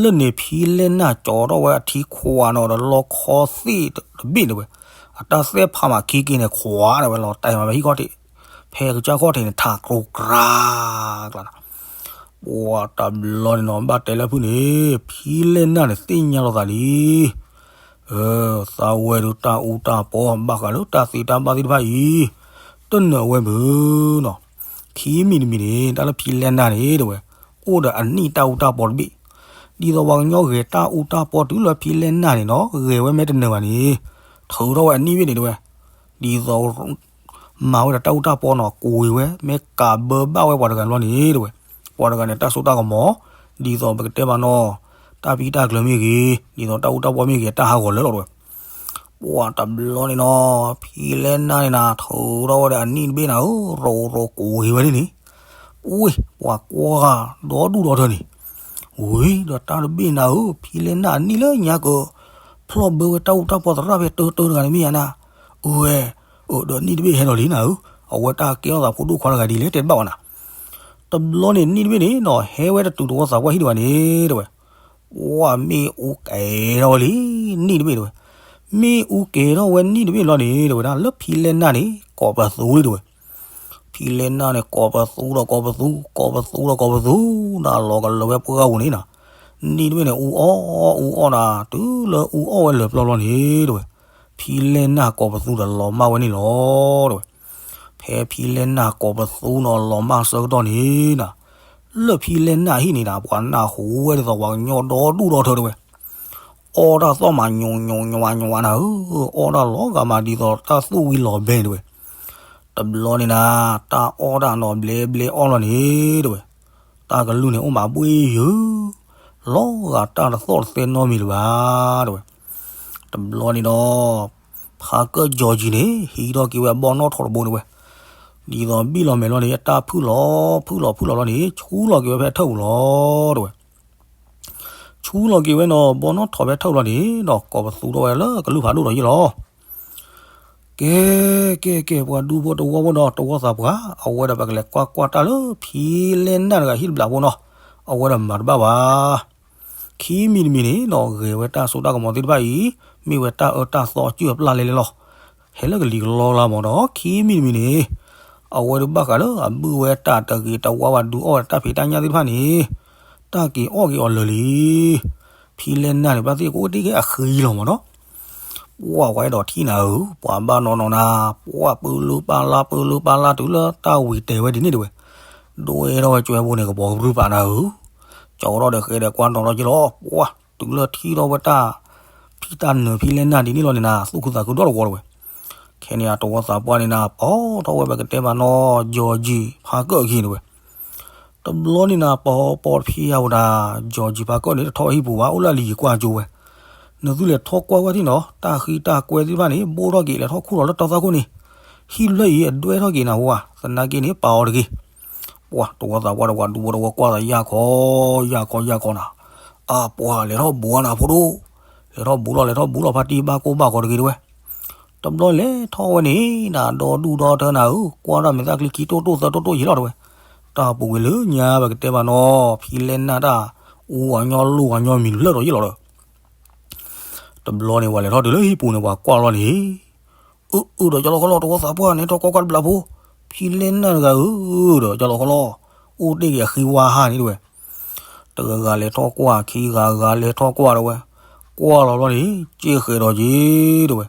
လၢန့ၣ်ဖံလဲၢ်နၢ်ကၠီၤထီၣ်ဝဲအထံခွးနီၤဒီးလီခီသ့ၣ်တဘ့ၣ်တဲဝဲ, အတၢ်သဲၣ်ဖးမးခံက့ၤန့ၣ် ခွးတဲဝဲလီၤတဲာ်မးဖဲဟံၣ်ခီၣ်ထံး, ဖဲကစၢ်ခီၣ်ထံးန့ၣ် ထးကြိၤကြၤကျါနၤ, ပှၤတဘျီန့ၣ်နီၤ ဘၣ်တဲလၢဖုၣ်န့ၣ် ဖံလဲၢ်နၢ်န့ၣ် သ့ၣ်ညါလိာ်သးလံ သးဝဲဒုးတၢ်အူတၢ်ပီ ဘၣ်ဃးလၢတၢ်သ့တၢ်ဘၣ်သ့ၣ်တဖၣ်အံၤ တနၢၤဝဲမုာ်နီၤ, ခံမံၤတမံၤန့ၣ် တၢ်လၢဖံလဲၢ်နၢ်န့ၣ်တဲဝဲ, အိၣ်ဒီးအနံၣ်တၢ်အူတၢ်ပီတဘ့ၣ်, ဒ်သိးပှၤကညီဂဲၤတၢ်အူတၢ်ပီတုၤလၢဖံလဲၢ်နၢ်န့ၣ်နီၤ ဂဲၤဝဲမ့ၢ်တနၢၤဘၣ်န့ၣ်, ထုးထီၣ်ဝဲအနံၣ်ဘ့ၣ်န့ၣ်တဲဝဲ, ဒ်သိး မၤဝဲဒီးတၢ်အူတၢ်ပီနီၤ ကွံာ်ဝဲ မ့ၢ်ကးဘၢဘၣ်ဝဲပှၤတဂၤလီၤန့ၣ်တဲဝဲ, ပှၤတဂၤန့ၣ် တၢ်စိတၢ်ကမီၤ ဒ်သိးပကတဲဘၣ်နီၤ တၢ်ဖံးတၢ်ကျၢၤမ့ၢ်ဂ့ၤ, ဒ်သိးတၢ်အူတၢ်ပီမ့ၢ်ဂ့ၤ တၢ်ဟးဂီၤလၢာ်လီၤတဲဝဲ, ပှၤတဘျီန့ၣ်နီၤ ဖံလဲၢ်နၢ်န့ၣ်နၤ ထုးထီၣ်ဝဲဒီးအနံၣ်တဘ့ၣ်နၤဧၢ ရိရိကွံာ်ဝဲန့ၣ်န့ၣ်, ဝ့ၢ်ပှၤကွၢ်ဒီဒူၣ်ဒီထၢန့ၣ်, ဝ့ၢ်ဒီးတၢ်တဘ့ၣ်နၤဧၢ ဖံလဲၢ်နၢ်အနံၣ်လၢညါက ဖျီၣ်ဘၢဝဲတၢ်အူတၢ်ပီသရၣ်ဖဲတၢတၢတဂၤန့ၣ်မ့ၢ်ယါနၤ, အဝဲ အၢဒီးနံၣ်တဘ့ၣ်ဟဲဒီးလံနၤဧၢ, အဝဲတၢ်ကဲထီၣ်သးဖိဒိၣ်ခွါတဂၤဒ်လဲၣ်တဲတဘၣ်ဘၣ်နၤ, တဘျီန့ၣ်နံၣ်တဘ့ၣ်န့ၣ်နီၤ ဟဲဝဲတတုၤတဝီသးပှၢ်ဟံၣ်တဂၤန့ၣ်တဲဝဲ, ပှၤမ့ၣ်အူကဲထီၣ်ဝဲလံ နံၣ်တဘ့ၣ်တဲဝဲ, မ့ၣ်အူကဲထီၣ်ဝဲနံၣ်တဘ့ၣ်လီၤန့ၣ်တဲဝဲဒၣ် လၢဖံလဲၢ်နၢ်န့ၣ် ကိးပသူလံတဲဝဲ, ဖံလဲၢ်နၢ်န့ၣ် ကိးပသူဒီးကိးပသူ ကိးပသူဒီးကိးပသူ နၤလီၤကလၢၤဝဲပှၢ်ပူၤန့ၣ်နၤ, နံၣ်တဘ့ၣ်န့ၣ် အူအီၣ်အူအီၣ်နၤ တုၤလၢအူအီၣ်ဝဲလၢာ်ပျီလီၤန့ၣ်တဲဝဲ, ဖံလဲၢ်နၢ်ကိးပသူဒီးလီၤမၢ်ဝဲန့ၣ်လီၤတဲဝဲ, ဖဲဖံလဲၢ်နၢ်ကိးပသူနီၤလီၤမၢ်ဆၢကတီၢ်န့ၣ်နၤ, လၢဖံလဲၢ်နၢ်ဟံၣ်န့ၣ်နၤ ပှၤနၢ်ဟူဝဲဒ်သိးပှၤကညီဒီဒူၣ်ဒီထၢတဲဝဲ အီၣ်တၢ်သီၣ်မး ညိးညိးညွးညွးနၤဧၢ, အီၣ်တၢ်လီၤဂာ်မးဒ်သိးတၢ်သူၣ်ဝံၤလီၤဘဲတဲဝဲ, တဘျီန့ၣ်နၤ တၢ်အီၣ်တၢ်နီၤဘျဲဘျဲအီၣ်လီၤန့ၣ်တဲဝဲ, တၢ်ကလုၢ်န့ၣ်အိၣ်မးဘှ့ၣ်ယုၤ, လီၤဂာ်တၢ်တသီၣ်တသဲနီတမံၤလၢၤဘၣ်တဲဝဲ, တဘျီန့ၣ်ဒီး ဖါကၢၣ်ကၠီၤကံၤန့ၣ် ဟံးထီၣ်က့ၤဝဲဘီနီၣ်ထိးတဘိတဲဝဲ, ဒ်သိးဘံၣ်လီၤမဲာ်လီၤန့ၣ် အတၢ်ဖုၣ်လီၤဖုၣ်လီၤဖုၣ်လီၤလီၤန့ၣ် ဆူလီၤက့ၤဝဲဖဲထၢၣ်ပူၤလီၤတဲဝဲ ဆူလီၤက့ၤဝဲနီၤ ဘီနီၣ်ထိးဖဲထၢၣ်ပူၤလီၤန့ၣ်ဒီး ကိးပသူထီၣ်ဝဲလၢကလုၢ်ဖးဒိၣ်ဒီးယံာ်လီၤ. ကဲ ကဲ ကဲ ပှၤဒူဖိတဝီဖိဒီးတဝီသးပှၢ် အဝဲဒီးပကလဲၤကွၢ်ကွၢ်တၢ်လၢဖံလဲၢ်နၢ်တဂၤဟံၣ်တဘျးဖိနီၤ အဝဲဒီးမၤတဘၣ်ဘၣ် ခံမံၤတမံၤန့ၣ်နီၤ ဂဲၤဝဲတၢ်စိတၢ်ကမီၤသ့ၣ်တဖၣ်အံၤ မ့ၢ်ဝဲတၢ်အၢတၢ်သီစုၣ်အပျၢ်လဲၣ်လဲၣ်လီၤ. ဟဲလၢကလံၤကလီလါမၢ်ဒီး ခံမံၤတမံၤန့ၣ် အဝဲဒုးဘၣ်ဃးလၢအဘုၣ်ဝဲတၢ်တဂ့ၤတဝါဘၣ်ဒုးအီၣ်ဝဲတၢ်ဖံးတၢ်ညၣ်သ့ၣ်တဖၣ်န့ၣ် တၢ်က့ၤအီၣ်က့ၤအီၤလၢာ်လံ. ဖံလဲၢ်နၢ်န့ၣ် ဘၣ်သ့ၣ်ကအိၣ်တ့ၢ်က့ၤအဃံလီၤမၢ်နီၤ ပှၢ်ဝဲအဲၣ်ဒိးထံၣ်နၤဧၢ, ပှၤဘၣ်နီၢ်နီၢ်နၤ, ပှၢ်ပၢလၢပၢ်လၢ် ပၢလၢပၢ်လၢ်တုၤလၢတၢ်ဝံၤတဲာ်ဝဲဒ်န့ၣ်တဲဝဲ, ဒိၣ်အဲၣ်ထီၣ်ဝဲကၠွဲဖိန့ၣ် ကပီၤကပြုၢ်ပာ်နၤဧၢ, ကၠီထီၣ်ဒီးဃဲဒီးကွၢ်နီၣ်ထီၣ်က့ၤလီၤ. ပှၢ်တုၤလၢထံၣ်ထီၣ်ဝဲတၢ်ဖံးတၢ်နၢၤဖံလဲၢ်နၢ်ဒ်န့ၣ်လီၤန့ၣ်နၤ သူၣ်ခုသးခုဒီတဝီတဲဝဲ. ခဲန့ၣ်အတဝီသးပှၢ်န့ၣ်နၤ ပီထီၣ်ဝဲပကတဲမးနီၤ ကၠီကၠံဖါကၢၣ်အခံတဲဝဲ တဘျီန့ၣ်နၤ ပီပီတဖံယါဝဲဒၣ် ကၠီကၠံဖါကၢၣ်န့ၣ် တထီၣ်ဟံၣ်ပူၤဘၣ် အိၣ်လၢအလံၤယံၤကွၢ်ကၠိဝဲ, နသုလဲၤထီၣ်ကွၢ်ကွၢ်ထံၣ်နီၤ တၢ်ဃံတၢ်ကွဲသ့ၣ်တဖၣ်န့ၣ် ဘိၣ်ထီၣ်က့ၤ လဲၤထီၣ်ခူၣ်လီၤလၢတီသၣ်ခိၣ်န့ၣ်, ဟံၣ်ဖျၢၣ်အံၤ အဒွဲၣ်ထီၣ်က့ၤနၤဝဲ, သနာ်က့န့ၣ် ပာ်အီၤတဂ့ၤ. ပှၤတဝီသးပှၢ်တဝီ ဒူဖိတဝီကွၢ်သးယၢ်ခီ ယၢ်ခီ ယၢ်ခီနၤ, အါပှၤလဲၤထီၣ်ဘူးနၤဖိဒိၣ်, လဲၤထီၣ်ဘူးလီၤ လဲၤထီၣ်ဘူးလီၤ ဖါတံၢ်ဘၣ်ကိၢ်ဘၣ်ဂီၤတဂ့ၤတဲဝဲ. တဘျီလဲၤထီၣ်ဝဲန့ၣ်နၤ ဒီဒူၣ်ဒီထၢနၤဧၢ, ကွၢ်တၢ်မဲာ်သၣ်ချံခံတိၢ်တိၢ်သၢတိၢ်တိၢ်ယံာ်လီၤတဲဝဲ. တၢ်ပူၤကွံာ်လၢညါပကတဲဘၣ်နီၤ ဖံလဲၢ်နၢ်တၢ်အူအီၤညီလူၢ်အီၤညီမံၤဖျၢၣ်ဒီးယံာ်လီၤဒီး တဘျီန့ၣ် ပှၤလဲၤထီၣ်တုၤလၢဟံၣ်ပူၤန့ၣ် ပှၤကွၢ်လီၤန့ၣ်, အၢ အၢ ဒီးကၠီလီၤခီလီၤ တဝီသးပှၢ်န့ၣ် ထီၣ်ကွၢ်ကွၢ်တဘျးဖိ, ဖံလဲၢ်နၢ်တဂၤဧၢ, ဒီးကၠီလီၤခီလီၤ, အိၣ်တ့ၢ်က့ၤအဃံဝါဟါန့ၣ်တဲဝဲ. တဂၤဂၤလဲၤထီၣ်ကွၢ် ခံဂၤဂၤလဲၤထီၣ်ကွၢ်တဲဝဲ, ကွၢ်လီၤဘျီန့ၣ် က့ၢ်ဃဲၤဒီးက့ၤတဲဝဲ,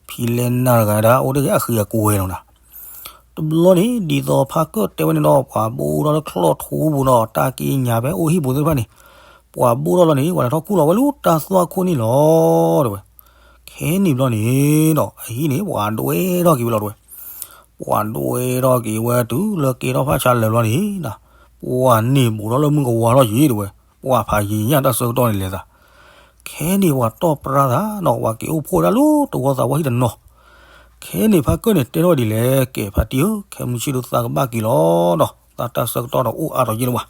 ဖံလဲၢ်နၢ်တဂၤဒၣ် အိၣ်တ့ၢ်က့ၤအဃံအကွဲလီၤနၤ. တဘျီန့ၣ် ဒ်သိးဖါကၢၣ်တဲဝဲန့ၣ်ဒီး ပှၤဘူးထီၣ်လၢချီၣ်ထူပူၤဒီး တၢ်က့ညါဖဲအိၣ်ဟံၣ်ပူၤသ့ၣ်တဖၣ်န့ၣ်, ပှၤဘိၣ်ထီၣ်လီၤန့ၣ် ပှၤလဲၤထီၣ်ခူၣ်လီၤဝဲလၢတၢ်သွၣ်ခိၣ်န့ၣ်လီၤ တဲဝဲ. ခဲန့ၣ်ဘျီန့ၣ်ဒီး အဟံၣ်န့ၣ် ပှၤဒွဲထီၣ်က့ၤဝဲလီၤ တဲဝဲ. ပှၤဒွဲထီၣ်က့ၤဝဲတုၤလၢကဲထီၣ်ဖးဆါလၢာ်ဘျီန့ၣ် ပှၤန့ၢ်ဘူးထီၣ်လၢမုၢ်ကဝါထီၣ်က့ၤ တဲဝဲ. ပှၤဖးယံာ်ညၣ်တၢ်ဆၢကတီၢ်န့ၣ်လဲၤသး ခဲန့ၣ်ပှၤတီၢ်ပြၢသးနီၤ ပှၤက့ၤအိၣ်ဖှိၣ်ဝဲဒၣ်လၢတဝီသးပှၢ်ဟံၣ်တနီၤ. ခဲန့ၣ်ဖါကၢၢ်န့ၣ်တဲထီၣ်ဒ်လဲၣ်, ကဲဖါတံၢ်ဧၢ, ခဲမုၢ်ဆ့ၣ်ဒုးသးကဘၣ်က့ၤလီၤနီၤ, သးတၢ်ဆၢကတီၢ်ဒီးအိၣ်အါထီၣ်ယဲၢ်လၢၤဘၣ်.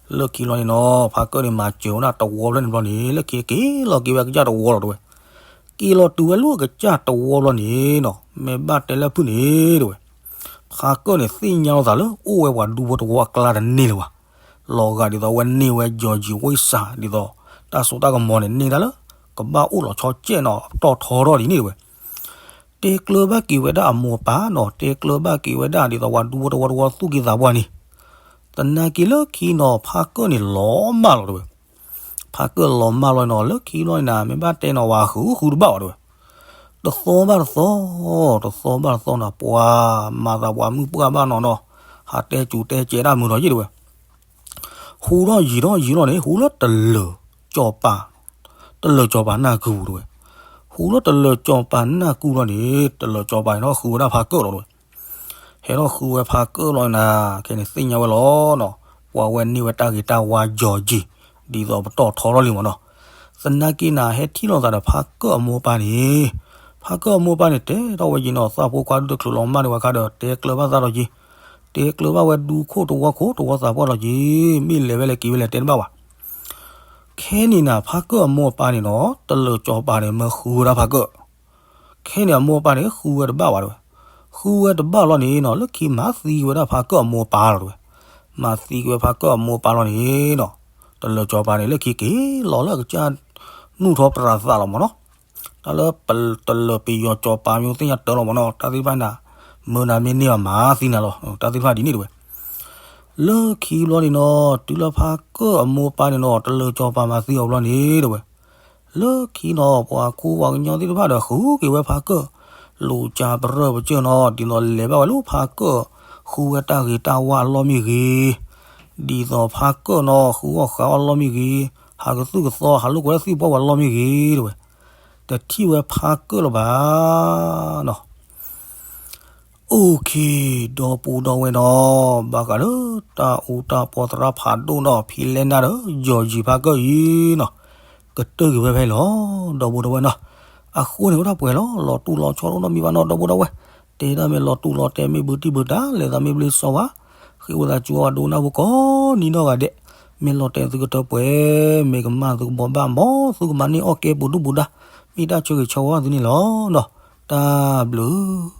လၢခံလီၤန့ၣ်နီၤ ဖါကၢၢ်န့ၣ်မၤစၢၤဝဲဒၣ်တဝီဖျၢၣ်န့ၣ်ဘျီန့ၣ် လၢခံက့ၤလီၤက့ၤဝဲအကစၢ်တဝီလီၤတဲဝဲ. က့ၤလီၤတုၤဝဲလၢအကစၢ်တဝီလီၤန့ၣ်နီၤ မ့ၢ်ဘၣ်တဲလၢဖုၣ်န့ၣ်တဲဝဲ ဖါကၢၢ်န့ၣ်သ့ၣ်ညါလီၤသးလၢ အိၣ်ဝဲပှၤဒူဖိတဝီအကျါတန့ၢ်လၢၤဘၣ်. လီၤဂာ်ဒ်သိးအဝဲန့ၢ်ဝဲ George ဝ့ၢ်စၢ် ဒ်သိး တၢ်စိတၢ်ကမီၤန့ၣ် န့ၢ်တၢ်လၢ ကဘၣ်အိၣ်လီၤဆီကဲးနီၤ ပတီၢ်ထီထီၣ်ဒ်န့ၣ်တဲဝဲ. တဲကျၢၤဘၣ်က့ၤဝဲဒၣ်အမိၢ်အပၢ်နီၤ တဲကျၢၤဘၣ်က့ၤဝဲဒၣ်ဒ်သိးပှၤဒူဖိတဝီတဝီသူၣ်က့သးပှၢ်န့ၣ် သနာ်က့လၢခံနီၤဖါကၢၢ်န့ၣ်လီၤမၢ်လီၤတဲဝဲ. ဖါကၢၢ်လီၤမၢ်လီၤနီၤ လၢခံလီၤန့ၣ်နၤ မ့ၢ်ဘၣ်တဲနီၤ ပှၤဃုဃုတဘၣ်ဘၣ်တဲဝဲ. တသီဘၣ်တသီ, တသီဘၣ်တသီနီၤ ပှၤမၤသးပှၤမုၢ်ပှၢ်ဘၣ်နီၤနီၤ, ဟးတဲစူၤတဲကဲးတၢ်မုာ်ထီၣ်ယဲၢ်တဲဝဲ. ဟူထီၣ်ယံာ်ထီၣ်ယံာ်လီၤန့ၣ် ဟူလၢတလၢၤကၠီၤပၤ, တလၢၤကၠီၤပၤနၢ်ကုပူၤတဲဝဲ. ဟူလၢတလၢၤကၠီၤပၤနၢ်ကုလီၤန့ၣ် တလၢၤကၠီၤပၤန့ၣ်ဟဲထီၣ်ဃုဝဲဒၣ်ဖါကၢၢ်လီၤတဲဝဲ. ဟဲထီၣ်ဃုဝဲဖါကၢၢ်လီၤနၤ ခဲန့ၣ်သ့ၣ်ညါဝဲလီၤနီၤ ပှၤဝဲန့ၢ်ဝဲတၢ်ဂ့ၤတၢ်ဝါ George ဒ်သိးပတီၢ်ထီထီၣ်လံမ့ၢ်နီၤ. သနာ်က့နၤ ဟဲထံၣ်လိာ်သးဒီးဖါကၢၢ်အမိၢ်အပၢ်န့ၣ်, ဖါကၢၢ်အမိၢ်အပၢ်န့ၣ် တဲထီၣ်ဝဲယံၤနီၤ သးဖိခွါဒုးတချုးလီၤမၢ်န့ၢ်ဝဲခါဒီး တဲကျၢၤဘၣ်သးဒီးယံၤ, တဲကျၢၤဘၣ်ဝဲဒူခိၣ်တဝီခိၣ်တဝီသးပှၢ်ဒီးယံၤ, မ့ၢ်လဲၤဝဲလဲၤက့ၤဝဲလဲၤတဲတဘၣ်ဘၣ်. ခဲန့ၣ်နၤ ဖါကၢၢ်အမိၢ်အပၢ်န့ၣ်နီၤ တလၢၤကၠီၤပၤန့ၣ် မၢဃုဝဲဒၣ်ဖါကၢၢ် ခဲန့ၣ်အမိၢ်အပၢ်န့ၣ် ဃုဝဲတဘၣ်ဘၣ်တဲဝဲ. ဃုဝဲတဘၣ်လီၤန့ၣ်နီၤ လၢခံမၤသံက့ၤဝဲဒၣ်ဖါကၢၢ်အမိၢ်အပၢ်လီၤတဲဝဲ. မၤသံက့ၤဝဲဖါကၢၢ်အမိၢ်အပၢ်လီၤန့ၣ်နီၤ တလၢၤကၠီၤပၤန့ၣ် လၢခံက့ၤလီၤလၢအကစၢ်နူၢ်ထီၣ်ပြးသးလီၤမ့ၢ်နီၤ. တၢ်လၢတလၢၤပယီၤကၠီၤပၤမ့ၢ်သ့ၣ်ညါတၢ်လီၤမ့ၢ်နီၤ တၢ်သ့ၣ်တဖၣ်န့ၣ် မၢနၤမ့ၢ်န့ၢ်ဘၣ်မၤသံနၤလီၤ တၢ်သ့ၣ်တဖၣ်ဒ်န့ၣ်တဲဝဲ. လၢခံဘျီန့ၣ်နီၤ တုၤလၢဖါကၢၢ်အမိၢ်အပၢ်န့ၣ်နီၤ တလၢၤကၠီၤပၤမၤသံအီၤဘျီန့ၣ်တဲဝဲ လၢခံနီၤ ပှၤခိပှၤကညီသ့ၣ်တဖၣ်ဒီး ဃုက့ၤဝဲဖါကၢၢ်, လူၤကၢ်ပရၢၢ်ပစၢၢ်နီၤ ဒ်သိးလဲၤဘၣ်ဝဲလၢဖါကၢၢ် ဃုဝဲတၢ်ဂ့ၤတၢ်ဝါအလီၢ်မ့ၢ်ဂ့ၤ, ဒ်သိးဖါကၢၢ်နီၤ ဃုအီၣ်ဃုအီလီၢ်မ့ၢ်ဂ့ၤ, ဟးကသုၣ်ကသီ ဟးလိာ်ကွဲလၢသ့ၣ်ပှၢ်ဝဲလီၢ်မ့ၢ်ဂ့ၤတဲဝဲ, တထံၣ်ဝဲဖါကၢၢ်လၢၤဘၣ်နီၤ. အိၣ်ခ့ ဒီပုၢ်ဒီဝဲၢ်နီၤ, ဘၣ်ဃးလၢတၢ်အူတၢ်ပီသရၣ်ဖးဒိၣ်နီၤ ဖံလဲၢ်နၢ်ဒီး ယီၤယံၤဖါကၢၢ်အံၤနီၤ, ကတၢၢ်က့ၤဝဲဖဲအံၤလီၤ ဒီပုၢ်ဒီဝဲၢ်နီၤ. အဃိန့ၣ်ဝဲဒၣ်ပှဲၤလီၤ လီၤတူၢ်လီၤဆီတအိၣ်နီတမံၤဘၣ်နီၤ ဒီပုၢ်ဒီဝဲၢ်, တဲဒၣ်မ့ၢ်လီၤတူၢ်လီၤတဲာ် မ့ၢ်ဘုတံၢ်ဘုတၢ် လဲၤသးမ့ၢ်ဘျ့စီဝါ, ဃ့ဝံသးစူၤဝဲဒိကနၣ်ဖိကိးနံၤနီၢ်ဂၤဒဲး, မ့ၢ်လီၤတဲာ်သုကတၢၢ်ပှဲၤ, မ့ၢ်ကမၣ်သုကဘီးဘၣ် မ်သုကမၤန့ၢ်အီၣ်ကဲပူၤဒူၣ်ပူၤဒါ, မ့ၢ်တၢ်ဆၢဂ့ၤဆၢဝါသုန့ၣ်လီၤနီၤ. တၢ်ဘျုး